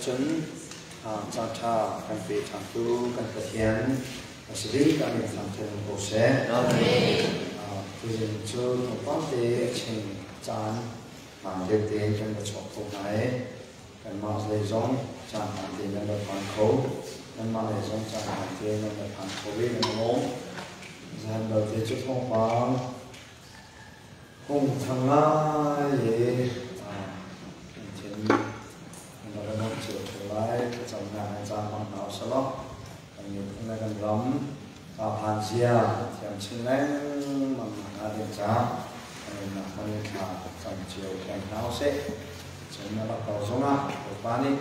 Cun caan ṭha kan pe ṭhantu kan Pathian a si bik a min thangṭhat in ko seh. Tuzing cu tlawmpal te a chim caan hmaan deuh tein kan va chuak kho hna i kanmah lei zong caan hmaan tein nan va phan kho. Nanmah lei zong caan hmaan tein nan va phan kho i nan lawm. Zan belte cu thawngpang Hung thang ngai i kan thin kan rak i nuamh cio ṭheo lai. Thlacamnak in caan hmang hna usih law kan miphun le kan ram phan zia thiam chin lengmang nakhnga ding caah kan nunnak hman in thla cam cio peng hna usih. Cun a rak ko zongah Bawipa nih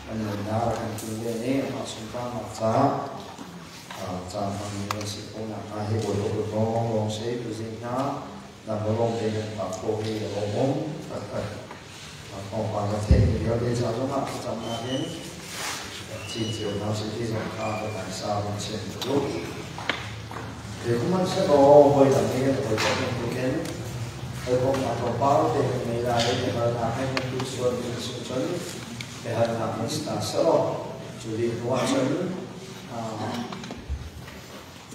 kan nunnak a kan kilven i amah sunparnak caah caan hmangmi kan si khawh nakhnga hi Bawipa kut lawnglawng si tuzing hna dang lawng te kan phak khawh hi a lawmawm taktak. Thawngpang ka theihmi vialte ca zongah thlacamnak in cin cio hna usih ti zong kha ka taisa vun chim ka duh. Sihmanhsehlaw hawi dang nih kan hawikom bantukin hawikomhnak tlawmpal te kan ngei lai i biahalnak he kan duh sual ding a si cun biahalnak in si hna sehlaw cu dih hnu ahcun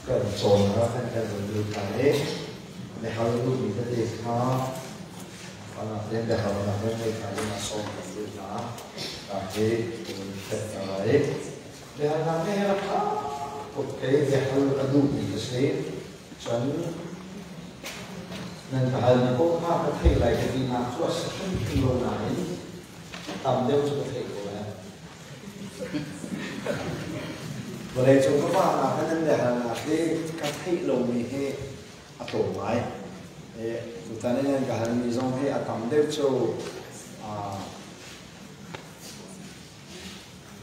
kan cawnnak kan kan vun lut lai i biahal duhmi tete kha tein biahalnak kan ngei hna ding ah sawm kan duh hna. Hi kan pek hna lai. Biahalnak hi rak ṭha tuk i biahal a duhmi ka si. Cun nan ka halmi paoh kha ka theih lai ka tinak cu a si hrimhrim lo nain tam deuh cu ka theih ko lai. Vawleicung ka vahnak he nan biahalnak hi ka theih lomi hi a tlawm ngai. Tutan i nan ka halmi zong hi a tam deuh cu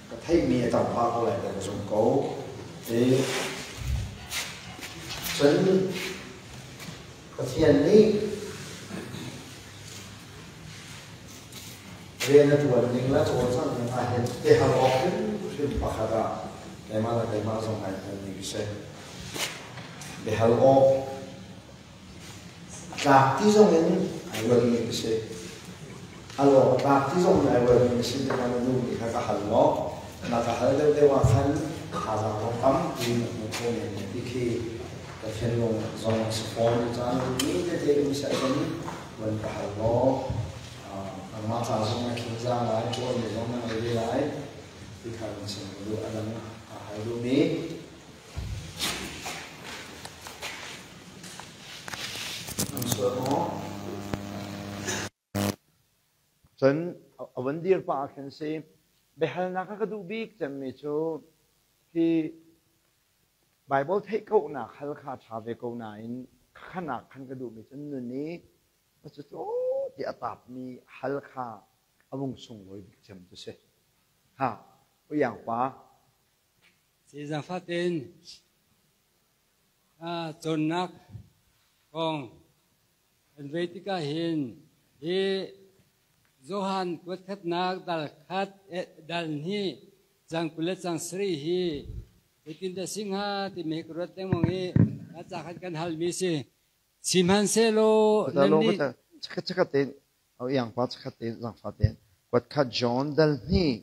Ka theihmi a tam pah ko lai ti ka zumh ko. I cun Pathian nih rian a ṭuan ning le cawlcangh ning ah hin i hal awk hrimhrim pakhat ah keimah le keimah zong ai hngalmi ka si. Biahal awk A tlak ti zong in ai ruatmi ka si. A lawng a tlak ti zong in ai ruatmi ka si tikah na duhmi kha ka hal law na ka hal deuhdeuh ah khan thazaang zong tampi na hmu kho men ti khi ka thinlung zong a si fawn. Caan duhmi tete um seh cun van ka hal law nangmah ca zong na khing zang lai, ṭuanmi zong na ngei ve lai ti kha kan chim ka duh. A dang a hal duhmi. Cun a van dir pah ah khin si biahalnak a ka duh bik cemmi cu hi Bible theih kohnak hal kha ṭha ve ko nain khanak khan ka duhmi cu nun i cucu ti a taapmi hal kha a vung sunglawi bik cem cu si. Ha, Uyang pa. Zaangfah tein cawnnak kong kan vei tikah hin hi Johan kuatkhatnak dal khat dal hnih cang 20 le cang 7 hi zeitindah si hnga timi hi ka ruat lengmang i a ca khan kan halmi si. Sihmanhsehlaw nannih Chakhat chakhat tein iang pa chakhat tein zaangfah tein kuatkhat John dal hnih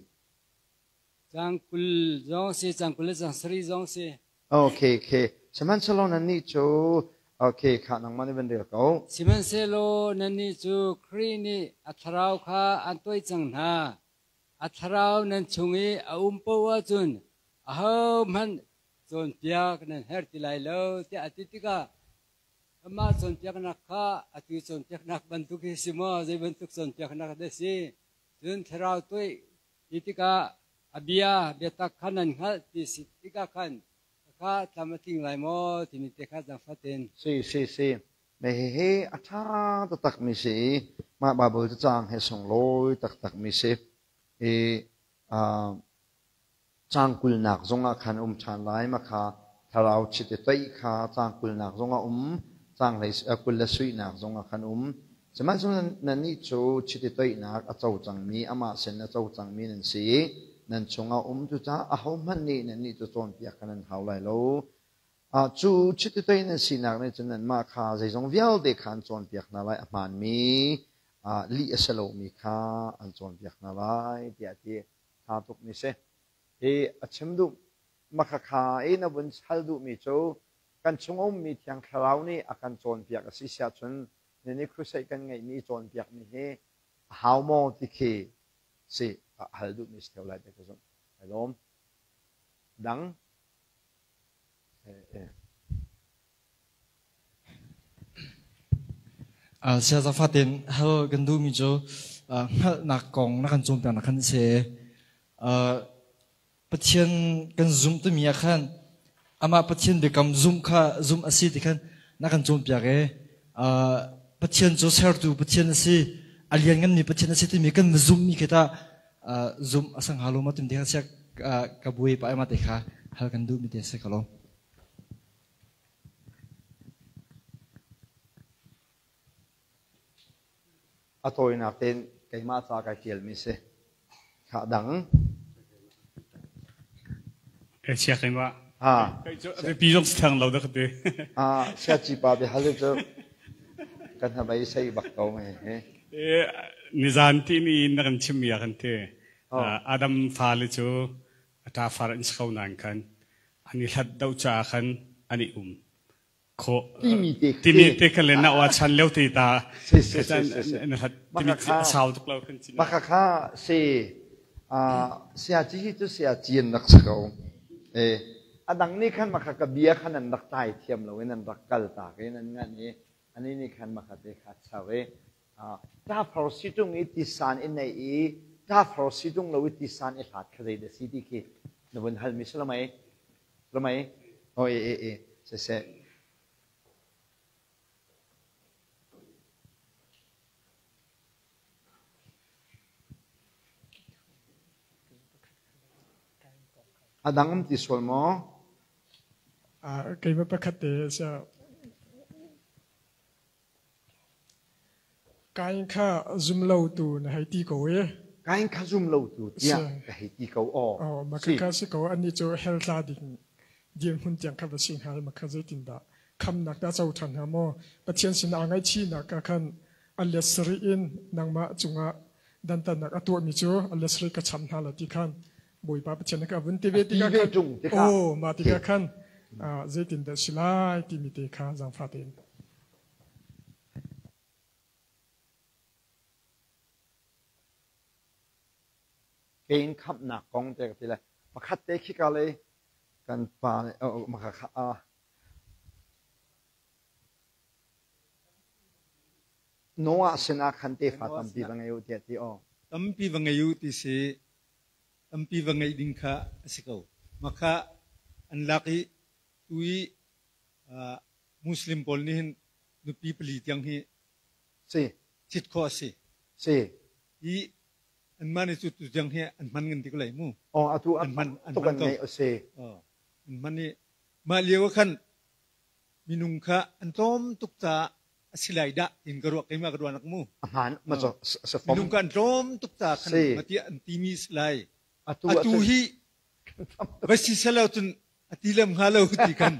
Cang 20 zong si, cang 20 le cang 7 zong si. Okay, okay. Sihmanhsehlaw nannih cu okay kha nangmah nih van rel ko. Sihmanhsehlaw nannih cu Khrih nih a thlarau kha an tuai cang hna. A thlarau nan chung i a um paoh ahcun ahohmanh cawnpiak nan herh ti lai lo tiah a ti tikah amah cawnpiaknak kha atu cawnpiaknak bantuk hi si maw zei bantuk cawnpiaknak dah si? Cun thlarau tuai Ti tikah a bia biatak kha nan hngalh ti si tikah khan khakha tlam a tling lai maw timi te kha zaangfah tein. Si si si. Me hihi a ṭha taktak mi si i mah Baibal cacang he sunglawi taktak mi si. I caang 20nak zongah khan um ṭhan lai. Mah kha thlarau chiti toih kha caang 20nak zongah um, caang hlei kul le suihnak zongah khan um. Sihmanhsehlaw nannih cu chiti toihnak a co cangmi, amah sin a co cangmi nan si i nan chungah um. Cucaah ahohmanh nih nannih cu cawnpiak kha nan hau lai lo. Cu chiti toih nan sinak nih cun nanmah kha zeizong vialte kha an cawnpiak hna lai, a hmaanmi, lih a si lomi kha an cawnpiak hna lai, tiah a ti. Tha tuk mi si. Hi a chim duh makhakha i na vun chal duhmi cu kan chung ummi Thiang Thlarau nih a kan cawnpiak a si siahcun nini crusade kan ngeihmi cawnpiakmi hi a hau maw ti khi si a hal duhmi si theo lai ti ka zumh. Ai lawm. Dang. Siaza fatin hal kan duhmi cu hngalhnak kong na kan cawnpiaknak khan si. Pathian kan zumh timi ah khan amah Pathian biakam zumh kha zumh a si ti khan na kan cawnpiak i Pathian cu sertu Pathian a si, a liannganmi Pathian a si timi kan va zumhmi khi tah zumh a sang hnga lo maw timi te kha siak ka buai pah i mah te kha hal kan duhmi te a si ko lo. A tawinak tein keimah ca kai ṭialmi si. Kha dang. Sia keimah. Biapi zong si theng lo dah ka ti. Sia cipa biahal cu kan hnabei sei bak ko me. Nizan ti ni na kan chimmi ah kan ti. Adam fale cu a ṭafar an si ko nain khan an i hlat deuh caah khan an i um khawh. Timi te kha le na wa chan lio te ta na hlat timi sau tuk lo kan cin. Maka kha si sia ci hi cu sia ci an rak si ko. A dang nih khan maka ka bia khan an rak tai thiam lo in an rak kal tak in an ngan i ani nih khan maka te kha char i Ṭafar situng i tisan i neih i ṭafar situng lo i tisan i hlat kha zei dah si ti khi na vun halmi si lo mei? Lo mei? Oh, e, e, e, siseh. A dang um ti sual maw? Keimah pakhat te Kain kha zum lotu na hei ti ko i. Kain kha zum lotu tiah ka hei ti ko aw. Aw, mah si ko annih cu hell tla ding dirhmun tiang kha va si hnga mah kha zeitindah khamnak dah co ṭhan hnga maw? Pathian sinah aa ngaihchihnak ah khan a let sarih in nangmah cungah dantatnak a tuahmi cu a let sarih ka cham hna lai ti khan Bawipa Pathian nih ka vun ti ve tikah khan aw mah tikah khan zeitindah si lai timi te kha zaangfah tein. Kein khamhnak kong te ka ti lai. Pakhat te khi ka lei kan pa nih Noah sinah khan tefa tampi va ngei u tiah ti aw. Tampi va ngei u ti si. Tampi va ngeih ding kha a si ko. Mah kha an lak i tu i Muslim pawl nih hin nupi pali tiang hi si thit khawh a si. Si. I anmah nih cu tu tiang hi an hman ngan ti ko lai mu. Oh, atu an hman an hman ko. Si. Oh, an hman i mah lio ah khan minung kha an tlawm tuk caah a si lai dah tiin ka ruah keimah ka ruahnak mu. Hmaan ma cu sa fom. Minung kha an tlawm tuk caah khan mati an timi si lai. Atu Atu hi va si selo cun a ti lem hnga lo ti kan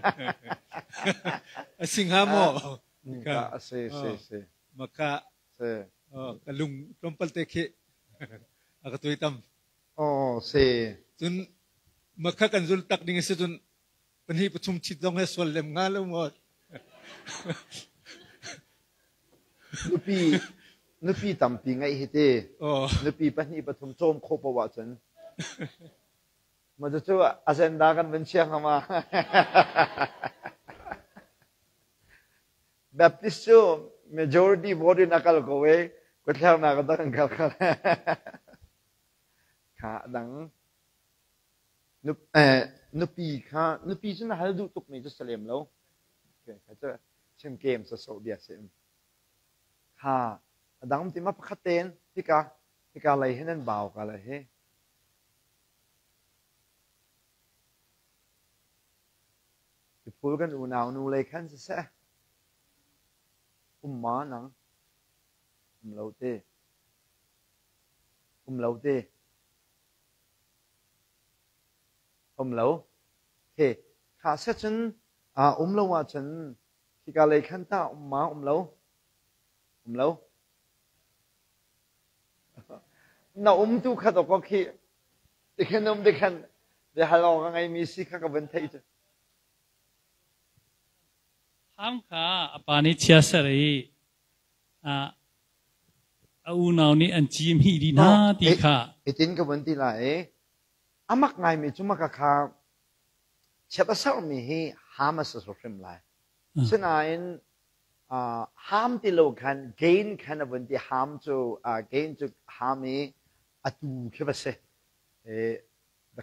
a si hnga maw? Ka si si si. Maka si. Ka lung tlawmpal te khi a ka tuai tam. Oh si. Cun makha kan zul tak ding a si cun pahnih pathum ṭhit zong he sual lem hnga lo maw? Nupi nupi tampi ngeih hi ti nupi pahnih pathum cawm khawh paoh ahcun ma cu agenda kan van chia hnga ma? Baptist cu majority vote in a kal ko i kutthlernak a dang kal kal kha dang Nupi kha nupi cu na hal duh tukmi cu si lem lo. Chim kem sawsawh bia si. Kha a dang ti ma pakhat tein hika hika lei hin an bau ka lei hi. Tiphul kan unau nu lei khan siseh. Um ma nang? Um lo te. Um lo te. Um lo. He, kha set cun um lo ahcun hika lei khan tah um ma um lo? Um lo. Na um tu kha dawkaw khi. Tikhan um tikhan biahal awk a ngeimi si kha ka vun theih cu. Ham kha a pa nih chia ser i a unau nih an cim hih dih hna ti kha. Hitin ka vun ti lai i a mak ngaimi cu maka kha chiat a sermi hi ham a si hrim lai. Sinain ham ti lo khan gain khan a vun ti ham cu gain cu ham i a tu khi va si.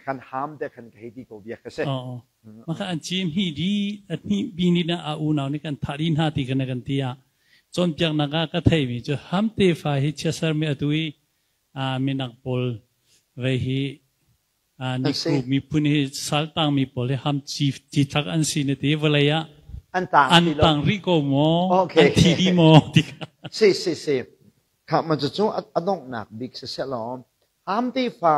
Khan ham te khan ka hei ti ko bia ka si. Maka an cim hi di a hni bi ni na a unau nih kan thah di hna ti kan kan ti ah cawnpiaknak ah ka theimi cu ham te fa hi chiasar mi atu i minak pawl vei hi Nikru miphun hi saltang mi pawl hi ham ci ci thak an si na ti vawlei ah an tang an tang rih ko maw an thi di maw ti si si si kha ma cu a donghnak bik si seh law ham te fa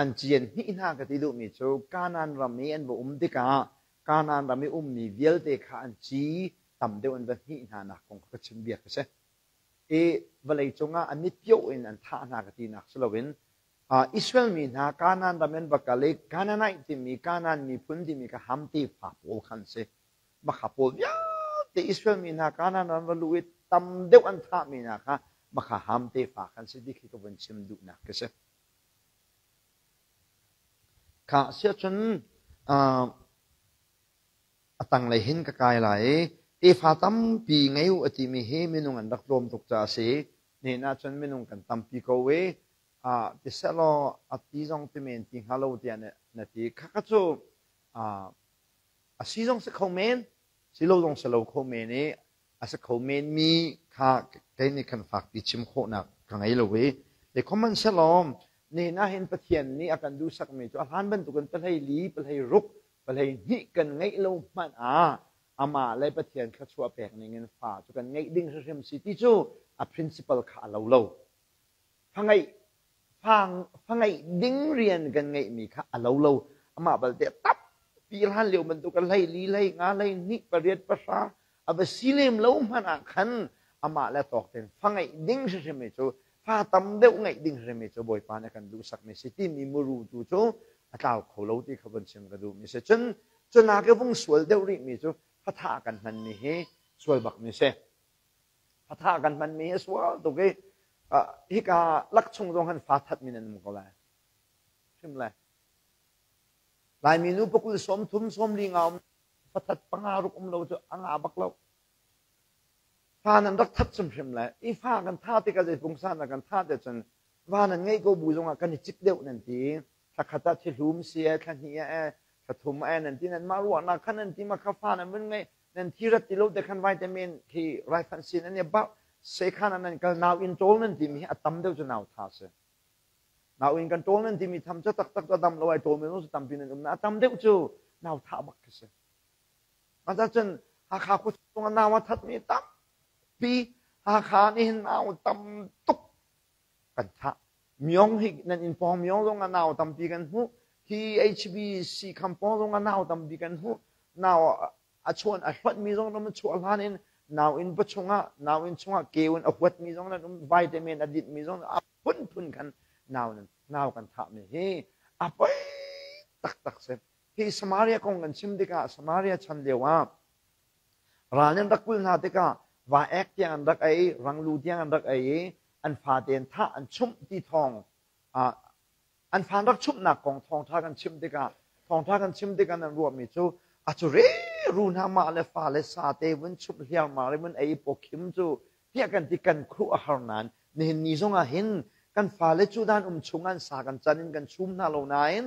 an cian hnih hna ka ti duhmi cu Kanaan ram i an va um tikah Kanaan ram i ummi vialte kha an ci tam deuh an va hnih hna nak kong kha ka chim bia ka si. I vawlei cungah an mit pioh in an thah hna ka tinak si loin Israel mi hna Kanaan ram in va kal i Canaanite timi Kanaan miphun timi kha Ham tefa pawl khan si. Makha pawl vialte Israel mi hna Kanaan ram va luh i tam deuh an thahmi hna kha makha Ham tefa khan si ti khi ka vun chim duhnak ka si. Kha siahcun a tanglei hin ka kai lai i tefa tampi ngei u a timi hi minung an rak tlawm tuk caah a si. Nihin ahcun minung kan tampi ko i ti sehlaw a ti zong ti men ti hnga lo tiah na ti. Khakha cu a si zong si kho men, si lo zong si lo kho men i a si kho menmi kha kei nih khan fakpi chim khawhnak ka ngei lo i zeikhom sehlaw nihin ah hin Pathian nih a kan duhsakmi cu a hlan bantukin pahlei li pahlei ruk pahlei hnih kan ngeih lo hmanh ah amah le Pathian thluachuah pek ning in fa cu kan ngeih ding hrimhrim si ti cu a principle kha a lo lo. Fa ngeih fa ngeih ding rian kan ngeihmi kha a lo lo. Amah balte tampi hlan lio bantuk hlei li hlei nga hlei hnih pariat pahra a va si lem lo hmanh ah khan amah le tawk tein fa ngeih ding hrimhrim cu fa tam deuh ngeih ding hrimhrim cu Bawipa nih a kan duhsakmi si timi muru tu cu a tlau kho lo ti kha vun chim ka duhmi si. Cun cunak i vung sual deuh rihmi cu fatha kan hmanmi hi sual bakmi si. Fatha kan hmanmi hi sual tuk i hika lak chung zong han fa thatmi nan um ko lai. Hrim lai. Laimi nu pakul sawm thum sawm li nga um fathat panga ruk um lo cu a nga bak lo. Fa nan rak that hrimhrim lai. I fa kan tha tikah zei pungsan ah kan tha te cun va nan ngeih ko bu zongah kan i cik deuh nan ti. Thla khat ah thihlum si e, thla hnih ah e, thla thum ah e nan ti nan mah ruahnak khan nan ti ma kha fa nan vun ngei nan thi rat ti lo te khan vitamin khi raifanh sin an i bak sekhan ah nan kal nau in ṭawl nan timi hi a tam deuh cu nau tha si. Nau in kan ṭawl nan timi tham cu taktak cu a dam lo ai ṭawl mi zong cu tampi nan um na a tam deuh cu nau thah bak khi si. Cun Hakha khua chung ah nau a thatmi tampi Hakha nih hin nau tam tuk kan thah. Myong hi nan inn pawng Myong zong ah nau tampi kan hmuh. Hi HBC kham pawng zong ah nau tampi kan hmuh. Nau a chuan a hluatmi zong ram chuah hlan in nau inn pa chungah nau inn chungah keu in a huatmi zong nan um vitamin a dinhmi zong a phunphun khan nau nau kan thahmi hi a poi taktak si. Hi Samaria kong kan chim tikah Samaria chan lio ah ral an rak kulh hna tikah va ek tiang an rak ei, ranglu tiang an rak ei i an fate an thah an chumh ti thawng an fa an rak chumhnak kong thawngṭha kan chim tikah thawngṭha kan chim tikah nan ruahmi cu a cu re ru hna mah le fa le sa te vun chumh hliarmar i vun ei pawkhim cu tiah kan ti kan khuh a har nain nihin ni zong ah hin kan fale cu dan um chung an sa kan can in kan chum hna lo nain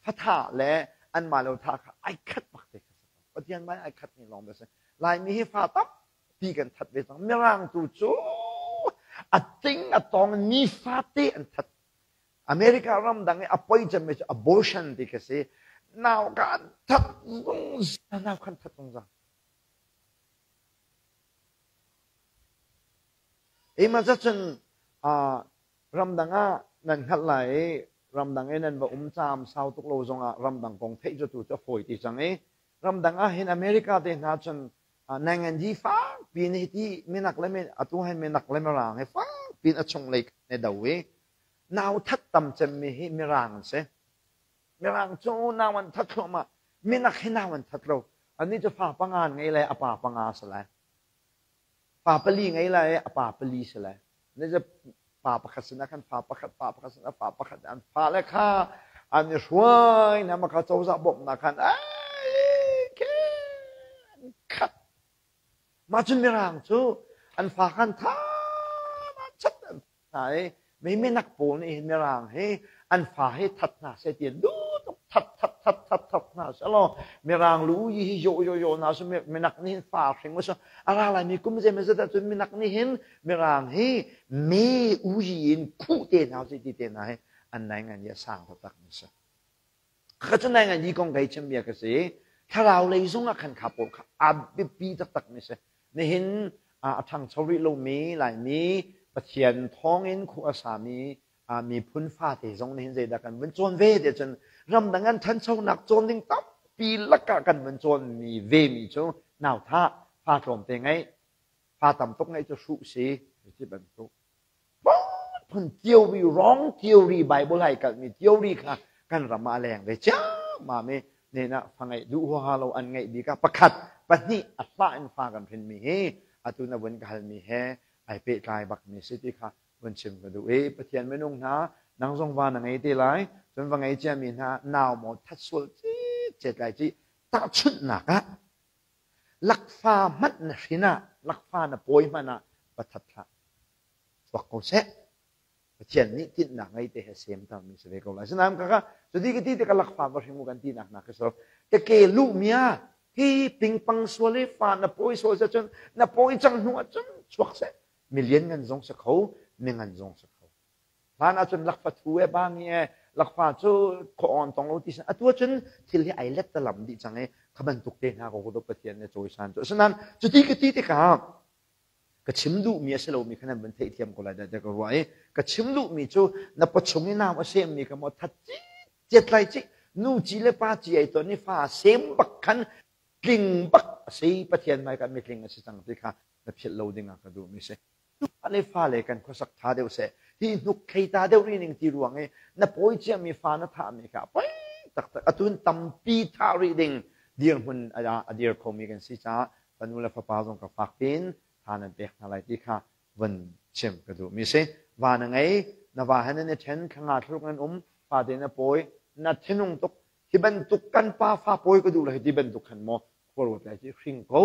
fathah le anmah lo thah kha ai khat bak te kha Pathian mai ai khat ni lawng bia si Laimi hi fa tampi kan that ve cang mirang tu cu a ting a tong ni fate an that America ram dang i a poi cemmi cu abortion ti khi si nau kan that zungzal nau kan that zungzal Eimah cun ramdang ah nan hngalh lai i ramdang i nan va um caam sau tuk lo zongah ramdang kong theih cu tu cu a fawi ti cang i ramdang ah hin America te hna cun nangan fakpi in hiti minak le atu hin minak le mirang hi fakpi in a chunglei ne do i nau that tam cemmi hi mirang an si. Mirang cu nau an that thluahmah. Minak hi nau an that lo. Annih cu fa panga an ngei lai, a pa panga a si lai. Fa pali ngei lai, a pa pali si lai. Ni cu pa pakhat sinah khan fa pakhat, pa pakhat sinah fa pakhat an fale kha an i hruai hna maka cozah bawmhnak khan ai khen khat. Mah cun Mirang cu an fa khan tha chat an hna i mi minak pawl nih hin Mirang hi an fa hi that hna seh ti an duh tuk that that that that that hna seh law Mirang lu yi hi yo yo yo hna su minak nih hin fa hring u a ra lai mi kum zei zat ahcun minak nih hin Mirang hi me u yi in khuh te hna seh ti te hna hi an nai ngan i a sang taktak mi si. Ka cu nai ngan yi kong kai chim bia ka si. Thlarau lei zong ah khan kha pawl kha a biapi taktak mi si. Nihin a ṭhangcho rih lomi Laimi Pathian thawngin khua a sami miphun fate zong nihin zeidah kan vun cawn ve ti cun ramdang an ṭhanchonak cawn ding tampi lakah kan vun cawnmi vemi cu nauthah fa tlawmte ngeih fa tam tuk ngeih cu hruh si ti bantuk phun theory wrong theory Bible hai kalhmi theory kha kan ram ah a leng ve ciammam i nen ah fa ngeih duh huaha lo an ngeih bik ah pakhat pahnih a hlah in fa kan hrinmi hi atu na vun ka halmi he ai pehtlai bakmi si ti kha vun chim ka duh i Pathian minung hna nang zong va na ngei te lai cun va ngei ciami hna nau maw that sual cit lai ci tahchunhnak ah lakfa hmanh na hrin ah lakfa na pawi hmanh ah va that hlah chuak ko seh Pathian nih tinhnak ngei te he semtermi si ve ko lai. Asinain kaka cuti ka ti tikah lakfa va hring u kan tinak nak ka si lo. Ka ke luh mia hi pingpang sual i fa na pawi sual se cun na pawi cang hnu ah cun chuak seh. Milian ngan zong si kho, mingan zong si kho. Hlan ahcun lakfa thu e bangi e lakfa cu khaw on tong lo ti sin atu ahcun thil hi ai let talam dih cang i kha bantuk te hna ko ko Pathian nih cawisan cu. Asinain cuti ka ti tikah ka chim duhmi a si lomi kha nan van theihthiam ko lai dah tiah ka ruah i ka chim duhmi cu na pawchung i nau a semmi kha maw that ciat lai cih nu ci le pa ci ai ton i fa sem bak khan tling bak a si Pathian hmai kan mitling a si cang ti kha na philh lo ding ah ka duhmi si le fale kan khuasak tha deuh seh hi hnuk thlei ta deuh ri ning ti ruang i na pawi ciami fa na thahmi kha poi taktak atun tampi thah rih ding dirhmun a dir khomi kan si caah fanu le fapa zong ka fak piin tha nan pek hna lai ti kha vun chim ka duhmi si. Va na ngei, na va he nan i ṭhen, thla thluk nan um, fate na pawi, na thinung tuk, hi bantuk kan pa fa pawi ka duh lo hi ti bantuk khan maw khuaruat lai ci hring ko,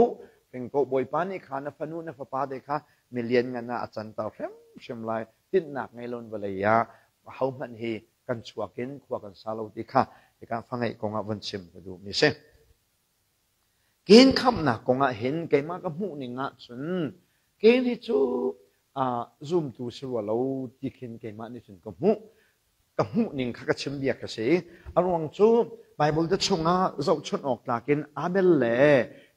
hring ko Bawipa nih kha na fanu na fapa te kha milian ngan ah a canter hrimhrim lai, tinhnak ngei loin vawlei ah ahohmanh hi kan chuak in khua kan sa lo ti kha hika fa ngeih kong ah vun chim ka duhmi si. Kenkhamnak kong ah hin keimah ka hmuh ning ahcun ken hi cu zumtu si rua lo ti khin keimah nih cun ka hmuh. Ka hmuh ning kha ka chim bia ka si. A ruang cu Bible te chungah zohchunh awk tlak in Abel le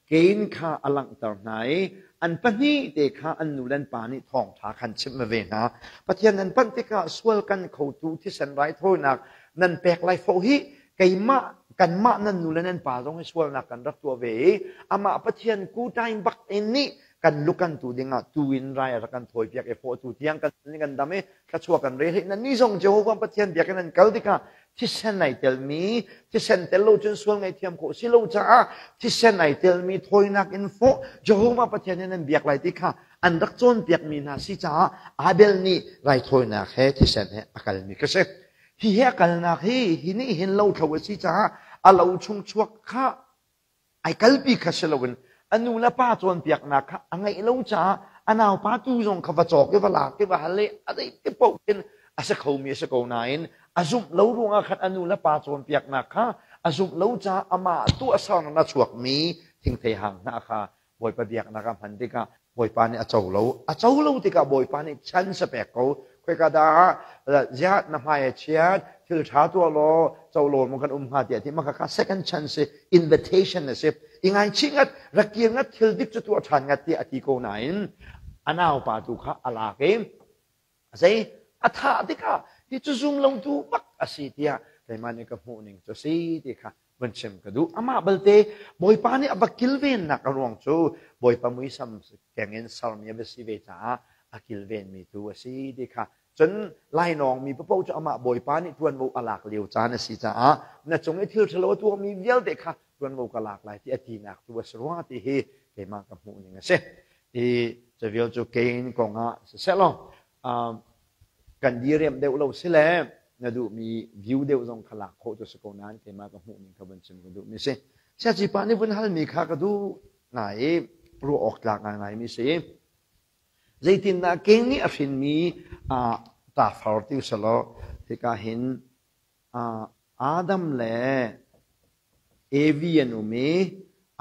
Cain kha a langhter hna i an pahnih te kha an nu le an pa nih thawngṭha khan chimh ve hna. Pathian nan panh tikah sual kan khotu thisen raithawinak nan pek lai fo hi keimah kanmah nan nu le nan pa zong hi sualnak kan rak tuah ve i amah Pathian kutain bak in nih kan lukan tu dingah tu in rai a rak kan thawi piak i fawh tu tiang kan kan dam i thluachuah kan rel hi nan ni zong Jehovah Pathian biakinn an kal tikah thisen ai telmi thisen tel lo cun sual ngaihthiam khawh si lo caah thisen ai telmi thawinak in fawh Jehovah Pathian in an biak lai ti kha an rak cawnpiakmi hna si caah Abel nih raithawinak he thisen he a kalmi ka si. Hi he a kalnak hi hi nih hin lothlo a si caah a lo chung chuak kha ai kalpi kha si loin a nu le pa cawnpiaknak kha a ngeih lo caah a naupa tu zong kha va cawk i va lak i va hal i a zei ti paoh khin a si khomi a si ko nain a zumh lo ruangah khan a nu le pa cawnpiaknak kha a zumh lo caah amah tuahsernak a chuakmi thingthei hang hna kha Bawipa biaknak ah hman tikah Bawipa nih a co lo. A co lo tikah Bawipa nih chance a pek ko. Khoika dah ziah na hmai a chiat, thil ṭha tuah law co law maw kan um hnga tiah ti maka kha second chance si invitation a si. I ngaichih ngat, rak kir ngat, thil dik cu tuah ṭhan ngat tiah a ti ko nain a naupa tu kha a lak i zei a thah tikah hi cu zum lo tu bak a si tiah keimah nih ka hmuh ning cu si ti kha vun chim ka duh. Amah balte Bawipa nih a va kilvennak a ruang cu Bawipa muisam keng in sermi a va si ve caah a kilvenmi tu a si ti kha Cun lainawng mi paoh cu amah Bawipa nih ṭuanvo a lak lio caan a si caah na cung i thil ṭhalo a tuahmi vialte kha ṭuanvo ka lak lai ti a tinak tu a si rua ti hi keimah ka hmuh ning a si. Hi cavial cu Cain kong ah siseh law kan diriamh deuh lo si le na duhmi view deuh zong kha lak khawh cu si ko nain keimah ka hmuh ning kha vun chim ka duhmi si. Siaci pa nih vun halmi kha ka duh ngai i ruah awk tlak ngaingaimi si. Zeitindah Cain nih a hrinmi ṭafar ti usalaw hika hin Adam le Evi an um i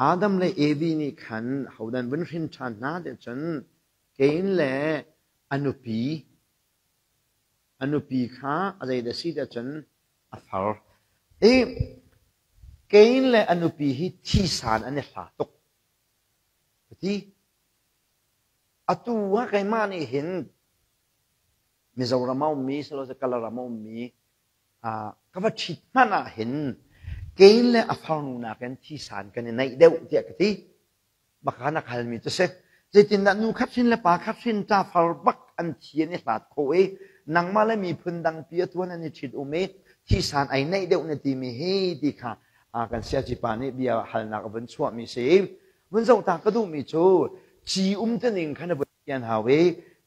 Adam le Evi nih khan hodan vun hrin ṭhan hna tiah cun Cain le a nupi a nupi kha a zeidah si tiah cun a far. I Cain le a nupi hi thisan an i hla tuk. Ka ti. Atu ah keimah nih hin Mizoram a ummi siloah Kalaram a ummi ka va ṭhit hmanh ah hin Cain le a farnu nakin thisan kan i naih deuh tiah ka ti. Baka na halmi cu si. Zeitindah nu khat hrin le pa khat hrin ṭafar bak an thi an i hlat khawh i nangmah le miphun dangpi a tuan an i ṭhit um i thisan ai naih deuh na timi hi ti kha kan siaci pa nih bia halnak a vun chuahmi si. Vun zoh ta ka duhmi cu ci um tining kha na vun fian hau i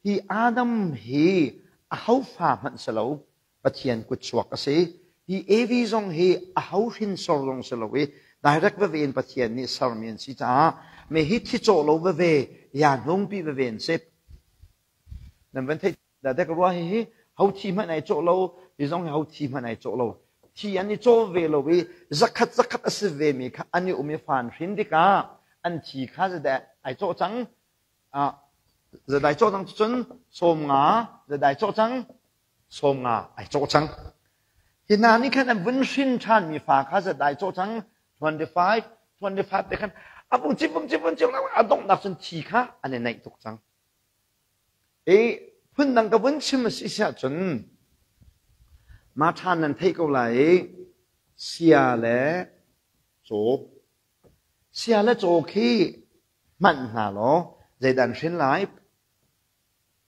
hi Adam hi aho fa hmanh si lo Pathian kutchuak a si. Hi Evi zong hi aho hrinsor zong si lo i direct veve in Pathian nih sermi an si caah me hi thi cawh lo veve ya hnungpi veve an si. Nan van theih da dek rua hi hi ho thi hmanh ai cawh lo hi zong hi ho thi hmanh ai cawh lo thi an i caw ve lo i zakhat zakhat a si ve mi kha an i um i fan hrin tikah an thi kha zadai ai cawh cang zadai cawh cang cun 50 zadai cawh cang 50 ai cawh cang hi hna nih khan an vun hrin ṭhan mi fa kha zadai cawh cang 25 25 te khan a vung cip vung cip vung cip a donghnak cun thi kha an i naih tuk cang I phundang ka vun chim a si siahcun mah ṭhan nan theih ko lai i sia le caw. Sia le caw khi hmanh hna law zeidah an hrin lai?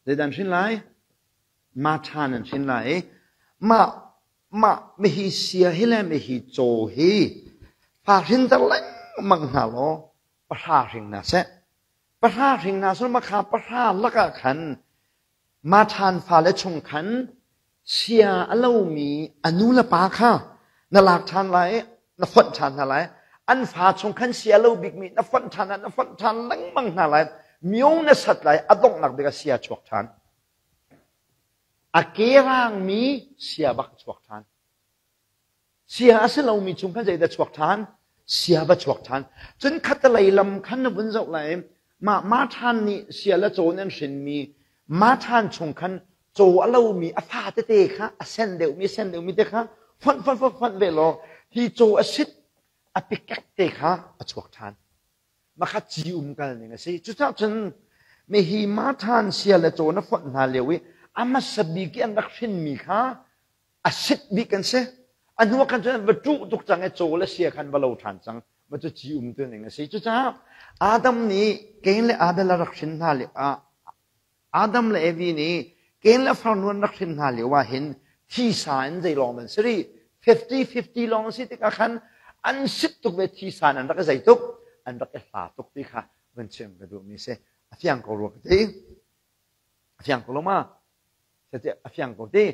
Zeidah an hrin lai? Mah ṭhan an hrin lai i mah mah mihi sia hi le mihi caw hi fa hrinter lengmang hna law pahra hring hna seh. Pahra hring hna sul makha pahra lakah khan Mathan fale chung khan sia a lomi a nu le pa kha na lak ṭhan lai na fonh ṭhan hna lai. An fa chung khan sia lo bikmi na fonh ṭhan na fonh ṭhan lengmang hna lai. Mio na sat lai a donghnak bik ah sia chuak ṭhan. A ke rangmi sia bak chuak ṭhan. Sia a si lomi chung khan zeidah chuak ṭhan? Sia va chuak ṭhan. Cun khattelei lam khan na vun zoh lai. Mah ma ṭhan nih sia le caw an hrinmi ma ṭhan chung khan caw a lomi a fa tete kha a sen deuhmi sen deuhmi te kha fonh fonh fonh fonh ve law hi caw a sit a pikek te kha a chuak ṭhan. Makha ci um kal ning a si. Cucaah cun mihi ma ṭhan sia le caw na fonh hna lio i a hmasa bik i an rak hrinmi kha a sit bik kan si a hnu ah khan cun va ṭuh tuk cang i caw le sia khan va lo ṭhan cang va cu ci um tu ning a si cucaah Adam nih Cain le Abel a rak hrin hna lio ah Adam le Evi nih Cain le farnu an rak hrin hna lio ah hin thisa in zei lawng an si rih 50-50 lawng an si tikah khan an sit tuk ve thisa in an rak i zei tuk an rak i hla tuk ti kha van chim ka duhmi si a fiang ko rua ka ti a fiang ko lo ma a fiang ko ti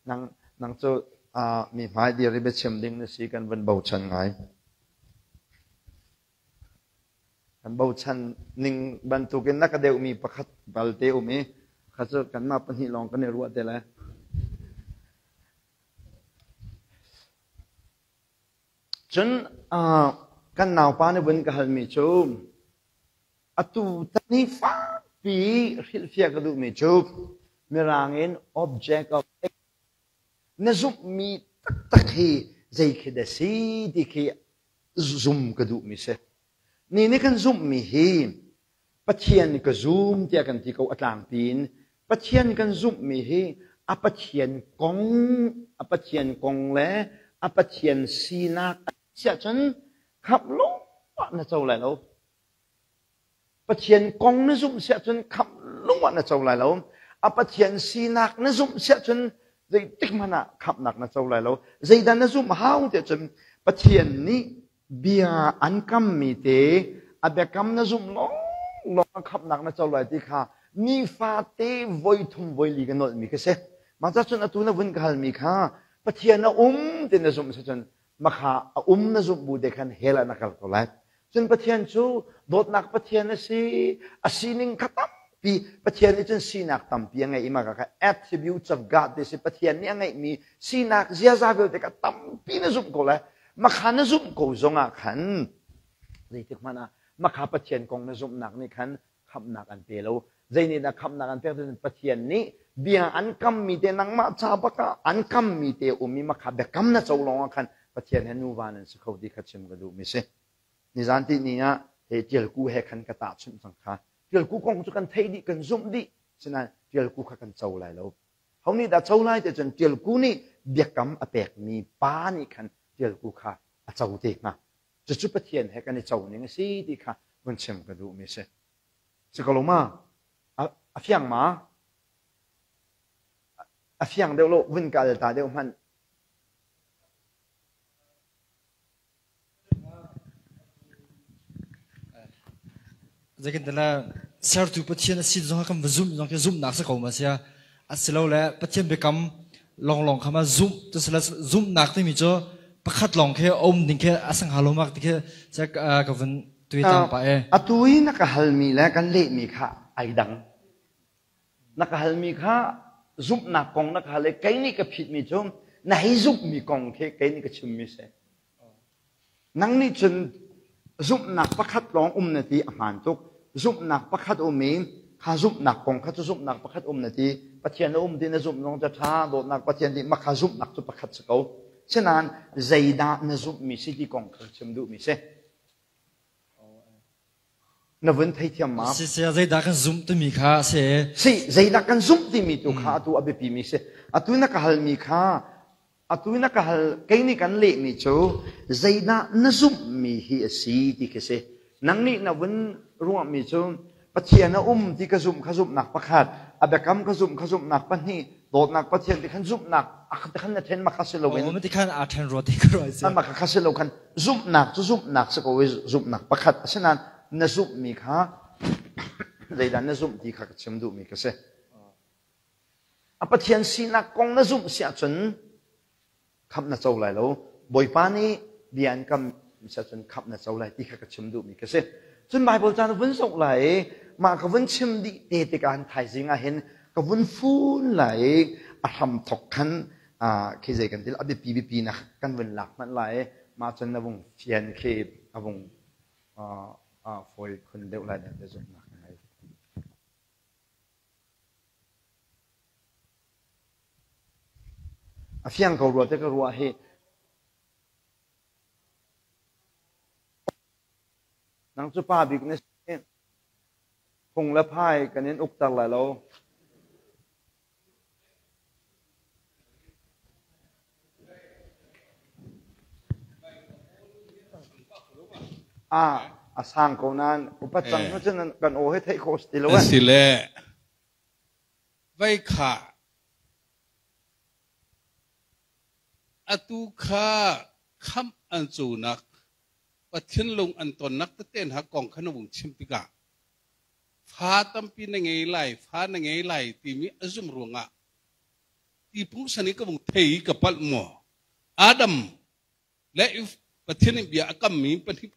nang nang cu mi hmai dir i biachim ding na si kan van bochan ngai kan bochan ning bantukin na ka deuhmi pakhat balte um i kha cu kanmah pahnih lawng kan i ruah te lai cun kan naupa nih vun ka halmi cu Atu tan hi fakpi hrilhfiah ka duhmi cu Mirang in object of faith na zumhmi taktak hi zei khi dah si ti khi zum ka duhmi si. Ni nih kan zumhmi hi Pathian ka zum tiah kan ti ko a tlangpi in Pathian kan zumhmi hi a Pathian kong a Pathian kong le a Pathian sinak siahcun khamh lawng ah na co lai lo. Pathian kong na zumh si ahcun khamh lung ah na co lai lo. A Pathian sinak na zumh siah cun zeitik hmanh ah khamhnak na co lai lo. Zeidah na zumh hau tiah cun Pathian nih bia an kammi te a biakam na zumh lawnglawng ah khamhnak na co lai ti kha nifate voi thum voi li ka nolhmi ka si. Mah ca cun atu na vun ka halmi kha Pathian a um ti na zumh si cun makha a um na zumh bu te khan hell ah na kal ko lai. Cun Pathian cu dawtnak Pathian a si, a sining kha tampi Pathian nih cun sinak tampi a ngei i mah kha attributes of God ti si Pathian nih a ngeihmi sinak ziaza vialte kha tampi na zumh ko lai. Makha na zumh ko zongah khan zeitik hmanh ah makha Pathian kong na zumhnak nih khan khamhnak an pe lo. Zei nih dah khamhnak an pek cun Pathian nih bia an kammi te nangmah ca bak ah an kammi te um i makha biakam na co lawng ah khan Pathian he nuva nan si kho ti kha chim ka duhmi si. Nizan ti ni ah he tialku he khan ka tahchunh cang kha. Tialku kong cu kan theih dih kan zumh dih sinain tialku kha kan co lai lo. Ho nih dah co lai ti cun tialku nih biakam a pekmi pa nih khan tialku kha a co te hnga. Cucu Pathian he kan i co ning a si ti kha vun chim ka duhmi a si. Si ko lo ma? A fiang ma? A fiang deuh lo, vun ka al ta deuh hmanh. Zeitintiah sertu Pathian a si zong kan va zumh zong khi zumhnak si ko ma sia. Asilole Pathian biakam lawnglawng kha ma zumh tu sila zumhnak timi cu pakhat lawng khi a um ding khi a sang halo mak ti khi ka vun tuitan pa e. Atu i na ka halmi le kan lehmi kha ai dang. Na ka halmi kha zumhnak kong na ka hal i kei nih ka phitmi cu na hei zumhmi kong khi kei nih ka chimmi si. Nang nih cun zumhnak pakhat lawng um na ti a hmaan tuk. Zumhnak pakhat um i kha zumhnak kong kha cu zumhnak pakhat um na ti. Pathian a um ti na zumh zong cu ṭha, dawtnak Pathian ti mah kha zumhnak cu pakhat si ko. Sinain zeidah na zumhmi si ti kong kha chim duhmi si. Na vun theithiam ma? Si si zeidah kan zumh timi kha a si. Si zeidah kan zumh timi tu kha atu a biapimi si. Atu na ka halmi kha atu na ka hal kei nih kan lehmi cu zeidah na zumhmi hi a si ti khi si. Nang nih na vun ruahmi cu Pathian a um ti ka zumh kha zumhnak pakhat, a biakam ka zumh kha zumhnak pahnih, dawtnak Pathian ti khan zumhnak khan na then ma kha si loin ti khan aa then rua ti ka ruah si. Ma kha si lo khan zumhnak cu zumhnak si ko i zumhnak pakhat asinain na zumhmi kha zeidah na zumh ti kha ka chim duhmi ka si. A Pathian sinak kong na zumh si ahcun khamh na co lai lo. Bawipa nih bia an kam cun khamh na co lai ti kha ka chim duhmi ka si. Cun Baibal ca na vun zoh lai i mah ka vun chim dih te tikah hin thaizing ah hin ka vun fun lai i a hram thok khan khi zei kan ti a biapi biapi na kan vun lak hmanh lai i mah cun na vung fian khi a vung fawi khun deuh lai dah ti zumhnak ka ngei. A fiang ko rua te ka ruah hi. Nang cu pa bik na si. Phung le phai kan in ukter lai lo. Ah, a sang ko nain upat cang hnu cun kan aw hi theih khawh si ti lo. A si le vei kha atu kha khamh an conak Pathian lung an tonnak tete hna kong kha na vung chim tikah fa tampi na ngei lai, fa na ngei lai timi a zumh ruangah ti pungsan i ka vung thei i ka palh maw? Adam le Pathian in bia a kammi pahnih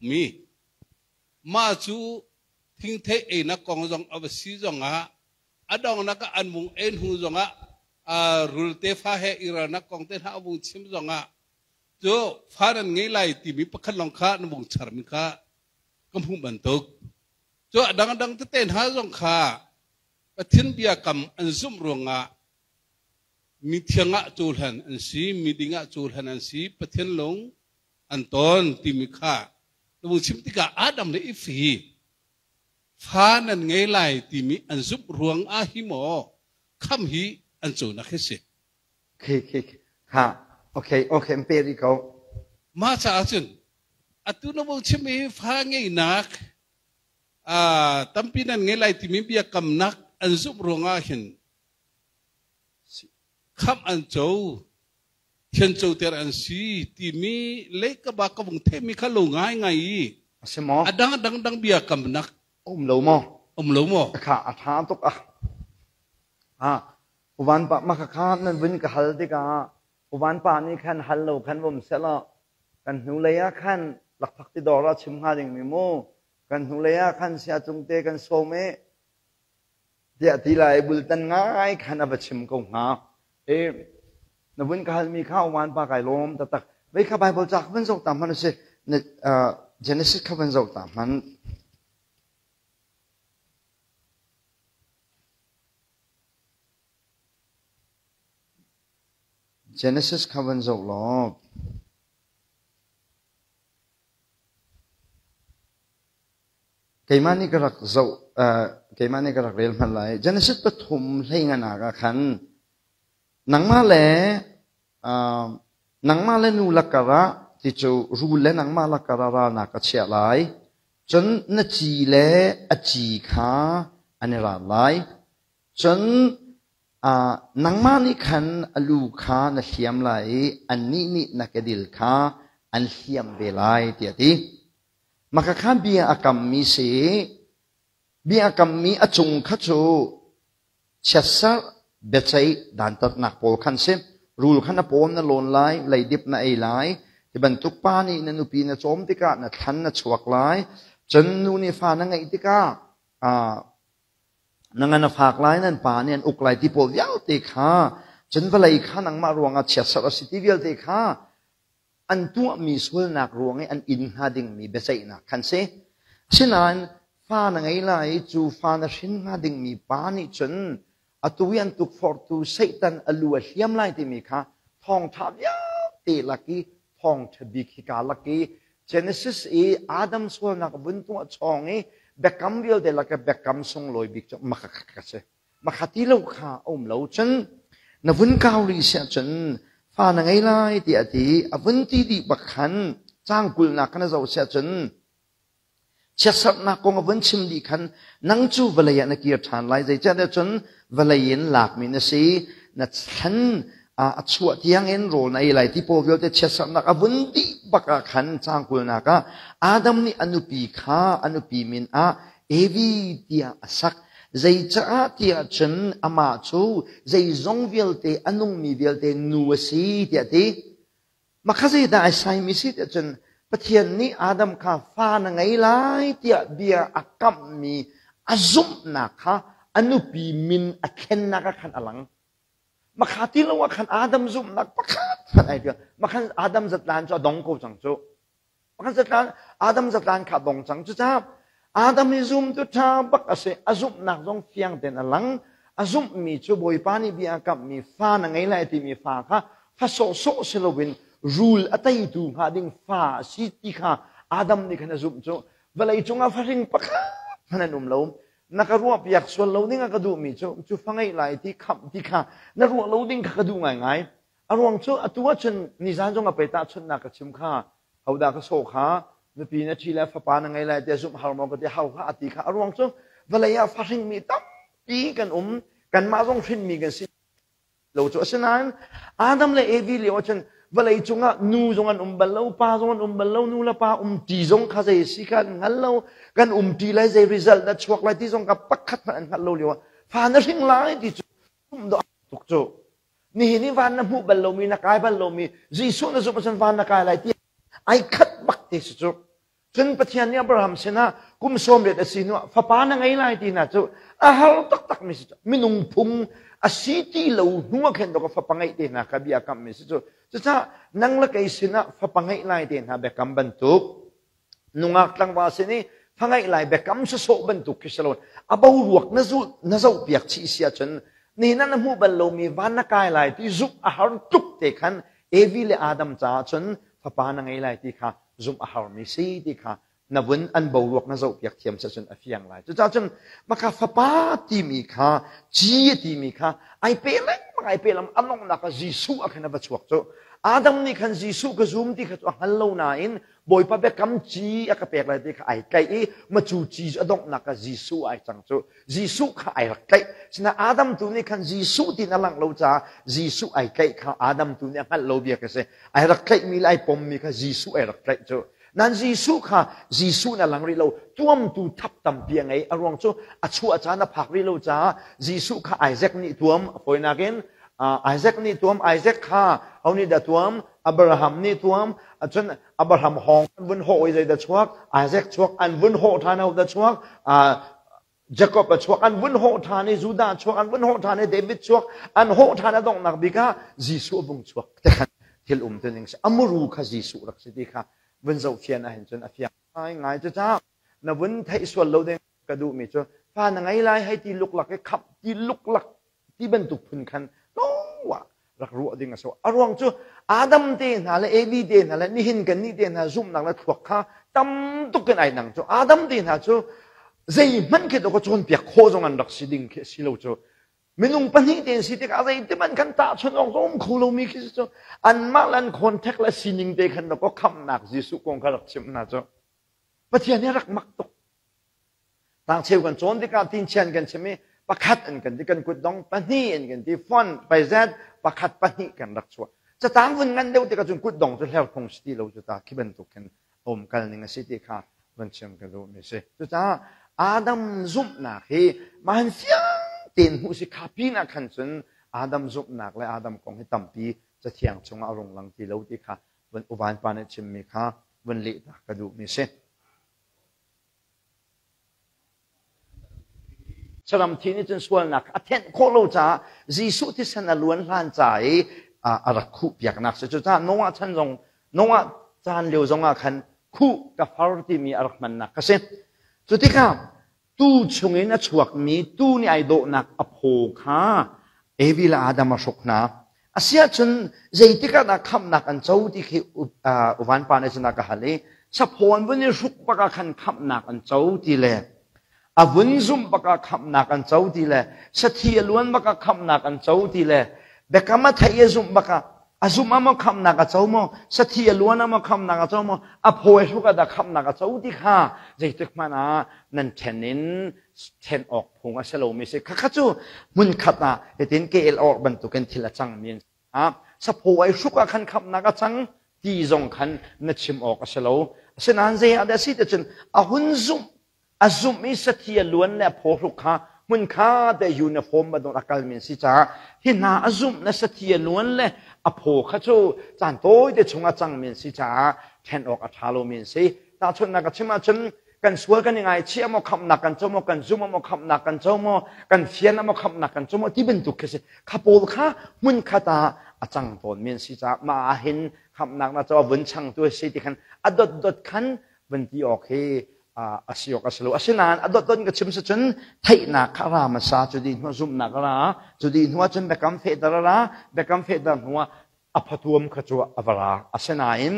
mi mah cu thingthei einak kong zong a va si zongah a dongnak ah an vung ein hnu zongah rul tefa he i ralnak kong te hna a vung chim zongah cu fa nan ngei lai timi pakhat lawng kha na vung charmi kha ka hmuh bantuk cu a dangdang tete hna zong kha Pathian biakam an zumh ruangah mi thiang ah cohlan an si, mi ding ah cohlan an si, Pathian lung an ton timi kha na vung chim tikah Adam le Eve hi fa nan ngei lai timi an zumh ruang ah hi maw kham hi an conak hi si. Okay, okay, ha, okay, okay, pe rih ko. Mah caah cun atu na vung chim hi fa ngeinak tampi nan ngei lai timi biakamnak an zumh ruangah hin Khamh an co, thian coter an si timi le ka ba ka vung themi kha lo ngai ngai i A si maw? A dang dang dang bia kamnak Um lo maw? Um lo maw? Kha a tha tuk ah. Ah, uvan pa ma kha nan vun ka hal tikah uvan pa nih khan hal lo khan vum selaw kan hnu lei ah khan lakphak ti dawr ah chim hnga ding mi mu kan hnu lei ah khan sia cung te kan sawm i tiah ti lai bultan ngai khan a va chim ko hnga. E na vun ka halmi kha uvan pa kai lawm taktak. Vei kha Bible ca kha van zoh ta hmanh si. Genesis kha van zoh ta hmanh. Genesis kha van zoh law Keimah nih ka rak zoh, keimah nih ka rak rel hmanh lai. Genesis pathum hleinganak ah khan nangmah le nangmah le nu lakar ah ti cu rul le nangmah lakar ah ralnak ka chiah lai. Cun na ci le a ci kha an i ral lai. Cun nangmah nih khan a lu kha na hliam lai i annih nih na kedil kha an hliam ve lai, tiah a ti. Maka kha bia a kammi si. Bia a kammi a cung kha cu chiatserh biaceih dantatnak pawl khan si. Rul kha na paw na lawn lai, leidip na ei lai. Ti bantuk pa nih na nupi na cawm tikah na thlan na chuak lai. Cun nu nih fa na ngeih tikah na ngan a fak lai, nan pa nih an uk lai ti pawl vialte kha cun vawlei kha nangmah ruangah chiatserh a si ti vialte kha an tuahmi sualnak ruang i an inn hnga dingmi biaceihnak khan si. Asinain fa na ngei lai i cu fa na hrin hnga dingmi pa nih cun atu i an tukforhtu Satan a lu a hliam lai timi kha thawngṭha vialte lak i thawngṭha bik hika lak i Genesis i Adam sualnak vun tuah chawng i biakam vialte lak i biakam sunglawi bik cu makakak a si. Makhati lo kha a um lo cun na vun kau rih siah cun fa na ngei lai tiah a ti. A vun ti dih bak khan caang kulnak khan a zoh siah cun chiatserhnak kong a vun chim dih khan nang cu vawlei ah na kir ṭhan lai. Zeicahtiah cun vawlei in lakmi na si. Na thlan a chuah tiangin rawl na ei lai ti pawl vialte chiatserhnak a vun dih bak ah khan caang kulnak ah Adam nih a nupi kha a nupi min ah Evi tiah a sak. Zeicaah tiah cun amah cu zeizong vialte a nungmi vialte nu a si tiah a ti. Mah kha zeidah ai saimi si tiah cun Pathian nih Adam kha fa na ngei lai tiah bia a kamhmi a zumhnak kha a nupi min a thlennak ah khan a lang. Mah kha ti lo ah khan Adam zumhnak pakhat hmanh ai ṭial. Mah khan Adam zatlan cu a dong ko cang cu. Pakhat zatlan Adam zatlan kha dong cang. Cucaah Adam hi zumtu ṭha bak a si. A zumhnak zong fiang tein a lang. A zumhmi cu Bawipa nih bia a kamhmi fa na ngei lai timi fa kha fa sawhsawh si loin rul a teitu hnga ding fa a si ti kha Adam nih khan a zumh cu vawlei cungah fahring pakhat hmanh an um lo. Na ka ruah piak sual lo ding a ka duhmi cu cu fa ngeih lai ti khamh ti kha na ruah lo ding kha ka duh ngaingai. A ruang cu atu ahcun nizan zong a pei tahchunhnak ka chim kha hodah ka sawh kha nupi na ṭhi le fapa na ngei lai tiah zumh har maw ka ti hau hlah a ti kha a ruang cu vawlei ah fahringmi tampi kan um kanmah zong hrinmi kan si lo cu asinain Adam le Evi lio ahcun vawlei cungah nu zong an um bal lo pa zong an um bal lo nu le pa um ṭi zong kha zei si kha an hngal lo kan um ṭi lai zei result na chuak lai ti zong kha pakhat hmanh an hngalh lo lio ah fa na hring lai ti cu um dawh tuk cu nihin i van na hmuh bal lomi na kai bal lomi Jesuh na zumh ahcun van na kai lai ti ai khat bak te si cu cun Pathian nih Abraham sinah kum 80 a si hnuah fapa na ngei lai ti hna cu a har taktak mi si cu minung phung a si ti lo hnu ah khin ka fapa ngeih te hna kha bia kamh mi si cu cucaah nang le kei sinah fapa ngeih lai te hna biakam bantuk nungak tlangval sin i fangaih lai biakam sawsawh bantuk khi si lo a boruak na zul na zoh piak chih si ahcun nihin ah na hmuh bal lomi van na kai lai ti zumh a har tuk te khan Evi le Adam caah cun fapa na ngei lai ti kha zumh a harmi si ti kha na vun an boruak na zoh piak thiam cun a fiang lai cucaah cun maka fapa timi kha ci timi kha ai pe lengmang ai pe lam a nongnak ah Jesuh a khan a va chuak cu Adam nih khan Jesuh ka zum ti kha cu a hngal lo nain. Bawipa biakam ci a ka pek lai ti kha ai tlaih i macu ci cu a donghnak ah Jesuh ai cang cu. Jesuh kha ai rak tlaih. Sinain Adam tu nih khan Jesuh tiin a langh lo caah Jesuh ai tlaih kha Adam tu nih a hngalh lo bia khi si. Ai rak tlaihmi le ai pommi kha Jesuh ai rak tlaih cu. Nan Jesuh kha Jesuh na lang rih lo. Tuamtu thap tampi a ngei. A ruang cu a chuah caan a phak rih lo caah Jesuh kha Isaac nih tuam a fawinak in Isaac nih tuam Isaac kha ho nih dah tuam Abraham nih tuam cun Abraham hawng an vun hawh i zeidah chuak Isaac chuak an vun hawh ṭhan ho dah chuak Jacob a chuak an vun hawh ṭhan i Judah chuak an vun hawh ṭhan i David chuak an hawh ṭhan a donghnak bik ah Jesuh a vung chuak te khan thil um tu ning si amuru kha Jesuh rak si ti kha vun zoh fian ahhin cun a fiang ngai ngai cucaah na vun theih sual lo ding ka duhmi cu fa na ngei lai hei ti luklak i khamh ti luklak ti bantuk phun khan lawngah rak ruah ding a si. A ruang cu Adam te hna le Evi te hna le nihin kan nih te hna zumhnak le thluak kha tam tuk in ai dang cu. Adam te hna cu zeihmanh khi to ka cawnpiak khawh zong an rak si ding khi a si lo cu. Minung pahnih te si tikah zeitiman kan tahchunh awk zong um kho lomi khi si cu. Anmah le an contact le sining te khan rak khamhnak Jesuh kong kha rak chimh hna cu. Pathian hi rak mak tuk. Tangcheu kan cawn tikah tinchian kan chim i pakhat an kan ti kan kut dong pahnih an kan ti font paizat pakhat pahnih kan rak chuah. Catang vun ngan deuh tikah cun kut dong cu hler phung si ti lo cu ta khi bantuk khin um kal ning a si ti kha vun chim ka duh mi si. Cucaah Adam zumhnak hi mahan fiang tein hmuh si kha pin ah khan cun Adam zumhnak le Adam kong hi tampi cathiang chungah a rung lang ti lo ti kha vun uvan pa nih chimmi kha vun leh ta ka duh mi si. Saram thi nih cun sualnak a thenh khawh lo caah Jesuh thisen a luan hlan ca i a rak khuh piaknak si. Cucaah Noah chan zong Noah caan lio zong ah khan khuh ka far timi a rak hmannak a si. Cu tikah tuu chungin a chuakmi tuu nih ai dawhnak a phaw kha Evi le Adam a hruk hna. Asiahcun zeitik ah dah khamhnak an co ti khi uvan pa nih cun a ka hal i saphaw an vun i hruk bak ah khan khamhnak an co ti le a vun zumh bak ah khamhnak an co ti le sathi a luan bak ah khamhnak an co ti le biakam a theih i a zumh bak ah a zumh ah maw khamhnak a co maw sathi a luan ah maw khamhnak a co maw a phaw i hruk ah dah khamhnak a co ti kha zeitik hmanh ah nan ṭhen in ṭhen awk phung a si lomi si. Khakha cu hmunkhat ah hitin kel awk bantukin thil a cangmi an si. Ah, saphaw ai hruk ah khan khamhnak a cang ti zong khan na chim awk a si lo. Asinain zei ah dah si ti cun a hun zumh a zumh i sathi a luan le a phaw hruk kha hmunkha te uniform bantuk a kalmi an si caah hi hna a zumh le sathi a luan le a phaw kha cu caan tawite chung a cangmi an si caah ṭhen awk a ṭha lomi an si. Tahchunhnak ka chim ahcun kan sual kan i ngaichih maw khamhnak kan co maw kan zum maw khamhnak kan co maw kan fian maw khamhnak kan co maw ti bantuk khi si kha pawl kha hmunkhat ah a cang tawn mi an si caah mah ah hin khamhnak na co vun changtu a si ti khan a dot dot khan vun ti awk hi a si awk a si lo asinain a dot dot ka chim si cun theihnak kha ra hmasa cu di hnu zumhnak a ra cu di hnu ah cun biakam fehter a ra biakam fehter hnu ah a phatuam kha cu a va ra asinain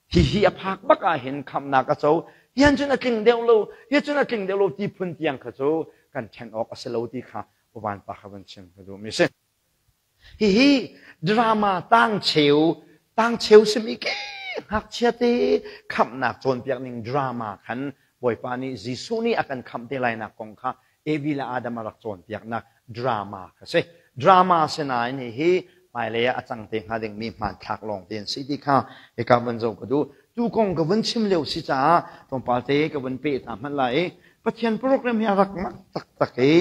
Hihi a phak bak ah hin khamhnak a co. Hian cun a tling deuh lo, hi cun a tling deuh lo ti phun tiang kha cu kan ṭhen awk a si lo ti kha uvan pa kha van chim ka duhmi si. Hihi drama tangcheu, tangcheu simi ke ngakchia te khamhnak cawnpiak ning drama khan Bawipa nih Jesuh nih a kan khamh te lainak kong kha Evi le Adam a rak cawnpiaknak drama kha si. Drama sinain hihi hmailei ah a cang te hnga dingmi hmanthlak lawng te an si ti kha hika van zoh ka duh. Tu kong ka vun chim lio si caah tlawmpal te ka vun peh ta hmanh lai i Pathian program hi a rak mak taktak i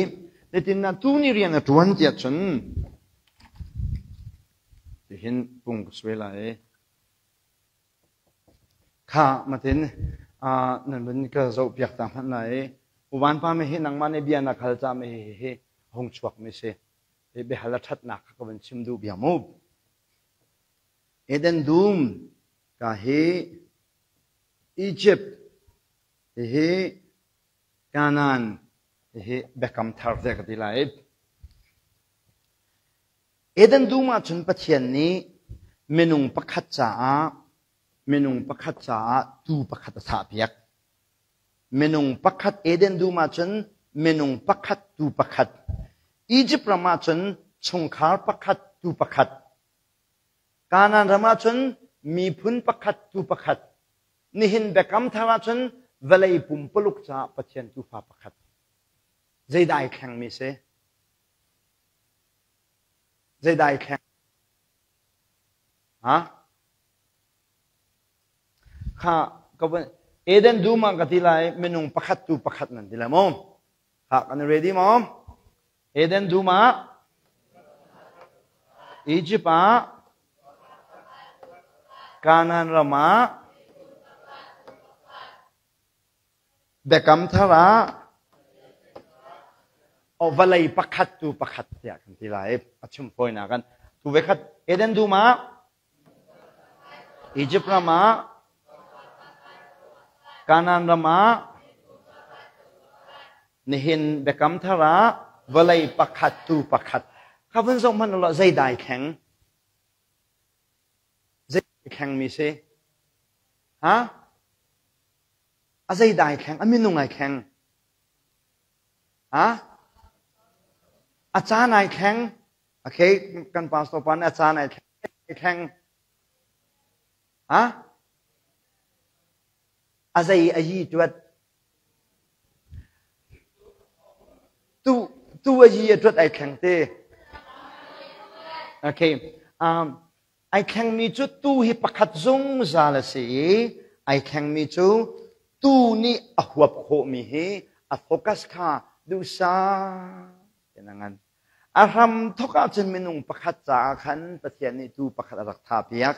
nitin ah tu ni rian a ṭuan tiah cun tihin pung ka suai lai i Kha matin nan vun ka zohpiak ta hmanh lai i uvan pa mi hi nangmah nih bia na khal ca mi hi hung chuak mi si. Hi biahal a ṭhatnak kha ka vun chim duh bia mu. Eden dum ka hi Egypt hihi Canaan hihi biakam thar te ka ti lai. Eden dum ah cun Pathian nih minung pakhat caah minung pakhat caah tuu pakhat a thahpiak. Minung pakhat Eden dum ah cun minung pakhat tuu pakhat. Egypt ram ah cun chungkhar pakhat tuu pakhat. Kanaan ram ah cun miphun pakhat tuu pakhat. Nihin Biakam Thar ahcun vawlei pumpuluk caah Pathian tuufa pakhat. Zeidah ai thlengmi si? Zeidah ai thleng? Ha? Kha ka vun Eden dum ah ka ti lai minung pakhat tu pakhat nan ti lai maw? Kha kan ready maw? Eden dum ah Egypt ah Kanaan ram ah Biakam Thar ah vawlei pakhat tu pakhat tiah kan ti lai. A chim fawinak kan tu ve khat Eden dum ah Egypt ram ah Kanaan ram ah nihin Biakam Thar ah vawlei pakhat tu pakhat kha vun zoh hmanh law zei dai thleng zei thlengmi si ha A zeidah ai thleng? A minung ai thleng. Ha? A caan ai thleng. Okay, kan pastor pa nih a caan ai thleng. Ha? A zei a yi tuat. Tu tu a yi a tuat ai thleng te. Okay. Ai thlengmi cu tuu hi pakhat zungzal a si i ai thlengmi cu tuu nih a huap khawhmi hi a focus kha duhsah in a ngan. A hram thawk ahcun minung pakhat caah khan Pathian nih tuu pakhat a rak thahpiak.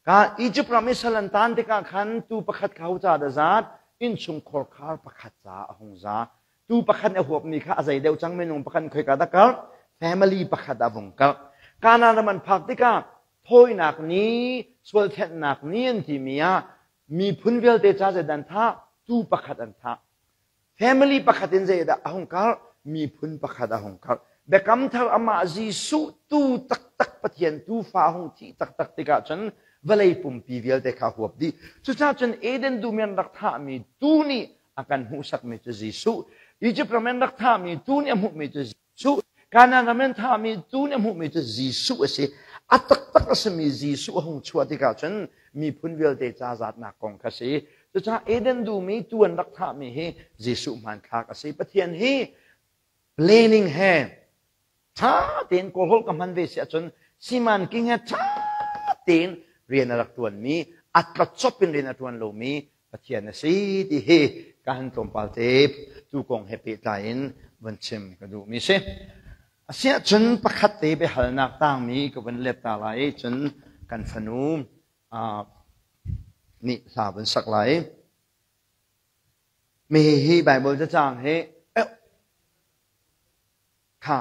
Ka Egypt ram i sal an tan tikah khan tuu pakhat kha ho ca dah zat? Innchungkhar khar pakhat caah a hung za. Tuu pakhat a huapmi kha a zei deuh cang minung pakhat khoika dah karh? Family pakhat ah vung karh. Kanaan ram an phak tikah thawinak ni, sual thenhnak ni an timi ah miphun vialte ca zeidah an thah? Tuu pakhat an thah. Family pakhat in zeidah a hung karh? Miphun pakhat a hung karh. Biakam thar amah Jesuh tu taktak Pathian tuufa hung thih taktak tikah cun vawlei pumpi vialte kha a huap dih. Cucaah cun Eden dum i an rak thahmi tuu nih a kan hmuhsakmi cu Jesuh. Egypt ram in rak thahmi tuu nih a hmuhmi cu Jesuh. Kanaan ram in thahmi tuu nih a hmuhmi cu Jesuh a si. A taktak a simi Jesuh a hung chuah tikah cun miphun vialte ca zatnak kong kha si. Cucaah Eden dum i tuu an rak thahmi hi Jesuh hmanthlak a si. Pathian hi planning he ṭha tein kawlholh ka hman ve si ahcun siman king he ṭha tein rian a rak ṭuanmi a tlacop in rian a ṭuan lomi Pathian a si ti hi ka han tlawmpal te tu kong he pehtlai in vun chim ka duhmi si. Asiahcun pakhat te biahalnak tangmi ka vun let ta lai cun kan fanu nih hla vun sak lai. Mi hi Bible cacang hi kha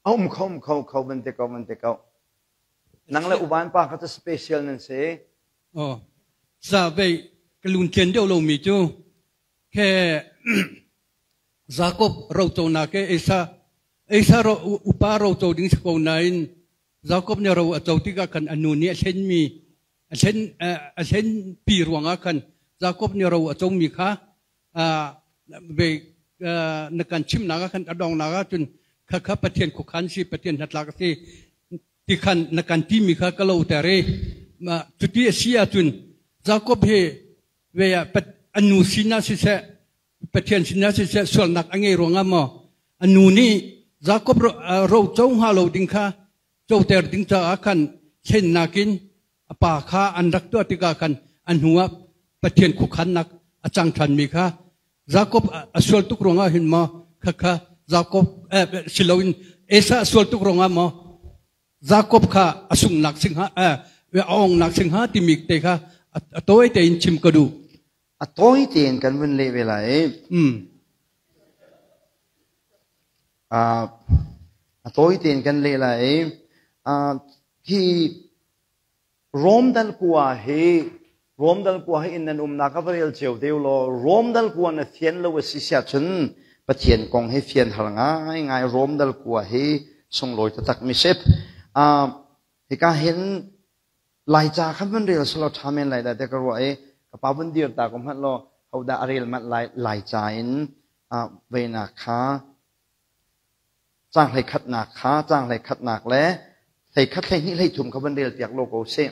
a um kho um kho kho van te ko van te ko nang le uban pa kha cu special nan si oh za vei ka lun tlen deuh lo mi cu ke Jacob roco na ke Esa Esa ro upa roco ding si ko nain Jacob nih ro a co tikah khan a nu nih a thlenmi a thlen a thlenpi ruangah khan Jacob nih ro a comi kha ve na kan chimnak ah khan a dongnak ah cun kha kha Pathian khuakhan si Pathian hnatlak a si ti khan na kan timi kha ka lo ter i cuti a si ahcun Jacob hi ve ah a nu sinah siseh Pathian sinah siseh sualnak a ngei ruangah maw a nu nih Jacob ro co hnga lo ding kha coter ding caah khan thlennak in a pa kha an rak tuah tikah khan a hnuah Pathian khuakhannak a cang ṭhanmi kha Jacob a sual tuk ruangah hin maw khakha Jacob eh, siloin Esa a sual tuk ruangah maw Jacob kha a sunghnak singha eh, a ongnak singha timi te kha a tawi tein chim ka duh. A tawi tein kan vun leh ve lai. A tawi tein kan leh lai. Hi Rom dal kua hi Rom dal kua hi inn nan umnak a va rel cio deu law Rom dal kua na fian lo a si siah cun Pathian kong hi fian har ngai ngai Rom dal kua hi sunglawi taktak mi si. Hika hin Laica khan van rel selaw ṭha men lai dah tiah ka ruah i ka pa vun dir ta ko hmanh law hodah a rel manh lai Laica in veinak kha caang hlei khatnak kha caang hlei khatnak le hlei khat hlei hnih hlei thum kha van rel piak law ko sih.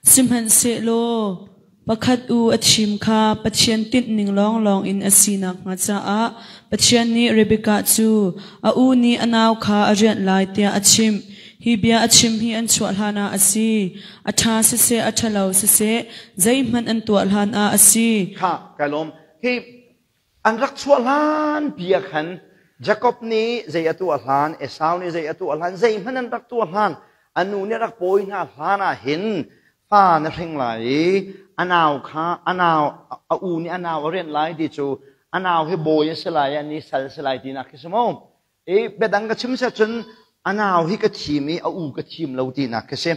Sihmanhsehlaw pakhat u a thim kha Pathian tinhning lawnglawng in a si nakhnga caah Pathian nih Rebekah cu a u nih a nau kha a rianh lai tiah a chimh. Hi bia a chim hi an chuah hlanah a si. A ṭha siseh a ṭhalo siseh zeihmanh an tuah hlanah a si. Kha kai lawm. Hi an rak chuah hlan pi ah khan Jakob nih zei a tuah hlan, Esau nih zei a tuah hlan, zeihmanh an rak tuah hlan, a nu nih rak pawi hna hlan ah hin fa na hring lai i a nau kha a nau a u nih a nau a rianh lai ti cu a nau hi bawi a si lai i ni sal si lai tinak khi si mu. I biadang ka chim seh cun a nau hi ka thim i a u ka thim lo tinak khi si.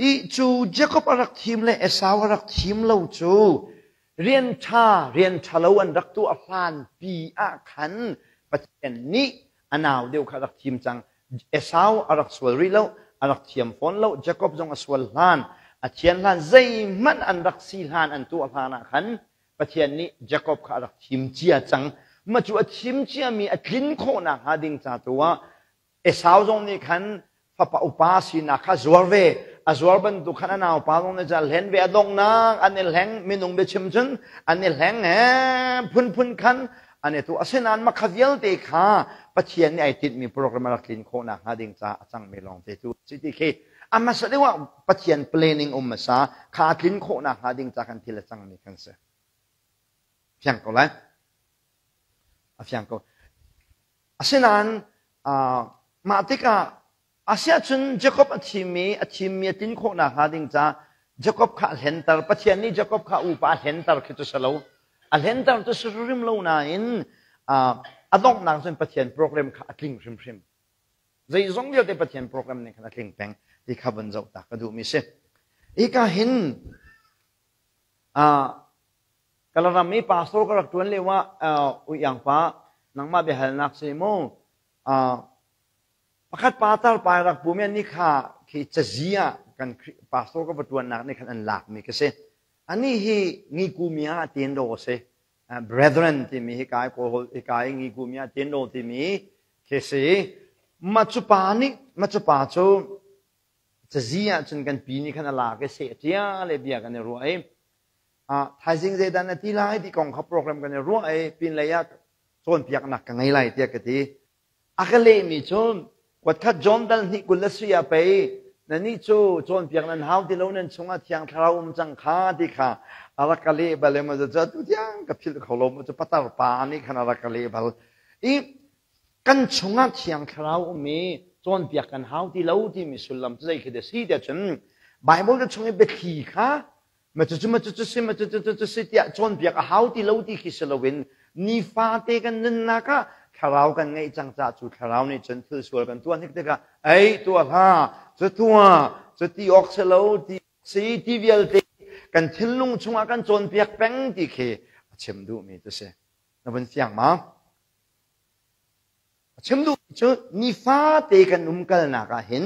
I cu Jakob a rak thim le Esau a rak thim lo cu rian ṭha rian ṭhalo an rak tuah hlan pi ah khan Pathian nih a nau deuh kha a rak thim cang. Esau a rak sual rih lo, a rak thiam fawn lo. Jakob zong a sual hlan, a thian hlan, zeihmanh an rak si hlan, an tuah hlan ah khan Pathian nih Jakob kha a rak thim cia cang. Mah cu a thim ciami a tlin khawh nakhnga ding ca tu ah Esau zong nih khan fapa upa sinak kha zuar ve. A zuar bantuk khan a naupa zong nih cun a hlen ve. A donghnak an i hleng, minung biachim cun an i hleng he phunphun khan an i tuah. Asinain mah kha vialte kha Pathian nih ai tinhmi program a rak tlin khawh nakhnga ding caah a cangmi lawngte tu a si ti khi a hmasa deuh ah Pathian planning um hmasa kha a tlin khawh nakhnga ding ca kan thil a cangmi kan si. Fiang ko lai. A fiang ko. Asinain mah tikah asiahcun Jakob a thim i a thimmi a tlin khawh nakhnga ding ca Jakob kha a hlenter. Pathian nih Jakob kha upa a hlenter khi cu si lo. A hlenter cu si hrim lo nain a donghnak cun Pathian program kha a tling hrimhrim. Zeizong vialte Pathian program nih khan a tling peng ti kha vun zoh ta ka duhmi si. Hika hin Kalaram i pastor ka rak ṭuan lio ah uiang pa nangmah biahalnak si mu pakhat pa tar pa rak pumi an nih kha khi cazi ah kan pastor ka va ṭuannak nih khan an lakmi ka si. Anih hi Ngikumia Tendo a si. Brethren timi hi kai kawl hi kai Ngikumia Tendo timi khi si. Mah cu pa nih mah cu pa cu cazi ah cun kan pi nih khan a lak i seh ṭia le bia kan i ruah i thaizing zeidah na ti lai ti kong kha program kan i ruah i pinlei ah cawnpiaknak ka ngei lai tiah ka ti. A ka lehmi cu kuatkhat John dal hnih 20 le sui ah pei nannih cu cawnpiak nan hau ti lo nan chungah thiang thlarau um cang kha ti kha a rak ka leh bal i maw cu atu tiang ka philh kho lo maw cu patar pa nih khan a rak ka leh bal i kan chungah thiang thlarau um i cawnpiak kan hau ti lo timi sullam cu zei khi dah si tiah cun Bible cu chung i biathli kha ma cucu ma cucu si ma cucu cucu si tiah cawnpiak a hau ti lo ti khi si loin nifate kan nunnak ah thlarau kan ngeih cang caah cu thlarau nih cun thil sual kan tuah hnik tikah ei tuah hlah cu tuah cu ti awk si lo ti si ti vialte kan thinlung chungah kan cawnpiak peng ti khi a chim duhmi cu si na vun fiang ma a chim duhmi cu nifate kan umkalnak ah hin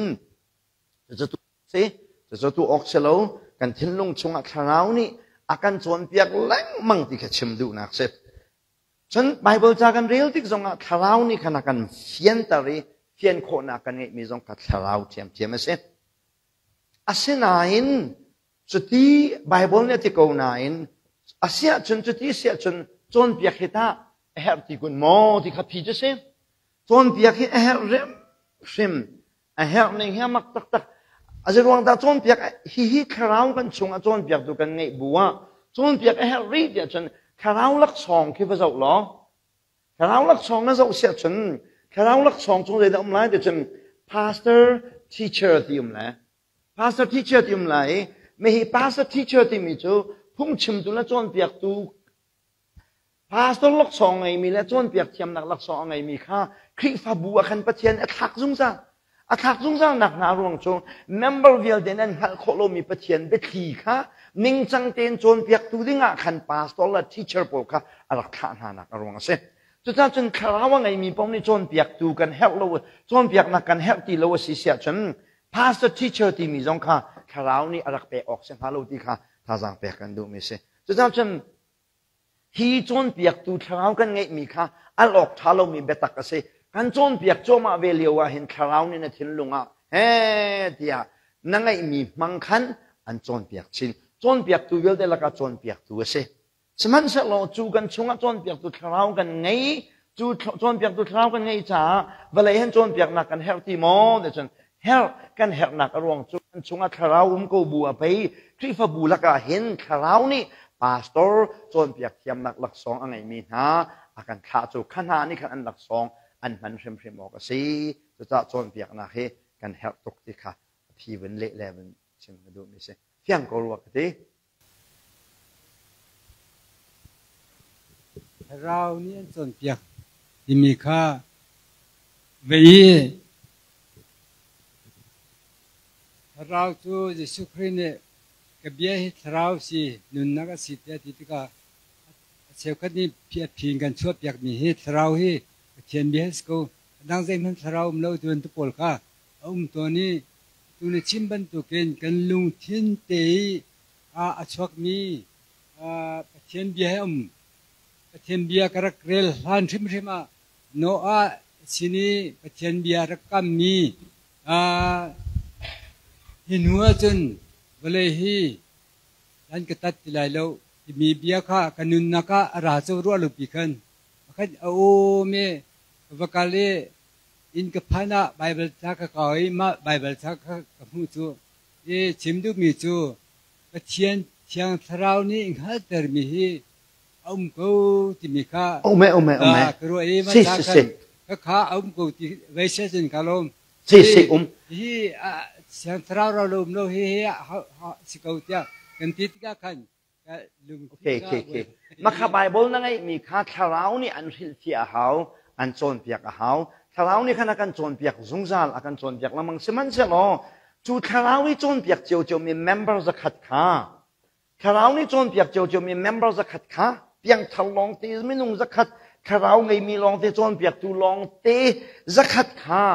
cucu Si, cucu tu awk si lo, kan thinlung chungah thlarau nih a kan cawnpiak lengmang ti kha chim duhnak si. Cun Bible ca kan rel tik zongah thlarau nih khan a kan fianter i fian khawhnak kan ngeihmi zong kha thlarau ṭhiamṭhiam a si. Asinain cuti Bible nih a ti ko nain asiahcun cuti siahcun cawnpiak hi tah a herh ti kun maw ti kha phi cu si. Cawnpiak hi a herh hrimhrim. A herh ning hi a mak taktak. A ruang dah cawnpiak hihi thlarau kan chungah cawnpiaktu kan ngeih bu ah cawnpiak a herh rih tiah cun thlarau laksawng khi va zoh law thlarau laksawng na zoh siah cun thlarau laksawng chung zeidah um lai ti cun pastor teacher ti um lai pastor teacher ti um lai i hi pastor teacher timi cu phungchimtu le cawnpiaktu Pastor laksawng ngeimi le cawnpiak thiamnak laksawng a ngeimi kha Khrihfabu ah khan Pathian a thlak zungzal. A thlak zungzalnak hna ruang cu member vialte nan hngalh khawh lomi Pathian biathli kha ningcang tein cawnpiaktu dingah khan pastor le teacher pawl kha a rak thlah hnanak a ruang a si. Cucaah cun thlarau a ngeimi paoh nih cawnpiaktu kan herh lo, cawnpiaknak kan herh ti lo a si siah cun pastor teacher timi zong kha thlarau nih a rak pek awk si hnga lo ti kha thazaang pek kan duhmi a si. Cucaah cun Hi cawnpiaktu thlarau kan ngeihmi kha al awk ṭha lomi biatak a si. Kan cawnpiak cuahmah ve lio ah hin thlarau nih na thinlung ah he tiah na ngeihmi hmang khan an cawnpiak chin. Cawnpiaktu vialte lakah cawnpiaktu a si. Sihmanhsehlaw cu kan chungah cawnpiaktu thlarau kan ngei, cu cawnpiaktu thlarau kan ngeih caah vawlei hin cawnpiaknak kan herh ti maw? Ti cun herh kan herhnak a ruang cu kan chungah thlarau um ko bu a pei Khrihfabu lakah hin thlarau nih pastor cawnpiak thiamnak laksawng a ngeimi hna a kan thlah cu kha hna nih khan an laksawng an hman hrimhrim awk a si. Cucaah cawnpiaknak hi kan herh tuk ti kha a phi vun leh le vun chim ka duhmi si. Fiang ko rua ka ti. Thlarau nih an cawnpiak timi kha vei i Thlarau cu Jesuh Khrih nih ka bia hi thlarau si, nunnak a si tiah a ti tikah a cheukhat nih a phi in kan chuahpiakmi hi thlarau hi Pathian bia hi si ko. A dang zeihmanh thlarau um lo ti bantuk pawl kha a um tawn i tu na chim bantukin kan lungthin te i a chuakmi Pathian bia he um. Pathian bia ka rak rel hlan hrimhrim ah Noah sin i Pathian bia rak kammi hi hnu ahcun vawlei hi nan ka tat ti lai lo timi bia kha ka nunnak ah a ra co ruah lopi khan pakhat a um i ka va kal i inn ka phan ah Baibal ca ka kau i mah Baibal ca kha ka hmuh cu i chim duhmi cu Pathian Thiang Thlarau nih hngalhtermi hi a um ko timi kha um e um e um e ka ruah i si si si ka kha a um ko ti vei se cun ka lawm. Si si um. Hi Thiang Thlarau ro lo um lo hi hi si ko tiah kan ti tikah khan. Okay, okay, okay. Makha Bible na ngeihmi kha thlarau nih an hrilhfiah a hau, an cawnpiak a hau. Thlarau nih khan a kan cawnpiak zungzal, a kan cawnpiak lengmang. Sihmanhsehlaw cu thlarau i cawnpiak ciocio mi member zakhat kha, thlarau nih cawnpiak ciocio mi member zakhat kha, piangthar lawngte minung zakhat, thlarau ngeimi lawngte cawnpiaktu lawngte zakhat kha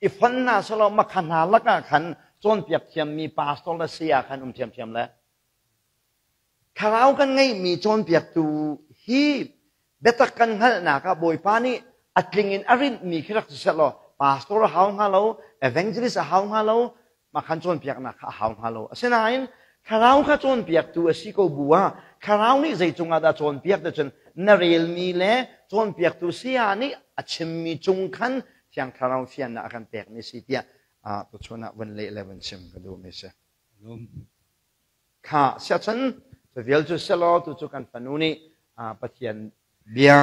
i fon hna selaw makha hna lakah khan cawnpiak thiammi pastor le saya khan um thiamthiam le. Thlarau kan ngeihmi cawnpiaktu hi biatak kan hngalhnak ah Bawipa nih a tling in a rinhmi khi rak si sehlaw pastor a hau hnga lo, evangelist a hau hnga lo, mah khan cawnpiaknak kha a hau hnga lo. Asinain thlarau kha cawnpiaktu a si ko bu ah thlarau nih zei cungah dah cawnpiak ti cun na relmi le cawnpiaktu saya nih a chimmi cung khan Thiang Thlarau fiannak a kan pekmi si tiah tuchun ah vun leh le vun chim ka duhmi si. Kha siacun cu vial cu selaw tu cu kan fanu nih Pathian bia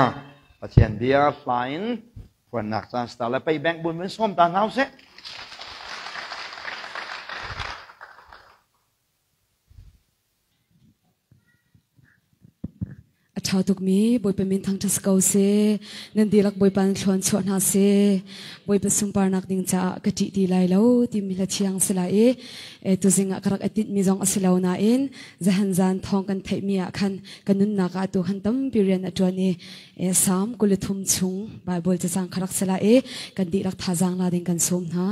Pathian bia hla in phuannak caan star le pei bank bun vun sawm ta hna usih. A ṭha tukmi Bawipa min thangṭhat si ko seh. Nan dihlak Bawipa in thluan chuah hna seh. Bawipa sunparnak ding caah ka ṭih ti lai lo timi hla thiang si lai i e, tuzing ah ka rak i tinhmi zong a si lo nain zahan zan thawng kan theihmi ah khan ka nunnak ah atu khan tampi rian a ṭuan i e, Salm 23 chung Baibal cacang kha rak si lai i kan dihlak thazaang la ding kan sawm hna.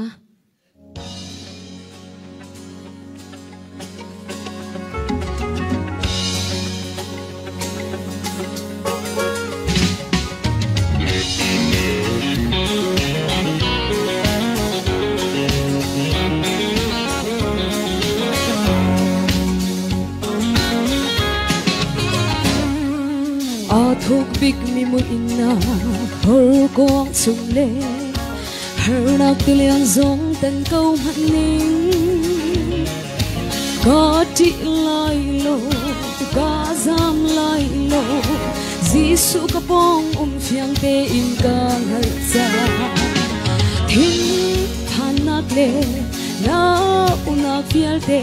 Aa thuk bikmi muihnak horkuang chung le Harnak tilian zong tan ko hmanh ning Ka ṭih lai lo ka zam lai lo Jesuh ka pawng um fiang tein ka hngalh cang Thinphannak le launak vialte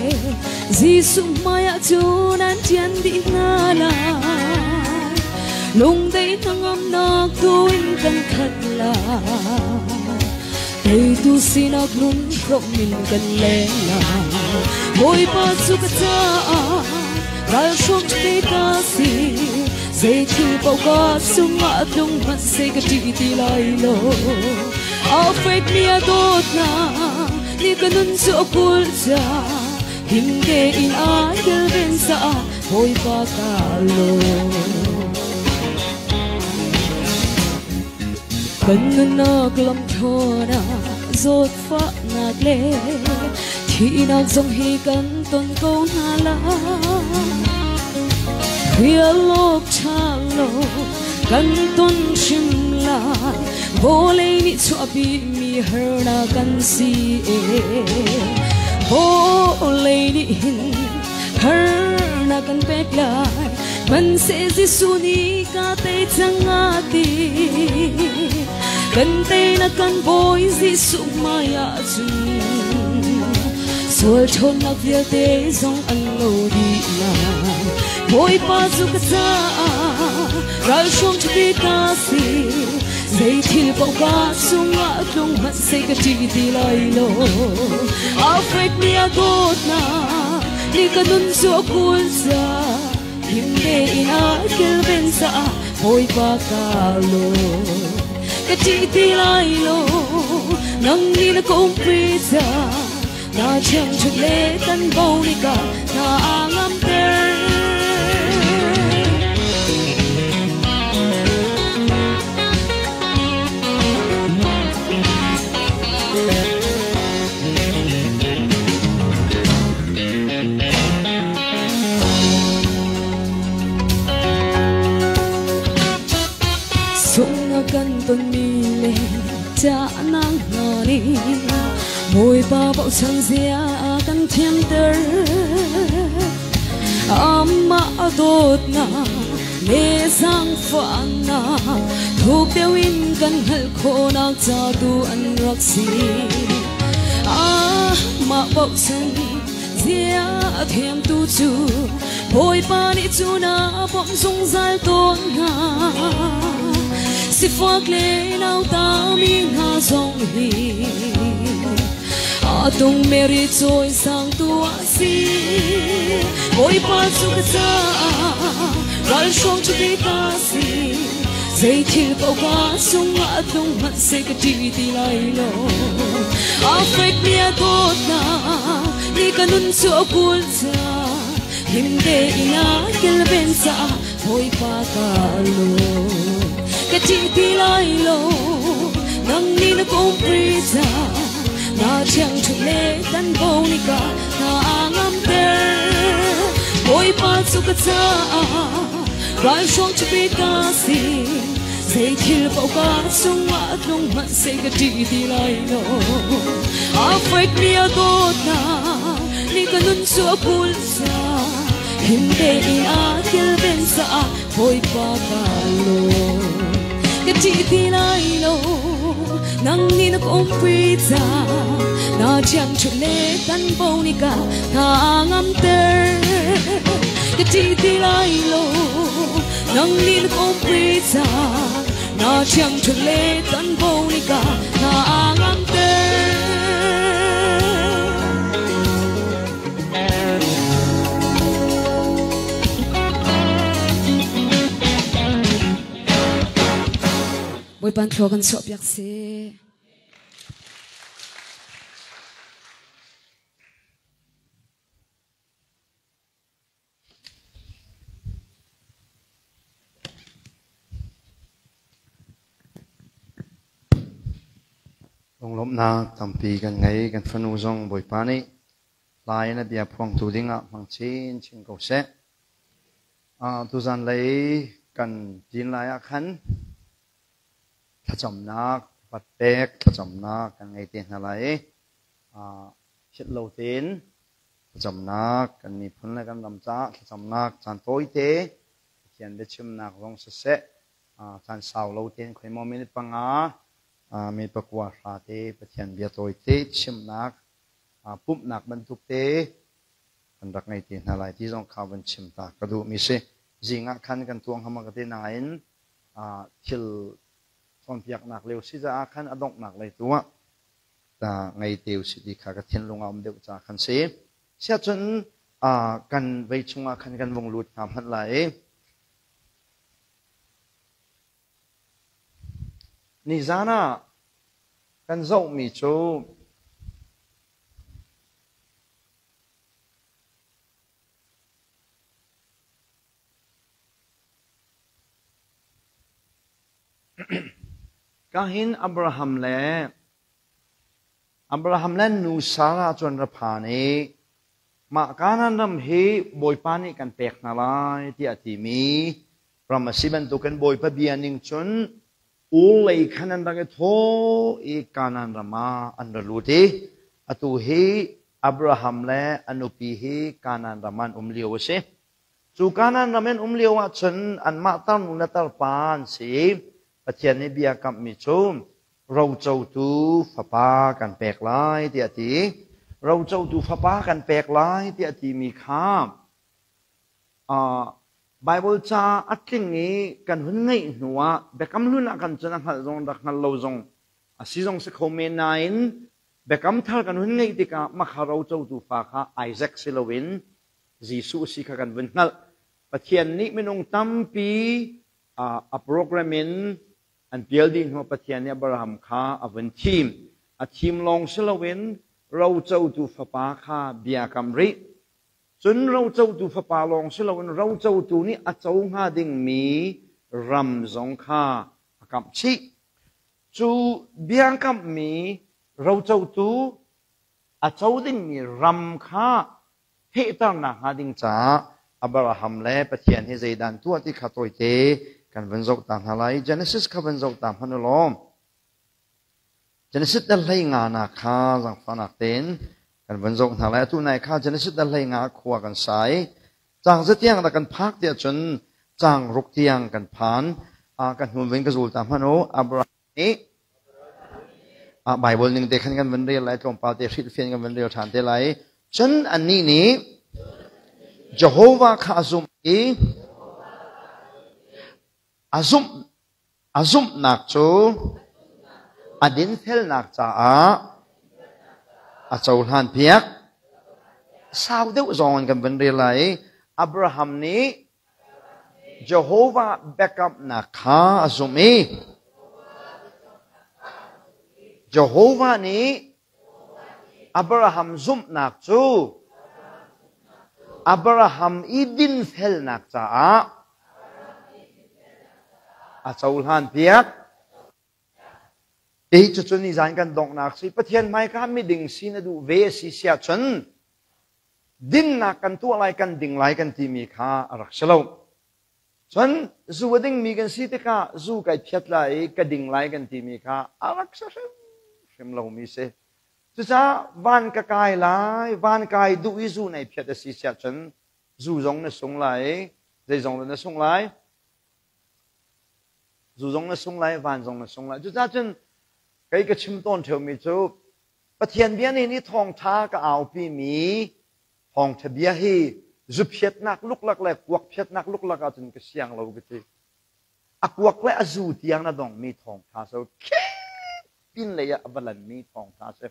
Jesuh hmaiah cun an ṭian dih hna lai Lungdei hnangamnak tu in kan khat lai Teitu sinak nun hrawm in kan leng lai Bawipa cu ka caah ralhruang te ka si Zei thil paoh ka cungah tlung hmanh seh ka ṭih ti lai lo A fekmi a dawtnak nih ka nun cu a kulh cang Him tein aa kilven caah Bawipa ka lawm. Kan nunnak lamthlawn ah zawtfahnak le Thihnak zong hi kan ton ko hna lai. Hrial awk ṭha lo kan ton hrim lai. Vawlei nih chuahpi mi harnak kan si ee. Vawlei nih hin harnak kan pek lai. Hmanhseh Jesuh nih ka tei cang a ti. Kan teinak kan Bawi Jesuh hmai ah cun sual ṭhawnnak vialte zong an lo dih lai. Bawipa cu ka caah ralhruang ṭhapi ka si. Zei thil paoh ka cungah tlung hmanh seh ka ṭih ti lai lo. Alfred nih a dawtnak nih ka nun cu a kul cang. Him tein a kilven caah Bawipa ka lawm. Ka ṭih ti lai lo, nang nih na ka umpi caah na thiangṭhunh le kan bo nih ka hna a ngamter. Sungna kan tonmi le ṭahnak hna nih Bawipa bochan zia a kan thiamter. Amah a dawtnak le zaangfahnak thuk deuh in kan hngalh khawhnak ca tu an rak si. Amah bochan Zia a thiamtu cu Bawipa nih cun a bawmh zungzal tawn hna. Sifak le nautami hna zong hi a tung meri cawisangtu a si. Bawipa cu ka caah ralhruang ṭhapi ka si. Zei thil paoh ka cungah tlung hmanh seh ka ṭih ti lai lo. A fekmi a dawtnak nih ka nun cu a kulh caah him tein a kilven caah Bawipa ka lawm. Ka ṭih ti lai lo, nang nih na ka umpi caah na ṭhiangṭhunh le tan bo nih ka hna a ngamter. Bawipa cu ka caah Ralhruang ṭhapi ka si, zei thil paoh ka cungah tlung hmanh seh ka ṭih ti lai lo. A fekmi a dawtnak nih ka nun cu a kulh caah him tein a kilven caah Bawipa ka lawm. Ka ṭih ti lai lo, nang nih na ka umpi caah na ṭhiangṭhunh le kan bo nih ka hna ngamter. Ka ṭih ti lai lo, nang nih na ka umpi caah na ṭhiangṭhunh le kan bo nih ka hna ngamter. Bawipa thlua kan chuahpiak seh. Lunglawmhnak tampi kan ngei. Kan fanu zong Bawipa nih lai in a bia phuangtu dingah hmang chinchin ko seh. Tuzan lei kan ṭin lai ah khan thlacamnak upat pek thlacamnak kan ngei te hna lai i philh lo tein thlacamnak kan miphun le kan ram caah thlacamnak caan tawite Pathian biachimnak zong siseh caan sau lo tein khuaimaw minute 5 minute 9 hra te Pathian bia tawite chimnak pumhnak bantuk te kan rak ngei te hna lai ti zong kha van chim ta ka duhmi si. Zing ah khan kan tuang hama ka te nain thil cawnpiaknak lio si caah khan a donghnak lei tu ah ta ngei te usih ti kha ka thinlung ah um deuh ca khan si. Siahcun kan vei chungah khan kan vung lut hna hmanh lai i nizan ah kan zohmi cu Kahin Abraham le Abraham le nu Sarah cu an ra phan i mah Kanaan ram hi Bawipa nih kan pek hna lai tiah a timi ram a si bantukin Bawipa bia ning cun Ur lei khan an rak i thawh i Kanaan ram ah an ra lut i atu hi Abraham le a nupi hi Kanaan ram ah an um lio a si. Cu Kanaan ram in um lio ahcun anmah tarnu le tarpa an si i Pathian nih bia kamhmi cu rocotu fapa kan pek lai tiah a ti. Rocotu fapa kan pek lai tiah a timi kha Baibal ca a tling i kan hun ngeih hnuah Biakam Hlun ah kan cun a hngalh zong rak hngal lo zong a si zong si kho men nain Biakam Thar kan hun ngeih tikah makha rocotu fa kha Isaac si loin Jesuh si kha kan vun hngalh. Pathian nih minung tampi a program in an pial dih hnuah Pathian nih Abraham kha a vun thim. A thim lawng si loin rocotu fapa kha bia kam rih. Cun rocotu fapa lawng si loin rocotu nih a co hnga dingmi ram zong kha a kamh chih. Cu biakamhmi rocotu a co dingmi ram kha fehternak hnga ding caah Abraham le Pathian hi zeidah an tuah ti kha tawite kan vun zoh ta hna lai. Genesis kha vun zoh ta hmanh u law. Genesis dal hlei nga nak kha zangfahnak tein kan vun zoh hna lai. Atu nai kha Genesis dal hlei nga khua kan sa i caang zatiang dah kan phak tiah cun caang ruk tiang kan phan. Kan hnu vin ka zul ta hmanh u. Abraham nih Bible ning te khan kan vun rel lai tlawmpal te hrilhfian kan vun rel ṭhan te lai. Cun annih nih Jehovah kha a zumh i a zumh a zumhnak cu a dinfelnak caah a cohlan piak. Sau deuh zong in kan vun rel lai. Abraham nih Jehovah biakamnak kha a zumh i Jehovah nih Abraham zumhnak cu Abraham i dinfelnak caah a cohlanpiak. Hi cucu nizan kan donghnak si. Pathian hmaika miding si na duh ve a si siah cun dinnak kan tuah lai kan ding lai kan timi kha a rak si lo. Cun zu a dingmi kan si tikah zu kai phiat lai i ka ding lai kan timi kha a rak si hrimhrim lomi si. Cucaah van ka kai lai, van kai duh i zu nei phiat a si siah cun zu zong na sung lai i zeizong na sung lai? Zu zong na sung lai, van zong na sung lai. Cucaah cun kei ka chim tawn ṭheumi cu Pathian bia nih ni thawngṭha ka aupi mi thawngṭha bia hi zuphiatnak luklak le kuak phiatnak luklak ahcun ka siang lo ka ti. A kuak le a zu tiang na dongmi thawngṭha so pin lei ah a va lanmi thawngṭha si.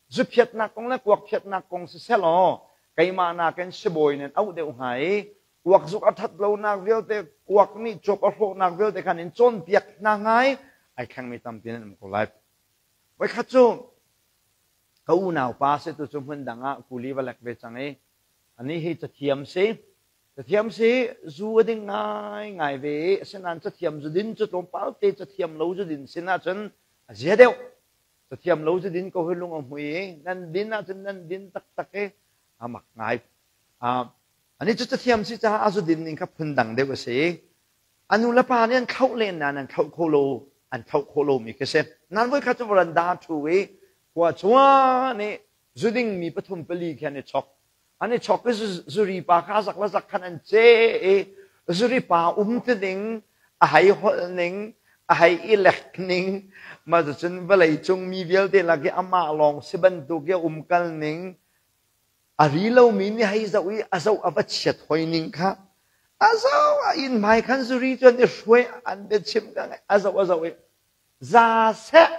Zuphiatnak kong le kuak phiatnak kong siseh law keimah nakin sibawi nan auh deuh hnga i kuak zuk a ṭhat lonak vialte kuak nih cuap a hrawhnak vialte khan in cawnpiak hna ngai ai thlengmi tampi nan um ko lai. Voikhat cu ka unau pa si tu cu hmun dang ah kuli va lek ve cang i anih hi cathiam si. Cathiam si zu a ding ngai ngai ve i asinain cathiam zu din cu tlawmpal te cathiam lo zu din sin ahcun a zia deuh. Cathiam lo zu din ko hi lung a hmui i nan din ahcun nan din taktak i a mak ngai. Anih cu cathiam si caah a zu din ning kha phundang deuh a si. A nu le pa nih an thlauh len nain an thlauh kho lo an thlauh khawh lomi khi si. Nan voikhat cu veranda ṭhu i khua chuan i zuding mi pathum pali khi an i chok. An i chok i zuri pa kha zak le zak khan an ce i zuri pa um ti ning, a hei holh ning, a hei i lek ning, mah cucun vawlei cung mi vialte lak i amah lawng si bantuk i a umkal ning, A ri lomi nih hei zoh i a zoh a va chiat hoi ning kha a zoh a inn hmai khan zuri cu an i hruai an biachim ka ngaih a zoh a zoh i za seh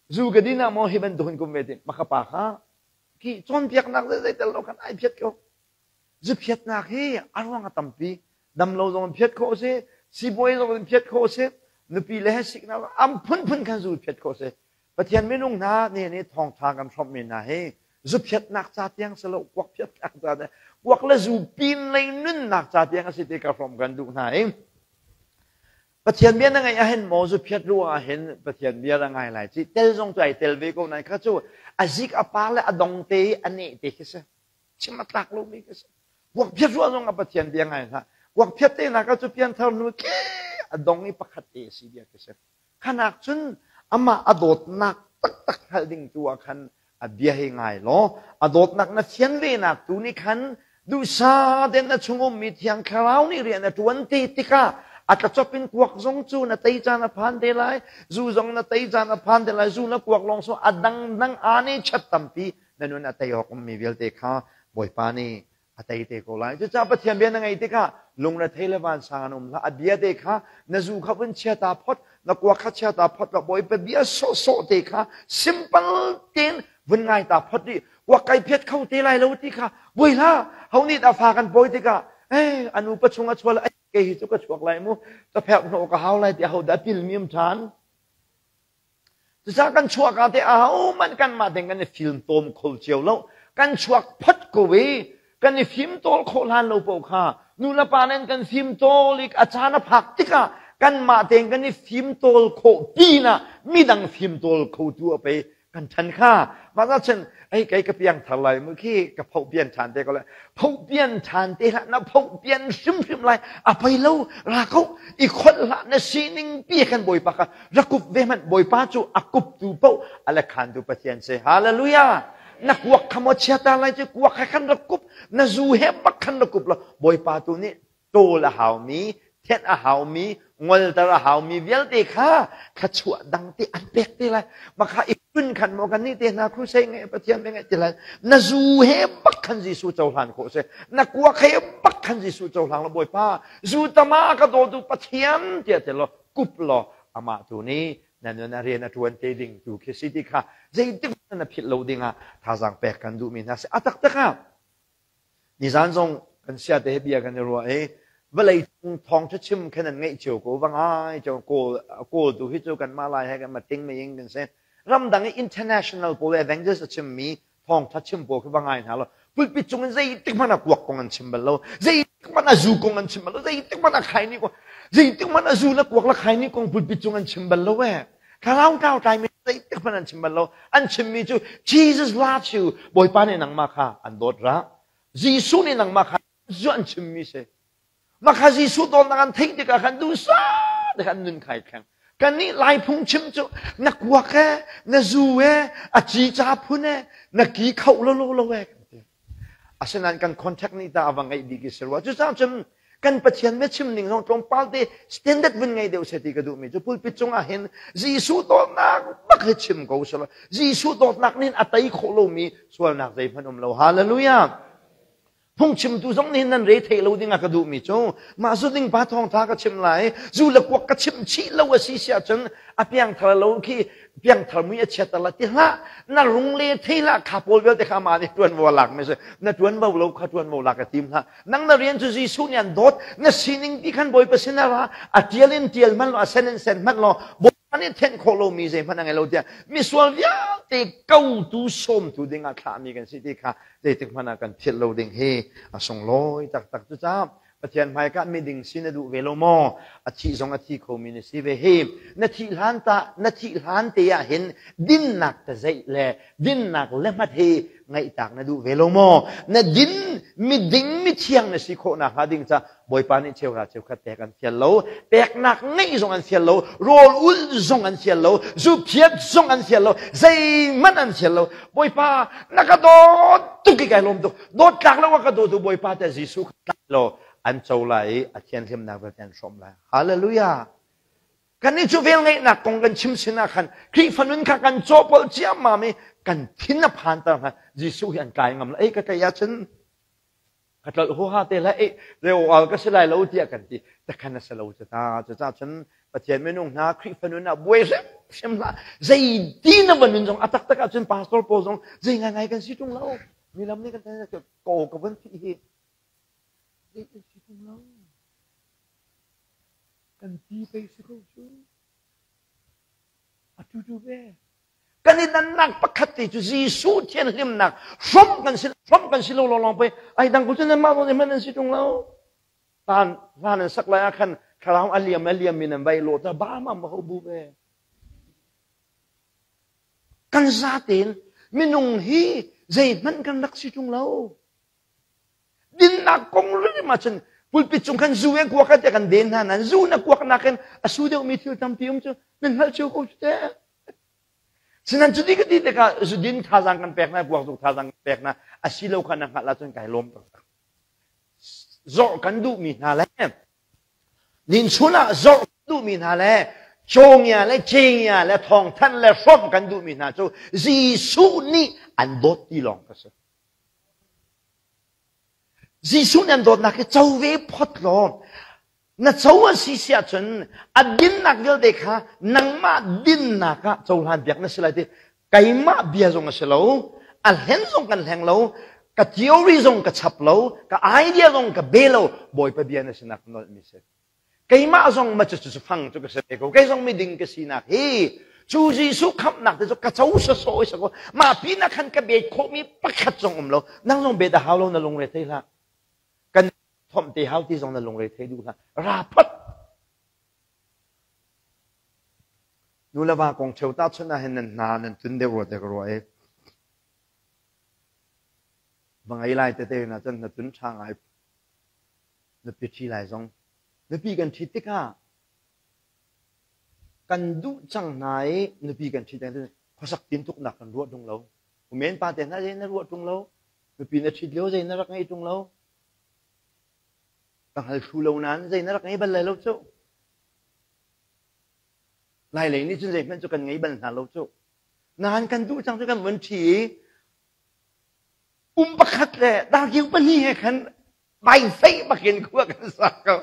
zu ka din ah maw hi bantuk in kum ve ti maka pa kha ki cawnpiaknak zei tel lo khan ai phiat ko zu phiatnak hi a ruang a tampi dam lo zong in phiat khawh si sibawi zong in phiat khawh si nupi le he siknak am phunphun khan zu phiat khawh si Pathian minung hna nih nih thawngṭha kan hrawmhmi hna hi zuphiatnak ca tiang si lo kuak phiatnak ca te kuak le zu pin lei nunnak ca tiang a si ti ka hrawm kan duh hna i. Pathian bia na ngaih ahhin maw zu phiat ruang ahhin Pathian bia na ngai lai ci tel zong cu ai tel ve ko nain kha cu a zik a par le a dong te i a neh te khi si. Chim a tlak lomi khi si. Kuak phiat ruang zong ah Pathian bia ngai hlah. Kuak phiat te nak ah cu pianthar hnu khi a dong i pakhat te a si bia khi si. Khanak cun amah a dawtnak taktak hngalh ding tu ah khan a bia hi ngai law a dawtnak na fian ve nak tu nih khan duhsa den na chung ummi thiang thlarau nih rian a ṭuan te tikah a tlacop in kuak zong cu na tei caan a phan te lai, zu zong na tei caan a phan te lai, zu na kuak lawng so a dangdang aa ne chat tampi na nun a tei awk ummi vialte kha Bawipa nih a tei te ko lai. Cucaah Pathian bia na ngaih tikah lungrethei le vansang an um hlah. A bia te kha na zu kha vun chia ta phot, na kuak kha chia ta phot law Bawipa bia sawhsawh te kha simple tein vun ngai ta phot rih. Kuak kai phiat kho te lai lo ti kha buai hlah. Ho nih dah fa kan pawi tikah eh anu pa chung a chual ai kei hi cu ka chuak lai mu ka phek hnawh ka hau lai ti ho dah pilmi um ṭhan. Cucaah kan chuak ah teh ahohmanh kanmah ding kan i fimtawl kho cio lo. Kan chuak phot ko i kan i fimtawl khawh hlan lo paoh kha nulepa nih kan fimtawl i a caan a phak tikah kanmah tein kan i fimtawl khawh pinah midang fimtawl khotu a pei kan ṭhan kha. Mah cun ei kei ka piang thar lai mu khi ka phoh pian ṭhan te ko lai. Phoh pian ṭhan te hlah, na phoh pian hrimhrim lai. A pei lo, ra ko, i kholh hlah, na sining pi kan Bawipa kha ra kup ve hmanh. Bawipa cu a kuptu paoh a le khantu Pathian si. Hallelujah! Na kuak kha maw chia ta lai cu kuak he khan ra kup, na zu he bak khan ra kup law Bawipa tu nih ṭawl a haumi, thenh a haumi, ngolter a haumi vialte kha thluachuah dang te an pek te lai. Maka i phun khan maw kan nih te hna crusade ngai Pathian ngai ti lai. Na zu he bak khan Jesuh cohlan khawh si. Na kuak he bak khan Jesuh cohlang lo Bawipa. Zu tama ka dawtu Pathian tiah ti law kup law amah tu nih na nun a rian a ṭuan te ding tu khi si ti kha zeitik na philh lo ding ah thazaang pek kan duhmi hna si. A taktak ah Nizan zong kan sia te he bia kan i ruah i vawlei cung thawngṭha chim khan an ngeih cio ko va ngai cio. Kawl kawl tu hi cu kanmah lai he kan ma ting mei kan si. Ramdang i international pawl evangelist a chimmi thawngṭha chim pawl khi va ngai hna lo, pulpit cung in zeitik hmanh ah kuak kong an chim bal lo, zeitik hmanh ah zu kong an chim bal lo, zeitik hmanh ah khaini kong, zeitik hmanh ah zu le kuak le khaini kong pulpit cung an chim bal lo eh. Thlarau tlau tlai mi zeitik hmanh an chim bal lo. An chimmi cu Jesus loves you. Bawipa nih nangmah kha an dawt ra. Jesuh nih nangmah kha zu an chimmi si. Mah kha Jesuh dawtnak an theih tikah khan duhsah te khan nun khai thleng. Kannih Lai phung chim cu na kuak e, na zu e, a ci ca phun e, na ki khoh lo lo lo e. Asinain kan contact nih ta a va ngeih bik i si rua. Cucaah cun kan Pathian biachim ning zong tlawmpal te standard vun ngei deuh seh ti ka duhmi cu pulpit cungah hin Jesuh dawtnak bak hi chim ko selaw Jesuh dawtnak nih a tei khawh lomi sualnak zeihmanh um lo. Hallelujah! Phungchimtu zong nih nan re thei lo ding ah ka duhmi cu mah zu ding pa thawngtha ka chim lai, zu le kuak ka chim chih lo a si si ahcun a piangthar lo khi piangthar mui a chiatter la ti hlah, na rung le thei hlah. Kha pawl vialte kha mah nih ṭuanvo a lak mi si. Na ṭuanvo lo kha ṭuanvo lak a tim hlah. Nang na rian cu Jesuh nih an dawt na sining ti khan Bawipa sin ah ra, a ṭial in ṭial hmanh law, a sen in sen hmanh law, Bawipa nih thenh khawh lomi zeihmanh a ngei lo tiah misual vialte kotu sawmtu ding ah thlahmi kan si ti kha zeitik hmanh ah kan philh lo ding hi a sunglawi taktak. Cucaah Pathian hmaika miding si na duh ve lo maw? A thih zong a thi khomi na si ve hi. Na thih hlan ta, na thih hlan te ah hin dinnak ta zeih le dinnak le hmat hi ngaihtak na duh ve lo maw? Na din, miding, mithiang na si khawh nakhnga ding ca Bawipa nih cheuhra cheukhat pek an fial lo, peknak ngeih zong an fial lo, rawl ulh zong an fial lo, zuphiat zong an fial lo, zeihmanh an fial lo. Bawipa, na ka dawt tuk i kai lawm tuk. Dawt tlak lo a ka dawtu Bawipa te Jesuh kha law an co lai i a thianhlimnak vialte an hrawm lai. Hallelujah! Kannih cu velngeihnak kong kan chim sinah khan Khrihfa nun kha kan cawhpolh ciammam i kan thin a phanter hna. Jesuh hi an tlai ngam lo. Ei ka tlaih ahcun ka tlolh huaha te lai, ei reo ka si lai lo tiah kan ti. Takhan a si lo cu ta. Cucaah cun Pathian minung hna, Khrihfa nun ah buai hrimhrim hlah. Zeiti na va nun zong a taktak ahcun pastor pawl zong zei ngaingai kan si ṭung lo. Mi lam nih kan than ko ka vun thih hi zei kan si ṭung lo. Kan ti pei si ko cu. A tu tu ve. Kan i dannak pakhat te cu Jesuh thianhlimnak hrawmh kan si, hrawmh kan si lo lawng pei ai dang ko cu nan mah nawn hmanh nan si ṭung lo. Hlan hlan an sak lai ah khan Thlarau a liam a liam mi nan vai lawh ta ba ma ma ho bu ve. Kan zaten minung hi zeihmanh kan rak si ṭung lo. Dinnak kong rim ahcun pulpit cung khan zu he kuak te kan den hna nan zu na kuak nakin a su deuhmi thil tampi um cu nan hngalh cio ko cu te. Sinan cuti ka ti tikah zudin thazaang kan pek hna, kuak zuk thazaang kan pek hna, a si lo kha na hngalh ahcun kai lawm taktak. Zorh kan duhmi hna le ninchun ah zorh kan duhmi hna le cawngia le cengia le thawngthanh le hrawmh kan duhmi hna cu Jesuh nih an dawt ti lawng ka si. Jesuh nih an dawtnak hi co ve phot law na co a si si ahcun a dinnak vialte kha nangmah dinnak ah cohlan piak na si lai ti keimah bia zong a si lo a hlen zong kan hleng lo ka theory zong ka chap lo ka idea zong ka be lo bawipa bia na sinak nolh mi si keimah zong ma cu cu fang cu ka si ve ko kei zong miding ka sinak hi cu Jesuh khamhnak te cu ka co sasaw i sako mah pinah khan ka bet khawhmi pakhat zong um lo nang zong bet a hau lo na lungre thei hlah kan thomh te hau ti zong na lungre thei duh hlah ra phot nu le va kong cheu ta chun ah hin nan hna nan tun deuh rua te ka rua e va ngei lai tete na cun na tun ṭha ngai na pi ṭhi lai zong nupi kan ṭhit tikah kan duh cang hna i nupi kan ṭhit khuasak tin tuknak kan ruah ṭung lo umen pa te hna zei na ruah ṭung lo nupi na ṭhit lio zei na rak ngei ṭung lo Ka hngal thlu lo nain zei na rak ngei bal lai lo cu. Lailei nih cun zeihmanh cu kan ngei bal hna lo cu. Nain kan duh cang cu kan vun ṭhi i um pakhat le darkiu pahnih he khan bai fei bakin khua kan sa ko.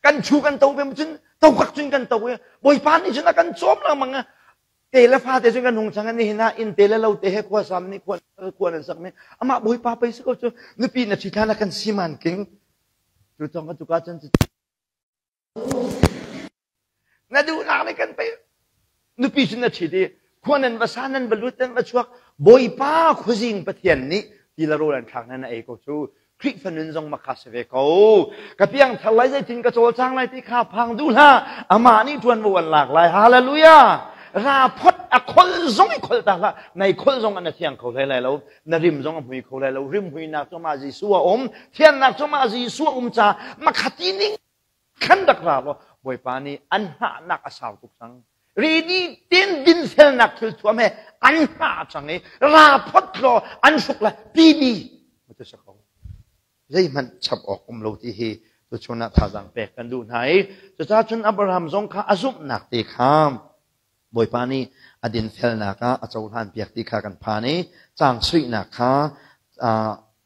Kan chu kan to ve cun tokak cun kan to i Bawipa nih cun a kan cawm lengmang. Te le fate cun kan hung cang ni hin ah inn te le lo te he khua sam nih khua khua nan sak mi amah bawipa pei si ko cu nupi na ṭhi thlan ah kan siman king cu cong ka cuka cun na duhnak nih kan pe nupi cun na ṭhit i khua nan va sa nan va lut nan va chuak bawipa khuazing pathian nih ti le rawl an thlak nan na ei ko cu Khrihfa nun zong makha si ve ko. Ka piangthar lai zeitin ka cawlcang lai ti kha phang duh hlah. Amah nih ṭuanvo an lak lai. Hallelujah! Ra phot a khol zong i khol ta hlah. Nai khol zong an thiang kho hlei lai lo. Na rim zong a hmui kho lai lo. Rim huinak cu mah Jesuh a um. Thiannak cu mah Jesuh a um ca makhati ning khan rak ra law Bawipa nih an hngahnak a sau tuk cang. Ridi tin dinfelnak thil thuam he an hngah cang i ra phot law an hruk lai PB tu si ko. Zeihmanh chap awk um lo ti hi tuchun ah thazaang pek kan duh hna i cucaah cun Abraham zong kha a zumhnak te kha Bawipa nih a dinfelnak ah a cohlan piak ti kha kan phan i caang suihnak kha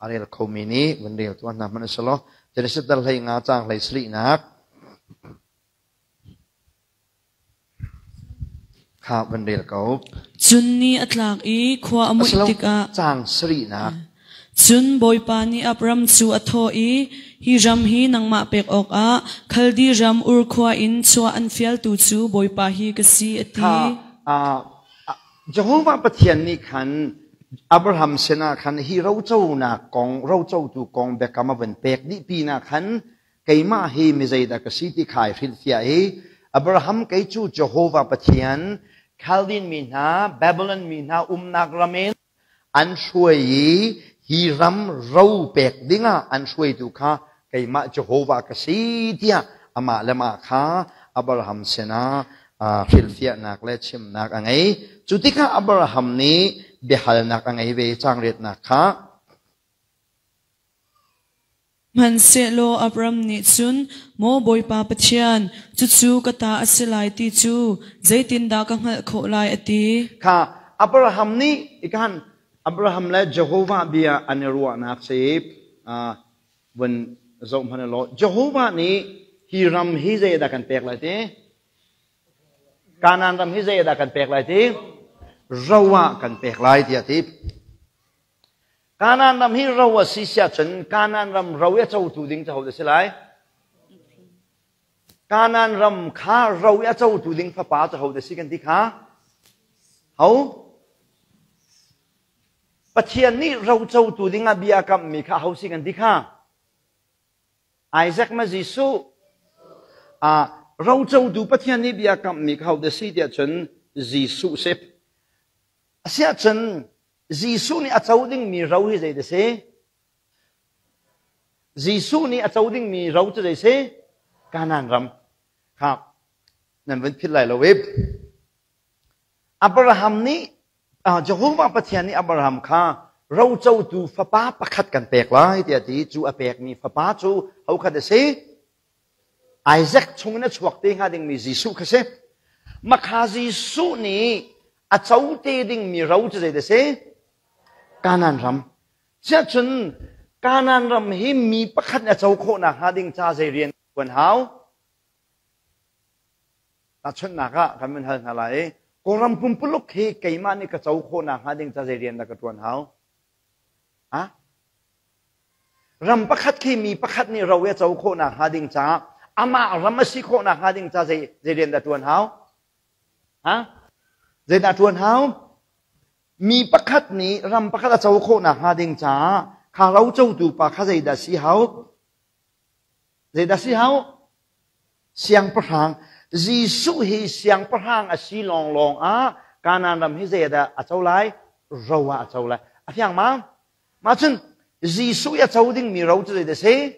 a rel khomi nih vun rel tuah hna hmanh usih law Genesis dal 15 caang 17nak kha vun rel ko. Cun ni a tlak i khua a muih tikah caang sarihnak Cun Bawipa nih Abram cu a thawh i, Hi ram hi nangmah pek awkah Khaldi ram Ur khua in chuah an fialtu cu Bawipa hi ka si, a ti. Kha Jehovah Pathian nih khan Abraham sinah khan hi roconak kong, rocotu kong biakam a vun pek dih pinah khan keimah hi mi zeidah ka si ti kha ai hrilhfiah i Abraham kei cu Jehovah Pathian Chaldean mi hna, Babylon mi hna umnak ram in an hruai i hi ram ro pek dingah an hruaitu kha keimah Jehovah ka si tiah amah le mah kha Abraham sinah hrilhfiahnak le chimnak a ngei. Cu tikah Abraham nih biahalnak a ngei ve i cangriatnak kha Hmanhsehlaw Abram nih cun, Maw Bawipa Pathian, cucu ka ta a si lai ti cu zeitindah ka hngalh khawh lai, a ti. Kha Abraham nih ikhan Abraham le Jehovah bia an i ruahnak si vun zoh hmanh law Jehovah nih hi ram hi zeidah kan pek lai ti? Kanaan ram hi zeidah kan pek lai ti? Ro ah kan pek lai tiah ti. Kanaan ram hi ro a si siah cun Kanaan ram ro i a cotu ding cu hodah si lai? Kanaan ram kha ro i a cotu ding fapa cu hodah si kan ti kha? Ho? Pathian nih ro cotu ding ah bia a kamhmi kha ho si kan ti kha? Isaac ma Jesuh? Rocotu Pathian nih bia kamhmi kha hodah si tiah cun Jesuh si. Asiahcun Jesuh nih a co dingmi ro hi zei si? Jesuh nih a co dingmi ro cu zei si? Kanaan ram. Kha nan vun philh lai lo i Abraham nih Jehovah Pathian nih Abraham kha rocotu fapa pakhat kan pek lai tiah ti cu a pekmi fapa cu ho khat a si? Isaac chungin a chuak te hnga dingmi Jesuh kha si. Makha Jesuh nih a co te dingmi ro cu zei si? Kanaan ram. Siahcun Kanaan ram hi mi pakhat nih a co khawhnak hnga ding ca zei rian tuan hau? Tahchunhnak ah kan vun hal hna lai i Kawlram pumpuluk hi keimah nih ka co khawhnak hnga ding ca zei rian dah ka ṭuan hau? Ha? Ram pakhat khi mi pakhat nih ro i a co khawhnak hnga ding caah amah ram a si khawhnak hnga ding ca zei zei rian dah ṭuan hau? Ha? Zeidah ṭuan hau? Mi pakhat nih ram pakhat a co khawhnak hnga ding caah kha ro cotu pa kha zeidah si hau? Zeidah si hau? Siangpahrang. Jesuh hi siangpahrang a si lawnglawng ah Kanaan ram hi zeidah a co lai? Ro ah a co lai. A fiang ma? Mah cun Jesuh i a co dingmi ro cu zeidah si?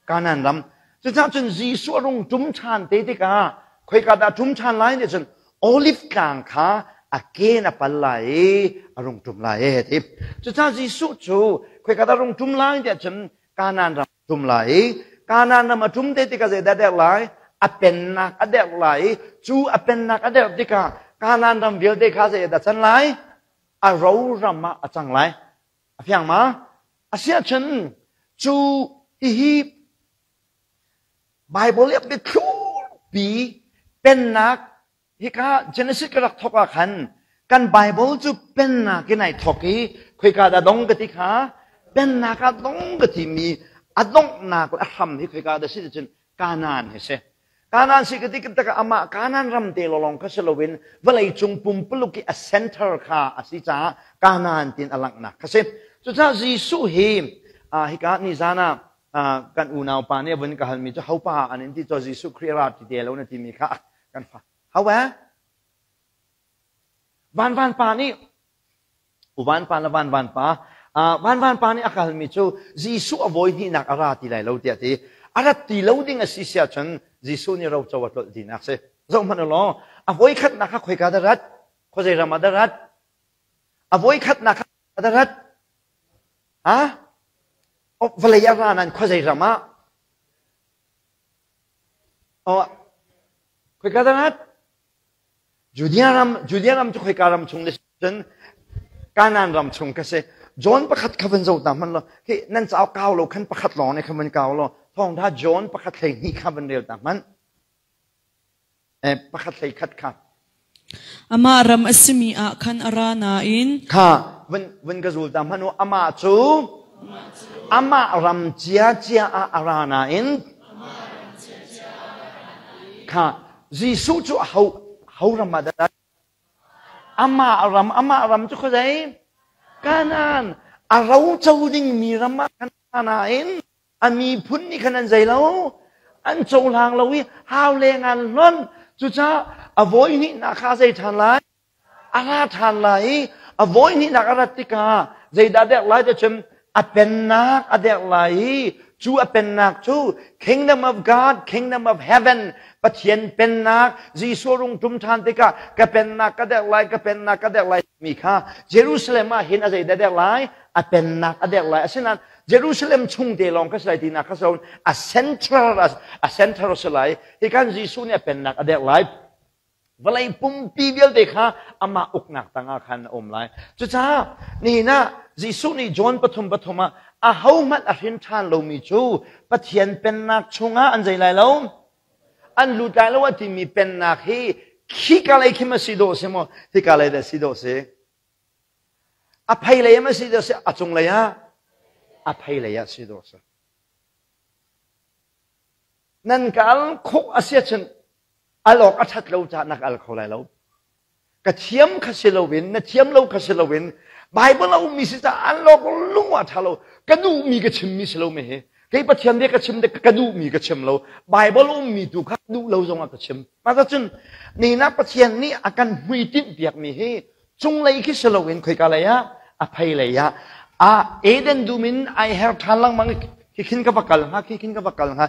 Kanaan ram. Cucaah cun Jesuh a rung ṭum ṭhan te tikah khoika dah a ṭum ṭhan lai nih cun Olive tlang kha a ke in a pal lai i a rung ṭum lai e ti. Cucaah Jesuh cu khoika dah a rung ṭum lai tiah cun Kanaan ram ṭum lai i Kanaan ram a ṭum te tikah zeidah a derh lai? A pennak a derh lai i cu a pennak a derh tikah Kanaan ram vialte kha zeidah a can lai? A ro ram ah a cang lai. A fiang ma? Asiahcun cu hihi Bible i a biathlurpi pennak Hika Genesis ka rak thawk ah khan kan Bible cu pennak in ai thawk i khoika dah dong ka ti kha pennak ah dong ka timi a donghnak le a hram hi khoika dah si cun Kanaan hi si. Kanaan si ka ti tak amah Kanaan ram te lawng kha si loin vawlei cung pumpuluk i a center kha a si caah Kanaan tin a langhnak kha si. Cucaah Jesuh hi hika nizan ah kan unau pa nih a vun ka halmi cu hopa an in ti cu Jesuh Khrih ra ti te lo na timi kha kan fa hau eh van van pa nih van pa le van van pa van van pa nih a kalmi cu Jesuh a vawi hnihnak a ra ti lai lo tiah ti a rat ti lo ding a si sia cun Jesuh nih roco a tlolh tinak si zoh hmanh law a vawi khatnak kha khoika dah rat khuazei ram ah dah rat a vawi khatnak kha dah rat ha vawlei a ra nan khuazei ram ah Oh, khoika dah rat? Judea ram, Judea ram cu khoika ram chung le cun Kanaan ram chung ka si. John pakhat kha van zoh ta hman lo. Hi nan cauk kau lo khan pakhat lawng ne kha van kau lo. Thawngtha John pakhat hlei hnih kha van rel ta hman. Eh, pakhat hlei khat kha. Amah ram a simi ah khan a ra nain Kha van van ka zul ta hman u. Amah cu amah ram ciacia ah a ra nain kha Jesuh cu ho ho ram ah dah amah ram amah ram cu khuazei Kanaan a ro co dingmi ram ah khan a ra nain A miphun nih khan an zei lo, an cohlang lo i hau leng an hlonh. Cucaah a vawi hnihnak kha a zei ṭhan lai? A ra ṭhan lai i a vawi hnihnak a rat tikah zeidah a derh lai ti cun a pennak a derh lai i cu a pennak cu Kingdom of God, Kingdom of Heaven, Pathian pennak, Jesuh rung ṭum ṭhan tikah ka pennak ka derh lai, ka pennak ka derh lai mi kha Jerusalem ah hin a zeidah derh lai? A pennak a derh lai. Asinain Jerusalem chung te lawng ka si lai tinak kha si loin a central a center a si lai. Hi kan Jesuh nih a pennak a derh lai. Vawlei pumpi vialte kha amah uknak tangah khan a um lai. Cucaah nihin ah Jesuh nih John 3:3 ah ahohmanh a hrin ṭhan lomi cu Pathian pennak chungah an zei lai lo? An lut lai lo a timi pennak hi khika lei khi ma si dawh si maw? Hika lei dah si dawh si? A phei lei ah si dawh si a cung lei ah a phei lei ah si dawh si. Nan ka al khawh a si ahcun al awk a ṭhat lo caah na ka al kho lai lo. Ka thiam kha si loin na thiam lo kha si loin Bible a ummi si caah al awk lung ah ṭha lo. Ka duhmi ka chimmi si lo mi hi. Kei Pathian bia ka chim tik ka duhmi ka chim lo. Bible ummi tu kha duh lo zongah ka chim. Mah cun nina Pathian nih a kan hmuitinh piakmi hi cunglei khi si loin khoika lei ah a phei lei ah a Eden dum in ai her ṭhan lengmang khi khin ka va kal hnga khi khin ka va kal hnga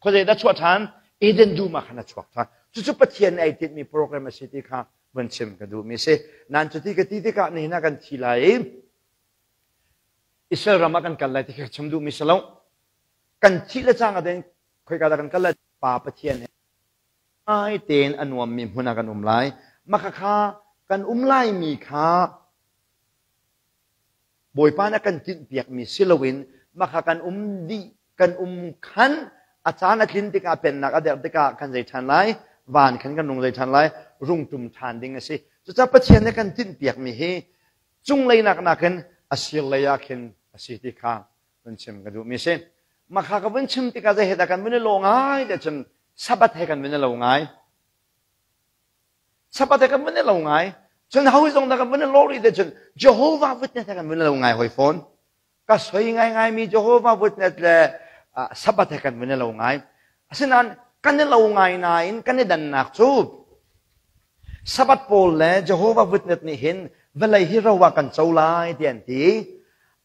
khuazei dah chuah ṭhan Eden dum ah khan a chuak ṭhan. Cucu Pathian nih ai tinhmi program a si ti kha vun chim ka duhmi si. Nan cuti ka ti tikah nihin ah kan thi lai i Israel ram ah kan kal lai ti kha chim duhmi si lo. Kan thih le cang ah khoika dah kan kal lai Pa Pathian he ngai tein a nuammi hmun ah kan um lai. Mah kha kan um laimi kha Bawipa nih a kan tinhpiakmi si loin mah kha kan um dih kan um khan a caan a tlin tikah pennak a derh tikah kan zei ṭhan lai van khan kan rung zei ṭhan lai rung ṭum ṭhan ding a si. Cucaah Pathian nih kan tinhpiakmi hi cunglei nak nakin a sirlei ah khin a si ti kha vun chim ka duhmi si. Mah kha ka vun chim tikah zei he dah kan vun i lo ngai ti cun Sabbath he kan vun i lo ngai. Sabbath he kan vun i lo ngai. Cun ho zong dah kan vun i lo rih ti cun Jehovah Witness he kan vun i lo ngai hoi fawn. Ka soi ngaingaimi Jehovah Witness le Sabbath he kan vun i lo ngai. Asinain kan i lo ngai nain kan i dannak cu Sabbath pawl le Jehovah Witness nih hin vawlei hi ro ah kan co lai ti an ti.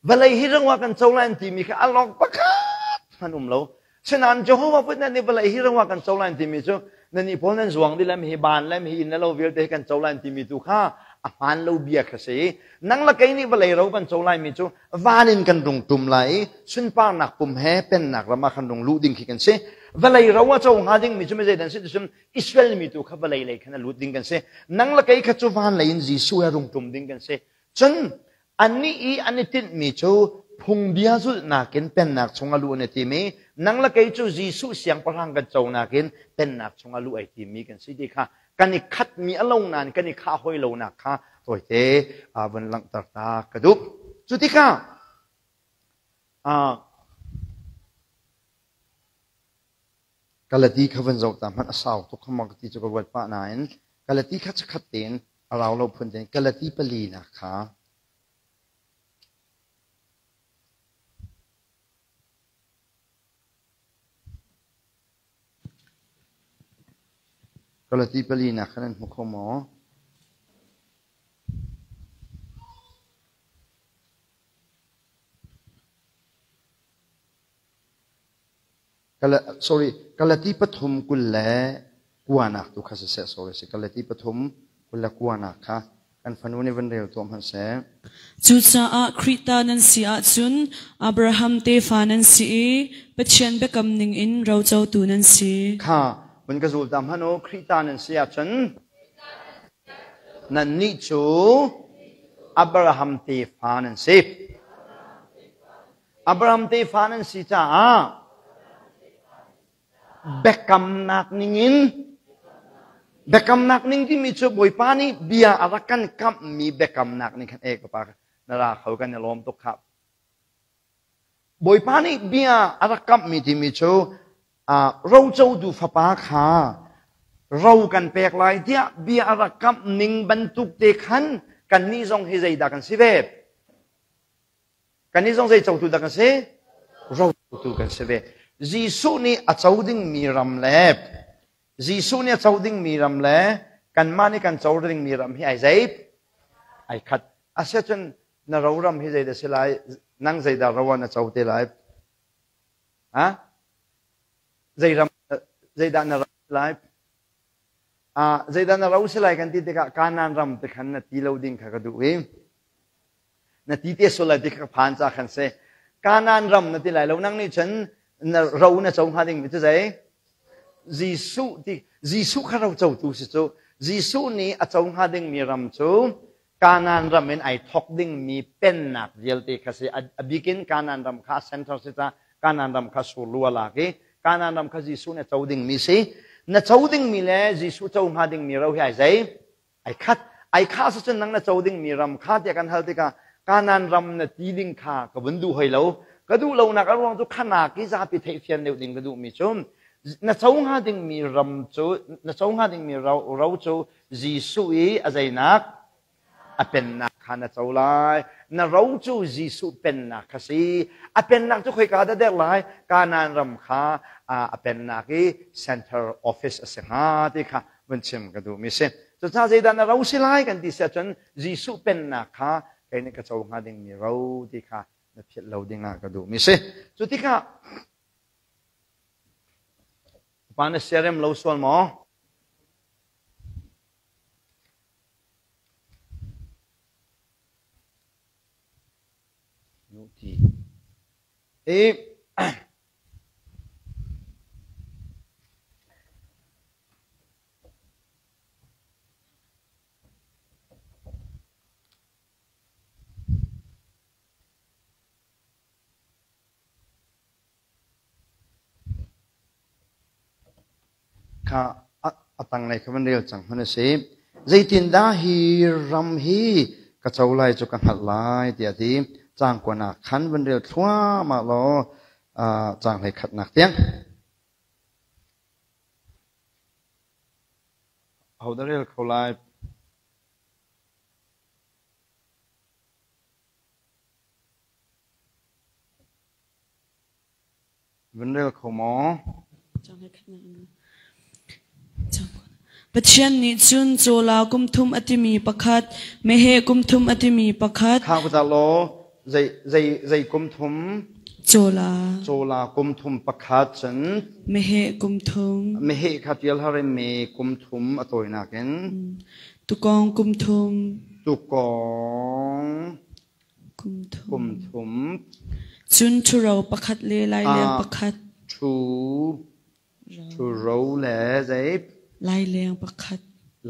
Vawlei hi ro ah kan co lai an timi kha a lawng pakhat hmanh um lo. Sinain Jehovah Witness nih vawlei hi ro ah kan co lai an timi cu nannih pawl nan zuang dih lem hi ban lem hi inn le lo vialte hi kan co lai an timi tu kha a hmaan lo bia kha si. Nang le kei nih vawlei ro kan co laimi cu van in kan rung tum lai i sunparnak pum he pennak ram ah kan rung luh ding khi kan si. Vawlei ro a co hnga dingmi cu mizei dan si ti Israel mi tu kha vawlei lei khan a lut ding kan si. Nang le kei kha cu van lei in Jesuh he rung tum ding kan si. Cun annih i an i tinhmi cu phungbia zulhnak in pennak chung a luh an i tim i nang le kei cu Jesuh siangpahrang kan conak in pennak chung a luh ai timmi kan si ti kha kan i khatmi a lo nain kan i khah hoi lonak kha tawite vun langhter ta ka duh. Cu tikah Galati kha vun zoh ta hmanh a sau tuk kha maw ka ti cu ka ruat pah nain Galati kha chikkhat tein a rau lo phun tein Galati palinak kha Galati palinak kha nan hmu kho maw? Sorry, Galati pathum 29nak tu kha siseh, sorry si Galati pathum 29nak kha kan fanu nih van rel tuah hmanh seh. Cucaah Khrih ta nan si ahcun Abraham tefa nan si i Pathian biakam ningin rocotu nan si. Kha vun ka zul ta hmanh u, Khrih ta nan si ahcun nannih cu Abraham tefa nan si. Abraham tefa nan si caah biakamnak ningin biakamnak ning timi cu Bawipa nih bia a rak kan kamhmi biakamnak ning khan e ka pa na ra kho kan i lawm tuk khap. Bawipa nih bia a rak kamhmi timi cu rocotu fapa kha ro kan pek lai tiah bia a rak kamh ning bantuk te khan kannih zong hi zeidah kan si ve? Kannih zong zei cotu dah kan si? Rotu kan si ve. Jesuh nih a co dingmi ram le Jesuh nih a co dingmi ram le kanmah nih kan co dingmi ram hi ai zei? Ai khat. Asiahcun na ro ram hi zeidah si lai? Nang zeidah ro ah na co te lai? Ha? Zei ram zeidah na ro lai? Ah, zeidah na ro si lai kan ti tikah Kanaan ram te khan na ti lo ding kha ka duh i na ti te sual lai ti kha phan ca khan si Kanaan ram na ti lai lo nang nih cun na ro na co hnga ding mi cu zei Jesuh ti Jesuh kha ro cotu si cu Jesuh nih a co hnga ding mi ram cu Kanaan ram in ai thok ding mi pennak vialte kha si a bikin Kanaan ram kha center si ca Kanaan ram kha surlu a lak i Kanaan ram kha Jesuh nih a co ding mi si na co ding mi le Jesuh co hnga ding mi ro hi ai zei Ai khat. Ai khah cun nang na co dingmi ram kha tiah kan hal tikah Kanaan ram na ti ding kha ka vun duh hoi lo. Ka duh lonak a ruang cu khanak i zapi theihfian deuh ding ka duhmi cu na co hnga dingmi ram cu na co hnga dingmi ro, ro cu Jesuh i a zeinak a pennak. kha na co lai. Na ro cu Jesuh pennak kha si. A pennak cu khoika dah der lai? Kanaan ram kha a pennak i center office a si hnga ti kha vun chim ka duhmi si. Cucaah zeidah na ro si lai kan ti si ahcun Jesuh pennak kha kei nih ka co hnga dingmi ro ti kha na philh lo dingah ka duhmi si. Cu tikah pa na siarem lo sual maw? Nuti. I Kha a tanglei kha van rel cang hmanh a si. Zeitindah hi ram hi ka co lai cu ka hngalh lai tiah a ti. Caang kuanak khan van rel thluahmah law caang hlei khatnak tiang. Ahodah rel kho lai? Van rel kho maw? Pathian nih cun cawla kum thum a timi pakhat, meheh kum thum a timi pakhat. Kha ku law zei zei zei kum thum? Cawla. Cawla kum thum pakhat cun. Meheh kum thum. Meheh kha tial harim me kum thum a tawinak in. Tukawng kum thum. Tukawng kum thum. Cun ṭhuro pakhat le laileng pakhat. Ṭhuro le zei? Laileng pakhat.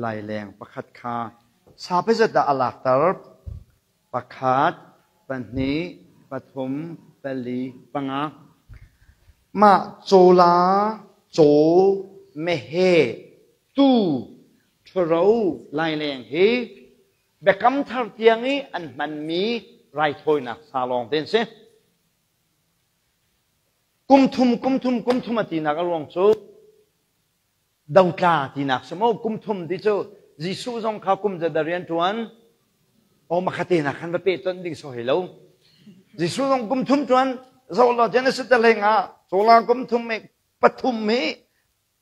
Laileng pakhat kha sa pezat dah a lakter? Pakhat, pahnih, pathum, pali, panga. Mah cawla, caw, meheh, tuu, ṭhuro, laileng hi Biakam Thar tiang i an hmanmi raithawinak sa lawng te an si. Kum thum, kum thum, kum thum a tinak a ruang cu dotla tinak si maw? Kum thum ti cu Jesuh zong kha kum zat rian ṭuan o makhate na khan va pe ton ding so hei lo. Jesuh zong kum thum ṭuan zo lo Genesis te hlei nga cola kum thum me pathum hi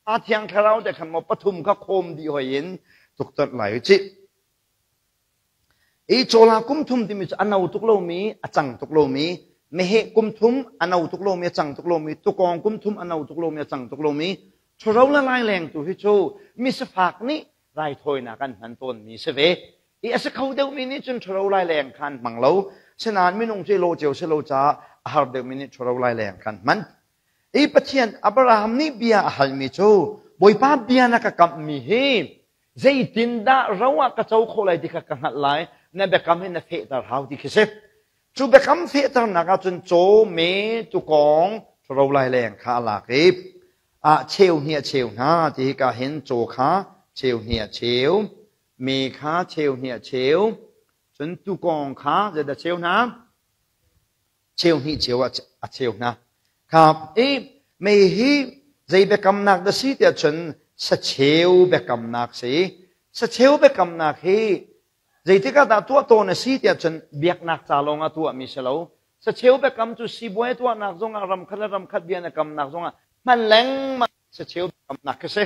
A thiang thlarau te khan maw pathum kha khawm dih hoi in tuktonh lai u cih. I cawla kum thum timi cu a no tuk lomi, a cang tuk lomi, meheh kum thum a no tuk lomi, a cang tuk lomi, tukawng kum thum a no tuk lomi, a cang tuk lomi, ṭhuro le laileng tu hi cu misifak nih raithawinak an hman tawnmi si ve. I a si kho deuhmi nih cun ṭhuro laileng kha an hmang lo. Sinain minung cu i lawh cio si lo caah a har deuhmi nih ṭhuro laileng kha an hman. Hi Pathian Abraham nih bia a halmi cu Bawipa bia na ka kamhmi hi zeitindah ro ah ka co khawh lai ti kha ka hngalh lai na biakam hi na fehter hau ti khi si. Cu biakam fehternak ahcun caw, me, tukawng, ro lai leng kha a lak i a cheu hnih a cheu hna ti hi ka hin caw kha cheu hnih a cheu, me kha cheu hnih a cheu, cun tukawng kha zeidah cheu hna? Cheu hnih cheu ah a cheu hna. Kha i mei hi zei biakamnak dah si tiah cun sacheu biakamnak si. Sacheu biakamnak hi zeitik ah dah tuah tawn a si tiah cun biaknak ca lawng ah tuahmi si lo. Sacheu biakam cu sibuai tuahnak zongah ramkhat le ramkhat bia na kamnak zongah hman lengmang sacheu biakamnak khi si.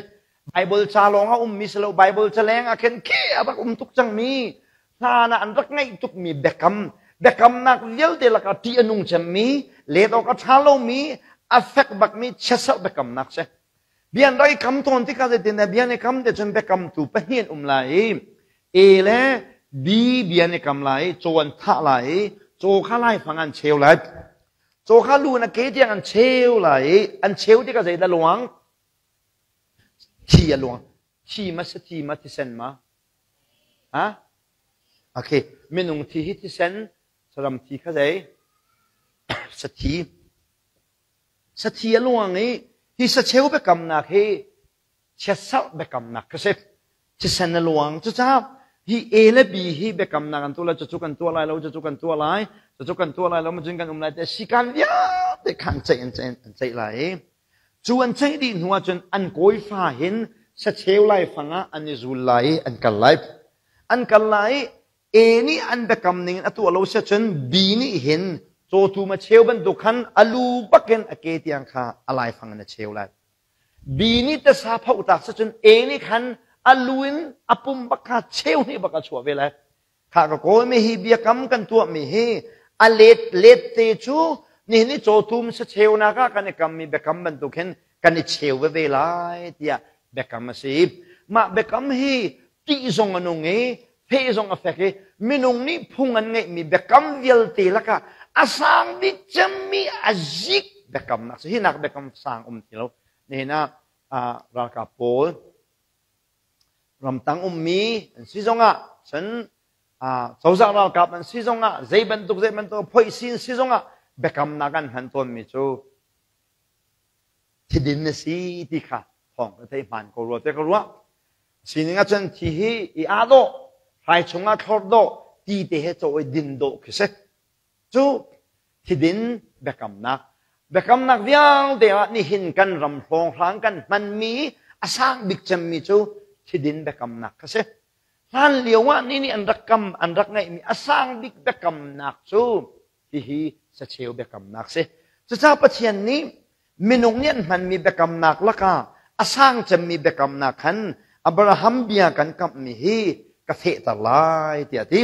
Bible ca lawng ah ummi si lo. Bible ca leng ah khin khi a rak um tuk cangmi hlan ah an rak ngeih tukmi biakam biakamnak vialte lakah ṭih a nung cemmi let awk a ṭha lomi a fek bakmi chiatserh biakamnak si. Bia an rak i kam tawn tikah zeitindah bia an i kam te cun biakamtu pahnih an um lai i A le B bia an i kam lai i caw an thah lai i caw kha laifang an cheu lai. Caw kha lu in a ke tiang an cheu lai i an cheu tikah zeidah luang? Thi a luang. Thi ma sathi ma thisen ma? Ha? Okay. Minung thi hi thisen, saram thi kha zei? Sathi. Sathi a luang i hi sacheu biakamnak hi chiatserh biakamnak kha si. Thisen a luang. Cucaah hi A le B hi biakamnak an tuah lai, cucu kan tuah lai lo, cucu kan tuah lai, cucu kan tuah lai lo, macun kan um lai te sikan vialte kha an ceih an ceih an ceih lai i Cu an ceih dih hnu ahcun an kawifa hin sacheu laifang ah an i zul lai i an kal lai. An kal lai i A nih an biakam ning in a tuah lo si ahcun B nih hin cawtum a cheu bantuk khan a lu bakin a ke tiang kha a laifang in a cheu lai. B nih tasa phoh tak si cun A nih khan a lu in a pum bak kha cheu hnih bak a chuah ve lai. Kha ka kawl mi hi biakam kan tuah mi hi a let let te cu nihin i cawtum sacheunak ah kan i kam mi biakam bantuk hin kan i cheu veve lai tiah biakam a si. Mah biakam hi ṭih zong a nung i feh zong a fek i minung nih phung an ngeihmi biakam vialte lakah a sang bik cemmi a zik biakamnak si. Hi nak biakam sang um ti lo. Nihin ah ralkap pawl ramtang ummi an si zongah cun cozah ralkap an si zongah zei bantuk zei bantuk phoihsi an si zongah biakamnak an hman tawnmi cu thidin na si ti kha thawng ka thei hmaan ko rua te ka ruah. Sining ahcun thi hi i aa dawh, hrai chungah thlor dawh, ti te he cawh i din dawh khi si. Cu thidin biakamnak biakamnak vialte ah nihin kan ram hrawnghrang kan hmanmi a sang bik cemmi cu thidin biakamnak kha si. Hlan lio ah ni nih an rak kam an rak ngeihmi a sang bik biakamnak cu hihi sacheu biakamnak si. Cucaah Pathian nih minung nih an hmanmi biakamnak lakah a sang cemmi biakamnak khan Abraham bia kan kamhmi hi ka fehter lai tiah a ti.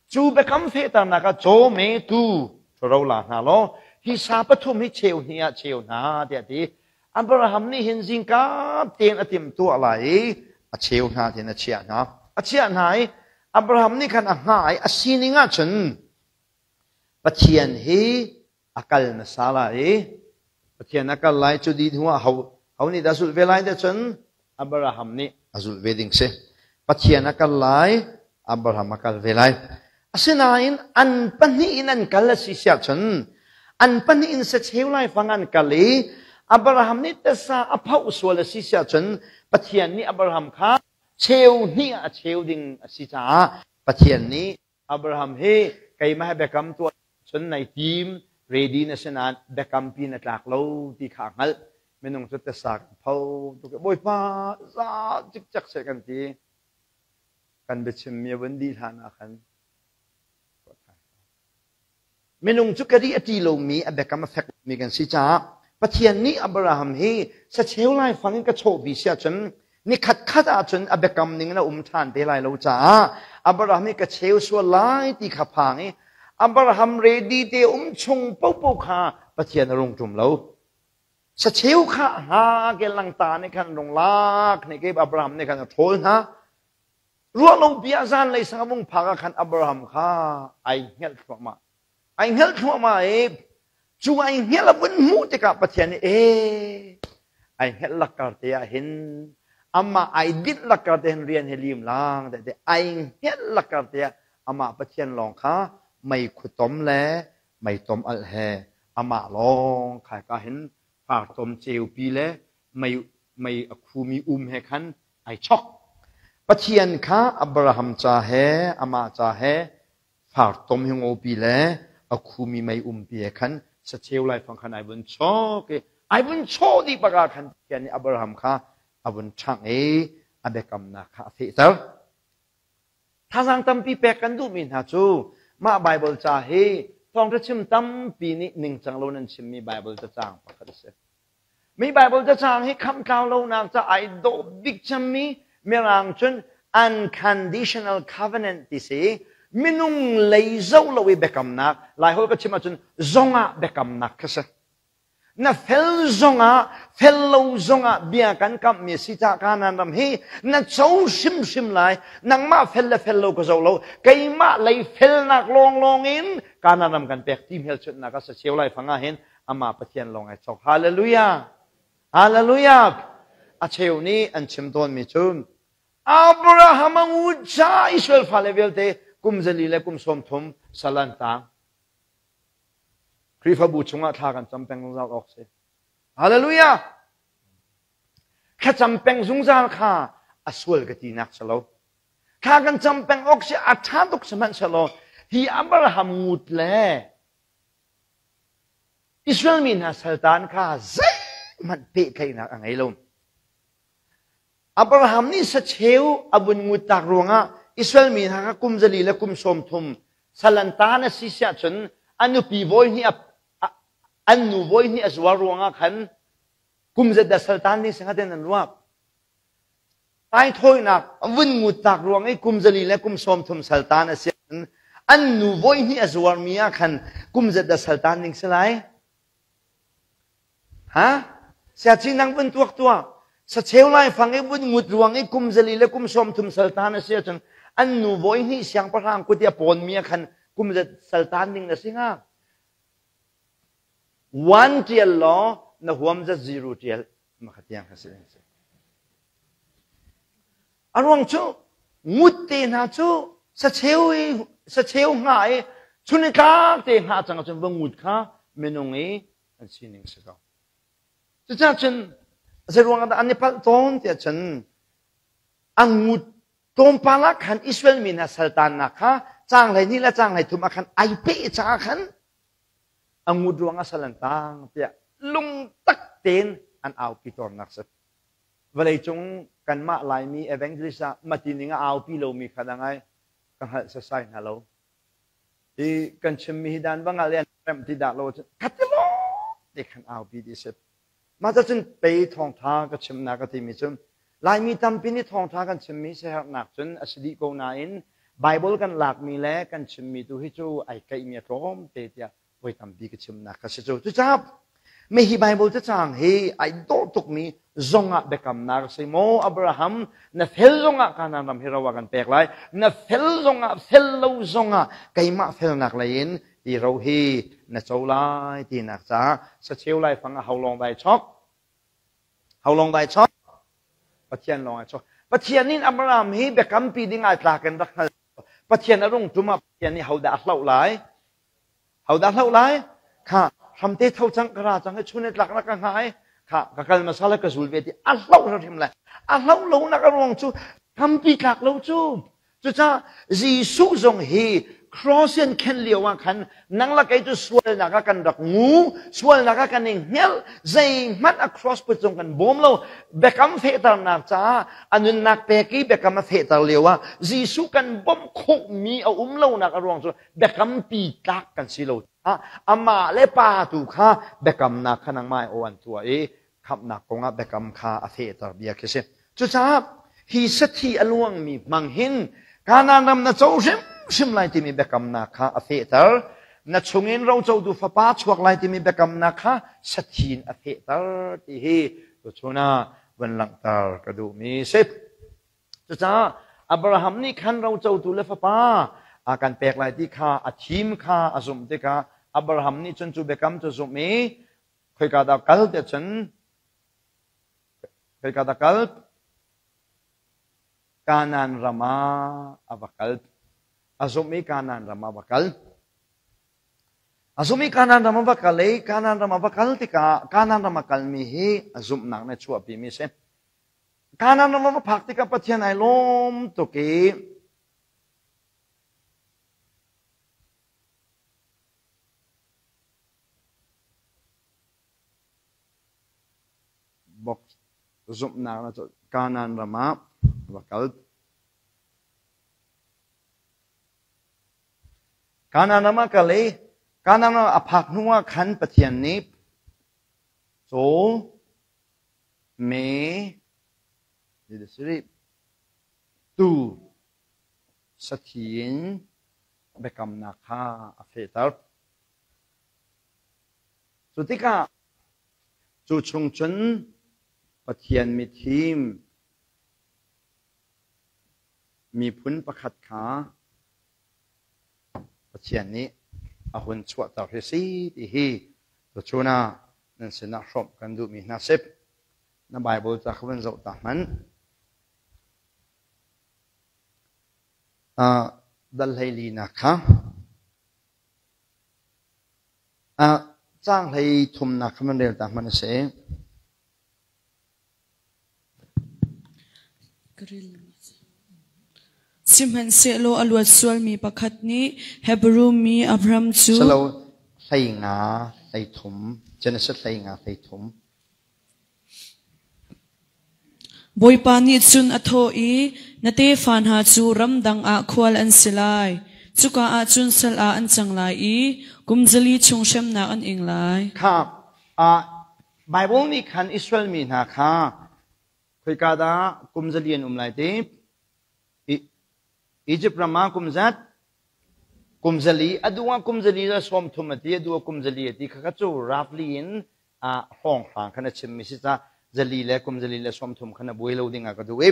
Cu biakam fehternak ah caw me tu ro la hna law hi sa pathum hi cheu hnih ah cheu hna tiah a ti. Abraham nih hin zingka tein a timhtuah lai i a cheu hna tiin a chiah hna. A chiah hna i Abraham nih khan a hngah i a sining ah cun Pathian hi a kal hmasa lai i Pathian a kal lai cu dih hnuah ho ho nih dah zulh ve lai tiah cun Abraham nih a zulh ve ding si. Pathian a kal lai, Abraham a kal ve lai. Asinain an pahnih in an kal a si siah cun an pahnih in sacheu laifang an kal i Abraham nih tasa a phoh sual a si siah cun Pathian nih Abraham kha cheu hnih ah a cheu ding a si caah Pathian nih Abraham hi keimah he biakam tuah cun nai tim ready na si nain biakampi na tlak lo ti kha a hngalh. Minung cu tasa kan pho tuk i Bawipa za cikcek seh kan ti. Kan biachimmi a vun dih hlan ah khan Minung cu ka ri a ṭi lomi a biakam a fekmi kan si caah Pathian nih Abraham hi sacheu laifang in ka chawhpi si ahcun nikhat khat ahcun a biakam ning in a um ṭhan te lai lo caah Abraham hi ka cheu sual lai ti kha phang i Abraham ready te um chung paohpaoh kha Pathian a rung ṭum lo. Sacheu kha hna ke langta nih khan rung lak nih ke Abraham nih khan a ṭhawl hna. Ruahlo bia zanlei sang a vung phak ah khan Abraham kha ai hngelh thluahmah. Ai hngelh thluahmah i cu ai hngelh a vun hmuh tikah Pathian nih ee ai hngelh lakkar te ah hin amah ai dinh lakkar te hin rian hi lim lang te te ai hngelh lakkar te ah amah Pathian lawng kha mei khutom le mei tom alh he amah lawng khai ka hin fartom ceupi le mei mei a khumi um he khan ai chok. Pathian kha Abraham ca he amah ca he fartom hi ngopi le a khumi mei umpi he khan sacheu laifang khan ai vun chok i ai vun chawh dih bak ah khan Pathian nih Abraham kha a vun ṭhangh i a biakamnak kha a fehter. Thazaang tampi pek kan duhmi hna cu mah Baibal ca hi thawngṭha chim tampi nih ningcang lo nan chimmi Baibal cacang pakhat a si. Mi Baibal cacang hi khamhtlau lonak ca ai dawh bik cemmi Mirang cun unconditional covenant ti si. Minung lei zoh lo i biakamnak, Laiholh ka chim ahcun zongah biakamnak kha si. Na fel zongah, fel lo zongah bia kan kamhmi a si caah Kanaan ram hi na co hrimhrim lai. Nangmah fel le fel lo ka zoh lo. Keimah lei felnak lawnglawng in Kanaan ram kan pek ti hmelchunhnak a sacheu laifang ah hin amah Pathian lawng ai chok. Hallelujah! Hallelujah! A cheu nih an chim tawnmi cu Abraham a ngu ca Israel fale vialte kum zali le kum 30 sal an tang. Khrihfabu chungah thla kan cam peng zungzal awk si. Hallelujah! Thlacam peng zungzal kha a sual ka tinak si lo. Thla kan cam peng awk si a ṭha tuk sihmanhsehlaw hi Abraham ngut le Israel mi hna saltan kha zeihmanh pehtlaihnak a ngei lo. Abraham nih sacheu a vun ngut tak ruangah Israel mi hna kha kum 400 le kum 30 salantan a si siah cun an nupi voi hnih an nu voi hnih a zuar ruangah khan kum zat dah saltan ding singa ten an ruak. Taithawinak vun nguttak ruang i kum 400 le kum 30 saltan a si an nu voi hnih a zuarmi ah khan kum zat dah saltan ding si lai? Ha? Siaci nang vun tuak tuah. Sacheu lai fang i vun ngut ruang i kum 400 le kum 30 saltan a si ahcun an nu voi hnih siangpahrang kut i a pawnmi ah khan kum zat saltan ding na si hnga. One tial law na huam zat zero tial makha tiang kha si ding si. A ruang cu ngut te hna cu sacheu i sacheu hnga i chun i tlak te hnga cang ahcun va ngut kha minung i an sining si ko. Cucaah cun zei ruang ah dah an i palh tawn tiah cun a ngut tlawmpal ah khan Israel mi hna saltannak kha caang 12 le caang 33 ah khan ai peh caah khan a ngut ruang ah sal an tang tiah lungtak tein an aupi tawnnak si. Vawleicung kanmah Laimi evangelist ah mati ning a aupi lomi kha dang ai ka hngalh sasai hna lo. Hi kan chimmi hi dan va ngal i an remh ti dah lo cun khati maw ti khan aupi ti si. Mah cun pei thawngtha ka chimnak ka timi cu Laimi tampi nih thawngtha kan chimmi siaherhnak cun a si dih ko nain Bible kan lakmi le kan chimmi tu hi cu ai keihmi a tlawm te tiah voi tampi ka chimnak ka si cu. Cucaah me hi Bible cacang hi ai dawh tukmi zongah biakamnak a si maw Abraham na fel zongah Kanaan ram hi ro ah kan pek lai na fel zongah fel lo zongah keimah felnak lei in hi ro hi na co lai tinak caah sacheu lai fang a ho lawng dai chok ho lawng dai chok Pathian lawng ai chok Pathian in Abraham hi biakampi ding ai tlak in rak hngal Pathian a rung tum ah Pathian nih hodah a hloh lai Hodah hloh lai? Kha hramte tho cang ka ra cang i chun i tlak na ka hnga i kha ka kal hmasa le ka zul ve ti a hloh hrim lai. A hloh lo nak a ruang cu hrampi tlak lo cu. Cucaah Jesuh zong hi cross in khen lio ah khan nang la kei cu sualnak ah kan rak ngu, sualnak ah kan i hngelh, zeihmanh a cross put zong kan bawm lo. Biakam fehternak caah a nunnak pek i biakam a fehter lio ah Jesuh kan bawmh khawhmi a um lonak a ruang cu biakampi tlak kan si lo caah amah le pa tu kha biakamnak kha nangmah aw an tuah i khamhnak kongah biakam kha a fehter bia khi si. Cucaah hi sathi a luangmi hmang hin Kanaan ram na co hrimhrim lai timi biakamnak kha a fehter. Na chungin rocotu fapa chuak lai timi biakamnak kha sathi in a fehter ti hi tuchun ah van langhter ka duhmi si. Cucaah Abraham nih khan rocotu le fapa a kan pek lai ti kha a thim kha a zumh tikah Abraham nih cun cu biakam cu zumh i khoika dah kal tiah cun khoika dah kal Kanaan ram ah a va kal. A zumh i Kanaan ram ah a va kal. A zumh i Kanaan ram a va kal i Kanaan ram a va kal tikah Kanaan ram a kalmi hi a zumhnak nih a chuahpimi a si. Kanaan ram a va phak tikah Pathian ai lawm tuk i box zumhnak na Kanaan ram ah va kal. Kanaan ram ah kal i Kanaan ram a phak hnu ah khan Pathian nih caw Me tu sathi in biakamnak kha a fehter. Cu tikah cu chung cun Pathian mithim miphun pakhat kha Pathian nih a hun chuahter hi si ti hi tuchun ah nan sinah hrawmh kan duhmi hna si. Na Bible ca kha van zoh ta hmanh. Uh, dal hlei nak kha uh, caang hlei thumnak kha van rel ta hmanh a si. Sihmanhsehlaw a luat sualmi pakhat nih Hebru mi Abram cu Salo 15 13 Genesis 15 13. Bawipa nih cun a thawh i, Na tefa hna cu ramdang ah khual an si lai. Cuka ah cun sal ah an cang lai i kum zali chung hremnak an ing lai. Kha Baibal nih khan Israel mi hna kha khoika dah kum zali an um lai ti? Egypt ram ah kum zat? Kum zali. A duh ah kum zali le 30 a ti, a duh ah kum zali a ti. Khakha cu roughly in hrawnghrang khan a chimmi si ca zali le kum zali le 30 khan a buai lo ding ah ka duh i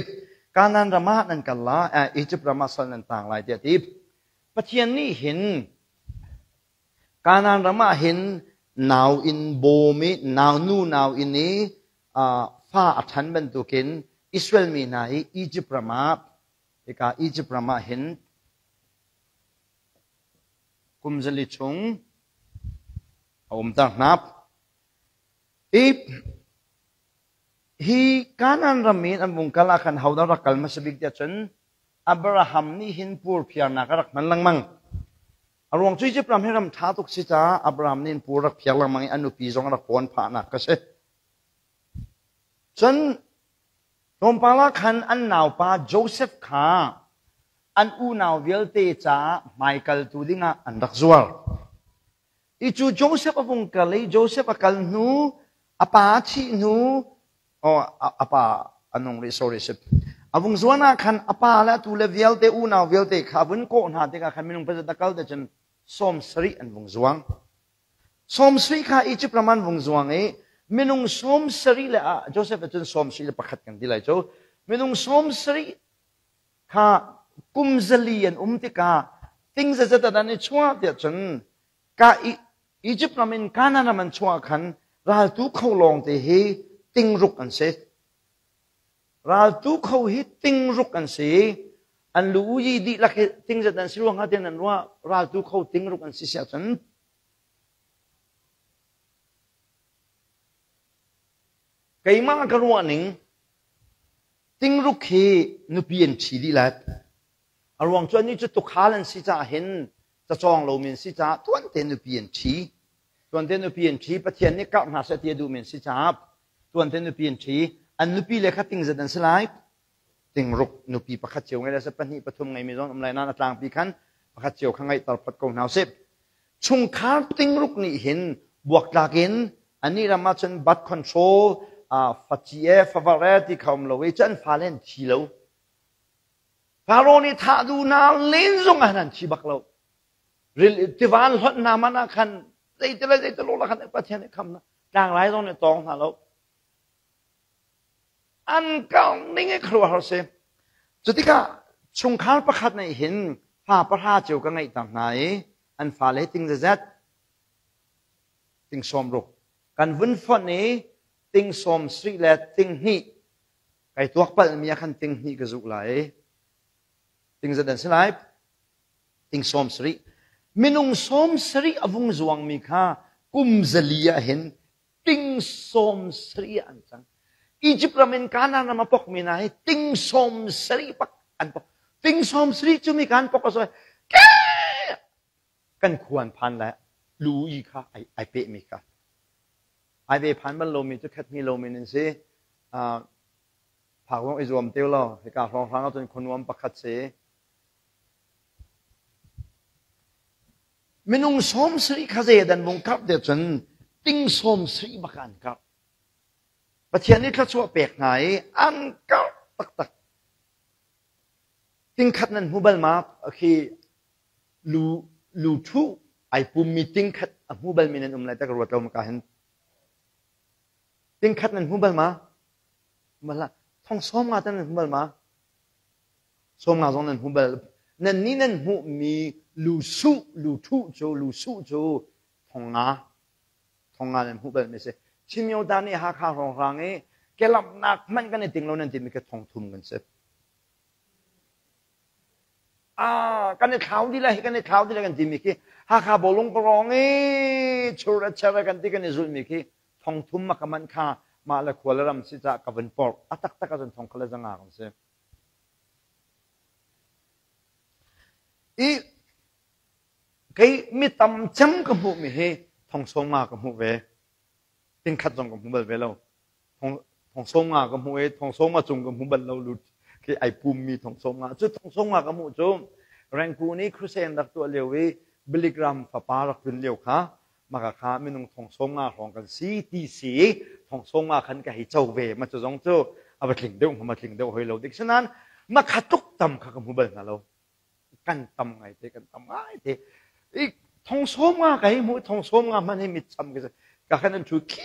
Kanaan ram ah nan kal la, Egypt ram ah sal nan tang lai tiah a ti. Pathian nih hin Kanaan ram ah hin nau in bawm i nau nu nau in i fa a ṭhan bantukin Israel mi hna hi Egypt ram ah hika Egypt ram ah hin kum zali chung a umter hna. I hi Kanaan ram in an vung kal ah khan hodah rak kal hmasa bik tiah cun Abraham nih hin purphiarnak a rak hman lengmang. A ruang cu Egypt ram hi ram ṭha tuk si caah Abraham nih pur rak phiar lengmang i a nupi zong a rak pawn phahnak ka si. Cun tlawmpal ah khan an naupa Joseph kha an unau vialte caah hmaikaltu dingah an rak zuar. I cu Joseph a vung kal i Joseph a kal hnu, a pa a thih hnu, oh, a pa a nung rih, sorry, sip. A vung zuan ah khan a pa le atu le vialte unau vialte kha a vun kawh hna tikah khan minung pazat a kal te cun 70 an vung zuang. 70 kha Egypt ram an vung zuang i minung 70 le ah Joseph cun 71 kan ti lai cu minung 70 kha kum zali an um tikah ting zazat an i chuah tiah cun ka Egypt ram in Canaan ram an chuah khan raltu kho lawng te hi tingruk an si. Raltu kho hi tingruk an si. An lu yi dihlak hi tingzat an si ruang ah tin an ruah raltu kho tingruk an si siah cun keimah ka ruah ning tingruk hi nupi an ṭhi dih lai. A ruang cu annih cu tukhal an si caah hin cacawng lomi an si caah tuante nupi an ṭhi. Tuante nupi an ṭhi. Pathian nih karh hna seh ti a duhmi an si caah tuante nupi an ṭhi. An nupi le kha tingzat an si lai. Tingruk nupi pakhat cio ngei le se pahnih pathum ngeimi zong um lai nain a tlangpi khan pakhat cio kha ngeihter phot ko hna usih. Chungkhar tingruk nih hin buaktlak in anih ram ah cun birth control faci e favar e ti kha um lo i cu an fale an thi lo. Faro nih thah duh hna len zong ah an thi bak lo. Tiva an hlonh hna man ah khan zeiti le zeiti lo khan Pathian nih kham hna. Tlangrai zong nih tawng hna lo. An kal ning i khuaruahhar si. Cutikah chungkhar pakhat nih hin fa pahra cio ka ngeih ter hna i an fale ting zazet ting 60 kan vun fonh i ting 70 le ting hnih Kai tuak palhmi ah khan ting hnih ka zuh lai. Ting zat an si lai? Ting 70. Minung 70 a vung zuangmi kha kum zali ah hin ting 70 ah an cang. Egypt ram in Canaan ram a pokmi hna hi ting 70 pak an pok. Ting 70 cu mi kan pok a sawi. Kan khuan phan lai lu i kha ai pehmi kha. Ai ve phan bal lomi cu khat hni lomi nan si. Phak zong i zuam te law hika hrawnghrang ahcun khuanuam pakhat si. Minung 70 kha zei dan vung karh te cun ting 70 bak an karh. Pathian nih thluachuah pek hna i an karh taktak. Ting khat nan hmu bal ma khi lu lu thu ai pummi ting khat a hmu balmi nan um lai ta ka ruat lo ma ka hin. Tingkhat nan hmu bal ma? Mala thong 50 tan nan hmu bal ma? 50 zong nan hmu bal. Nan ni nan hmuh mi lu su lu thu cu lu su cu thong nga thong nga nan hmuh bal mi si. Chimyo ta nih Hakha hrawnghrang i kelamnak hmanh kan i ting lo nan timi ka thong thum kan si. Ah, kan i thlau dih lai kan i thlau dih lai kan timi khi Hakha bawlung parong i chur a cher kan ti kan i zulhmi khi thong thum ma ka man kha mah le khua le ram si ca ka vun porh a taktak ahcun thong kha le zanga kan si i kei mi tam cem ka hmuh mi hi thong 50 ka hmuh ve ting khat zong ka hmu bal ve lo. Thong sawm nga ka hmuh i thong sawm nga cung ka hmu bal lo lut khi ai pummi thong sawm nga. Cu thong sawm nga ka hmuh cu Rengku nih crusade rak tuah lio i Billy Graham fapa rak tlun lio kha maka kha minung thong sawm nga hrawng kan si ti si i thong sawm nga khan ka hei co ve. Ma cu zong cu a va tling deuh ma tling deuh hoi lo dik. Sinain makha tluk tam kha ka hmu bal hna lo. Kan tam ngai te, kan tam ngai te. I thong sawm nga ka hei hmuh, thong sawm nga hmanh hi mitcham ka si. Ka khan an thu khi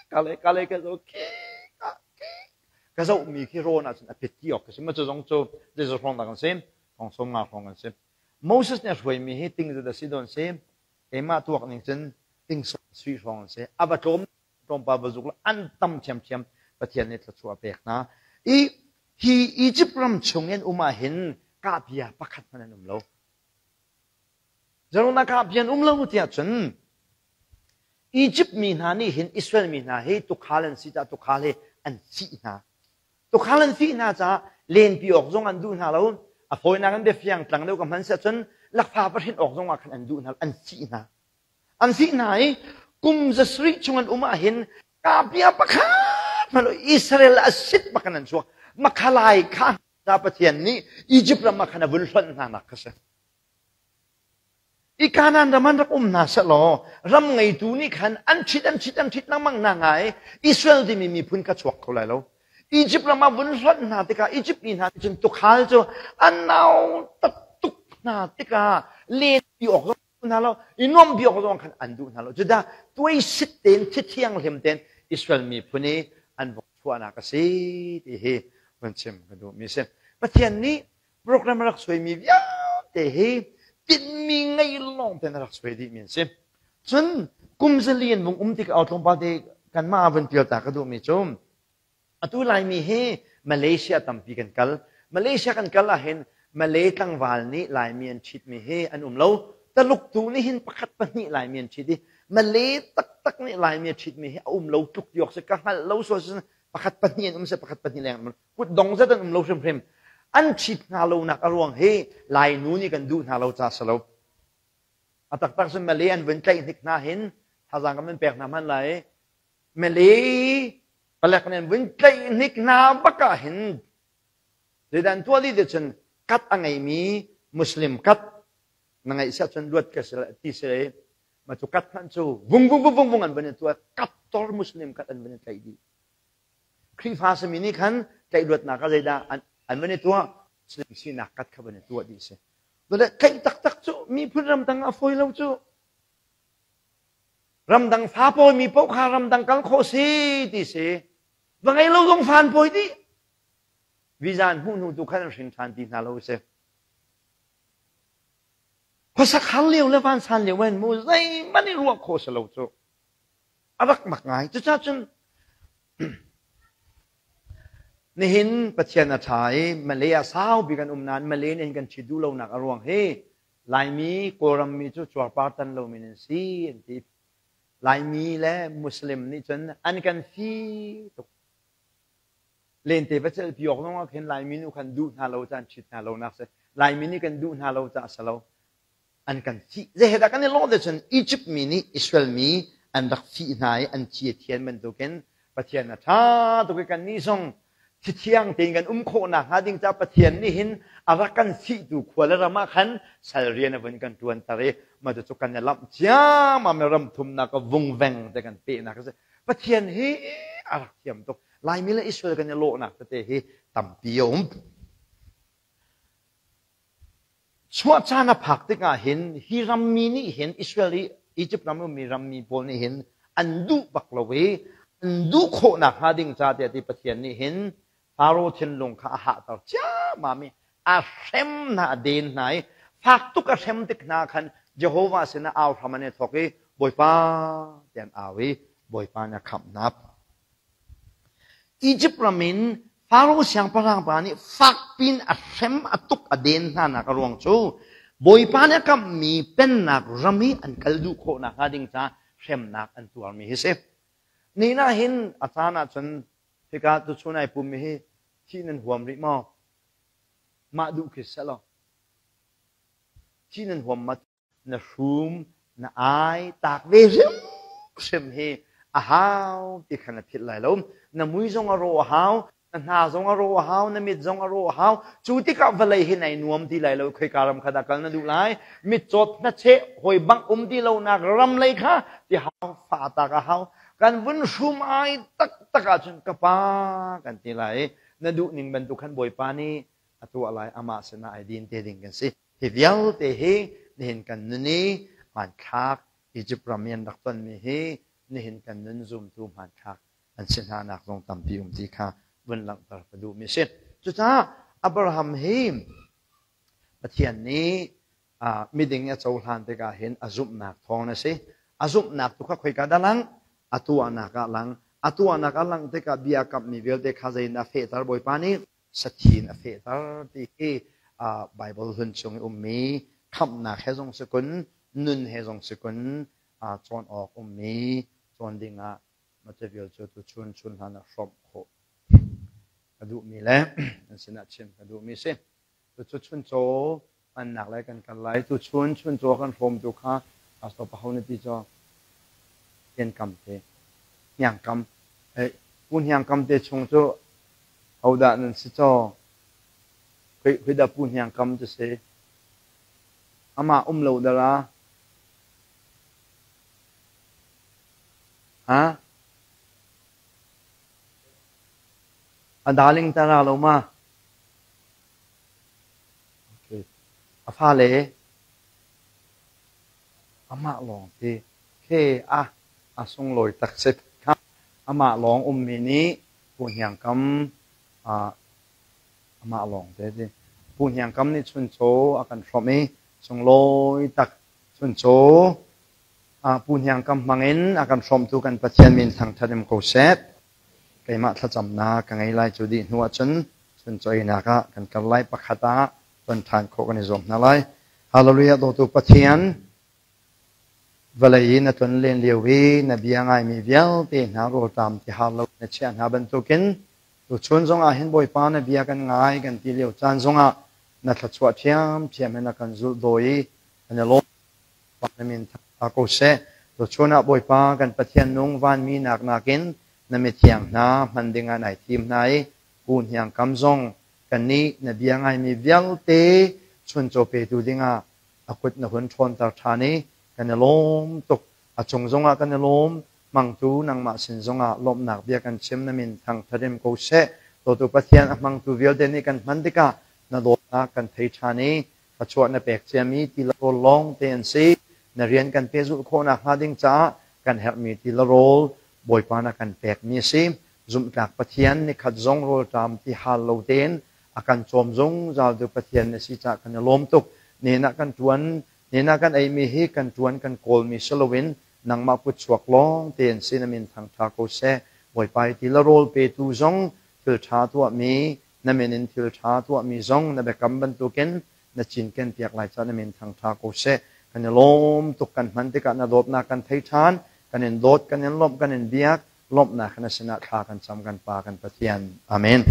ka le ka le ka zo khi ka khi ka zoh mi khi rawn ahcun a pit ti awk ka si. Ma cu zong cu zeizat hrawng dah kan si? Thong sawm nga hrawng kan si. Moses nih a hruai mi hi ting zat a si dawn si. Keimah tuak ning cun ting sawm sui hrawng an si. A va tlawm tlawmpal va zuk an tam ṭhiamṭhiam. Pathian nih thluachuah a pek hna. I hi Egypt ram chung in um ah hin kahbia pakhat hmanh an um lo. Zeruangdah kahbia an um lo tiah cun Egypt mi hna nih hin Israel mi hna hi tukhal an si caah tukhal hi an fih hna. Tukhal an fih hna caah lenpi awk zong an duh hna lo. A fawinak in biafiang tlang deuh ka hman siah cun lakfa va hrin awk zong ah khan an duh hna, an fih hna. An fih hna i kum zasarih chung an um ah hin kabia pakhat hmanh Israel a sit bak in an chuak. Makhalai kha ta Pathian nih Egypt ram ah khan a vun hlonh hna nak kha si. I Kanaan ram an rak um hna sehlaw ram ngeitu nih khan an ṭhit an ṭhit an ṭhit lengmang hna ngai Israel timi miphun kha chuak kho lai lo. Egypt ram ah vun hlonh hna tikah Egypt mi hna nih cun tukhal cu an nau tuk hna tikah len pi awk zong hna lo i nuamh bi awk zong khan an duh hna lo. Cudah tuaisit tein thithianghlim tein Israel miphun i an vok chuahnak a si ti hi vun chim ka duhmi a si. Pathian nih program a rak suaimi vialte hi tinhmi ngei lawng tein a rak suai dihmi an si. Cun kum zali an vung um tikah tlawmpal te kanmah ah vun pial ta ka duhmi cu atu Laimi hi Malaysia tampi kan kal. Malaysia kan kal ahhin Malay tlangval nih Laimi an ṭhitmi hi an um lo. Taluk tu nih hin pakhat pahnih Laimi an ṭhit i Malay taktak nih Laimi a ṭhitmi hi a um lo tluk ti awk si ka hngalh lo sual si pakhat pahnih an um si pakhat pahnih leng an um kut dong zat an um lo hrimhrim. An ṭhit hna lonak a ruang hi Lainu nih kan duh hna lo ca si lo. A taktak cun Malay an vun tlaih hnik hna hin thazaang kan vun pek hna hmanh lai. Malay palek nih an vun tlaih hnik hna bak ah hin zeidah an tuah dih ti cun kat a ngeimi Muslim kat na ngeih siah cun luat ka si ti si ma cu kat hmanh cu vung vung vung vung vung an vun i tuah kat tor Muslim kat an vun i tlaih dih. Khrihfa simi nih khan tlaih luatnak ah zeidah an van i tuah? Muslim sinak kat kha van i tuah dih si. Tule tlaih taktak cu miphun ramdang ah fawi lo cu. Ramdang fa pawimi paoh kha ramdang kal khawh si ti si. Va ngei lo zong fa an pawi dih. Visa an hmuh hnu tu khan an hring ṭhan ti hna lo si. Khuasak har lio le vansan lio in mu zeihmanh i ruah khawh si lo cu. A rak mak ngai. Cucaah cun nihin Pathian a ṭha i Malay ah saupi kan um nain Malay nih hin kan ṭhit duh lonak a ruang hi Laimi Kawlram mi cu cuarpar tan lomi nan si an ti. Laimi le Muslim nih cun an kan fi tuk. Lente va celhpi awk zong ah khin Laimi nu khan duh hna lo ca an ṭhit hna lonak si. Laimi nih kan duh hna lo caah a si lo. An kan fih. Zeihedah kan i lawh te cun Egypt mi nih Israel mi an rak fih hna i an thi a thian bantukin Pathian a ṭha tuk i kannih zong thithiang tein kan um khawh nakhnga ding caah Pathian nih hin a rak kan fihtu khua le ram ah khan sal rian a vun kan ṭuanter i mah cucu kan i lamh ciammam i ram thumnak a vungveng te kan pehnak a si. Pathian hi a rak thiam tuk. Laimi le Israel kan i lawhnak tete hi tampi a um. Chuah caan a phak tikah hin hi rammi nih hin Israel i Egypt ram ummi rammi pawl nih hin an duh bak lo i an duh khawh nakhnga ding ca tiah ti Pathian nih hin Faro thinlung kha a hahter ciammam i a hrem hna a den hna i fak tuk a hrem tik hna khan Jehovah sinah au hram an i thawk i Bawipa tiah an au i Bawipa nih a khamh hna. Egypt ram in Faro siangpahrang pa nih fakpin a hrem a tuk a den hna nak a ruang cu Bawipa nih a kamhmi pennak ram i an kal duh khawh nakhnga ding caah hremnak an tuarmi hi si. Nihin ah hin a caan ahcun hika tuchun ai pummi hi thih nan huam rih maw? Mah duh khi selaw. Thih nan huam ma? Na hrum, na ai, taak ve hrimhrim hi A hau ti kha na philh lai lo. Na mui zong a rawh a hau, na hna zong a rawh a hau, na mit zong a rawh a hau. Cu tikah vawlei hi nai nuam ti lai lo. Khoika ram kha dah kal na duh lai? Mitcawt hnacheh hawi bang um ti lonak ram lei kha ti hau fa tak a hau. Kan vun hrum ai taktak ahcun ka pa kan ti lai i na duh ning bantuk khan Bawipa nih a tuah lai amah sinah ai din te ding kan si. Hi vialte hi nihin kan nun i hmanthlak Egypt ram i an rak tonmi hi nihin kan nun zumtu hmanthlak an si hna nak zong tampi um ti kha vun langhter ka duhmi a si. Cucaah Abraham hi Pathian nih miding a cohlan tikah hin a zumhnak thawng a si. A zumhnak tu kha khoika dah lang? A tuahnak ah lang. A tuahnak ah lang tikah bia kamhmi vialte kha zei in a fehter Bawipa nih? Sathin a fehter ti hi Bible hlun chung i ummi khamhnak he zong si kun, nun he zong si kun cawn awk ummi cawn dingah material cu tuchun chun hlan ah hrawmh khawh ka duhmi le an sinah chim ka duhmi si. Tucu chuncaw hmannak le kan kal lai. Tuchun chuncaw kan hrawmtu kha Pastor Paho na ti cu Hniang Kam te. Hniang Kam. Pu Hniang Kam te chung cu hodah nan si caw? Hui dah Pu Hniang Kam cu si? Amah um lo dara? Ha? A darling ta ra lo ma? Okay. A fale amah lawng ti khe a a sunglawi tak si kha amah lawng ummi nih Pu Hniang Kam amah lawng te ti Pu Hniang Kam nih chuncaw a kan hrawmh i sunglawi tak chuncaw Pu Hniang Kam hmangin a kan hrawmtu kan Pathian min thangṭhat in ko seh. Keimah thlacamnak ka ngei lai cu dih hnu ahcun chuncawinak ah kan kal lai pakhat ah ton ṭhan khawh kan i zuam hna lai. Hallelujah dawtu Pathian vawlei i na tlon len lio i na bia ngaimi vialte hna rawlṭam ti har lo na chiah hna bantukin tuchun zongah hin Bawipa na bia kan ngai kan ti lio caan zongah na thluachuah ṭhiamṭhiam in a kan zulh dawi i kan i lawm na min thangṭha ko seh. Tuchun ah Bawipa kan Pathian nung vanmi nak nakin na mithiang hna hman dingah nai thim hna i Pu Hniang Kam zong kannih na bia ngaimi vialte chuncaw petu dingah a kut na hun ṭhawnter ṭhan i kan i lawm tuk. A cung zongah kan i lawm. Hmangtu nangmah sin zongah lawmhnak bia kan chim na min thangṭhat in ko seh. Dawtu Pathian a hmangtu vialte nih kan hman tikah na dawtnak kan thei ṭhan i thluachuah na pek ciami ti le rawl lawng te an si. Na rian kan pehzulh khawhnak hnga ding caah kan herhmi ti le rawl Bawipa na kan pekmi a si. Zumhtlak Pathian nikhat zong rawlṭam ti hal lo tein a kan cawm zungzaltu Pathian na si caah kan i lawm tuk. Nen ah kan ṭuan, nen ah kan eimi hi kan ṭuan kan kawlmi si loin nangmah kutchuak lawng tein si na min thangṭha ko seh. Bawipa hi ti le rawl petu zong thil ṭha tuahmi na min in thil ṭha tuahmi zong na biakam bantukin na cinken piak lai caah na min thangṭha ko seh. Kan i lawm tuk kan hman tikah na dawtnak kan thei ṭhan. Kan in dawt, kan in lawmh, kan in biak. Lawmhnak na sinah thla kan cam kan Pa kan Pathian. Amen.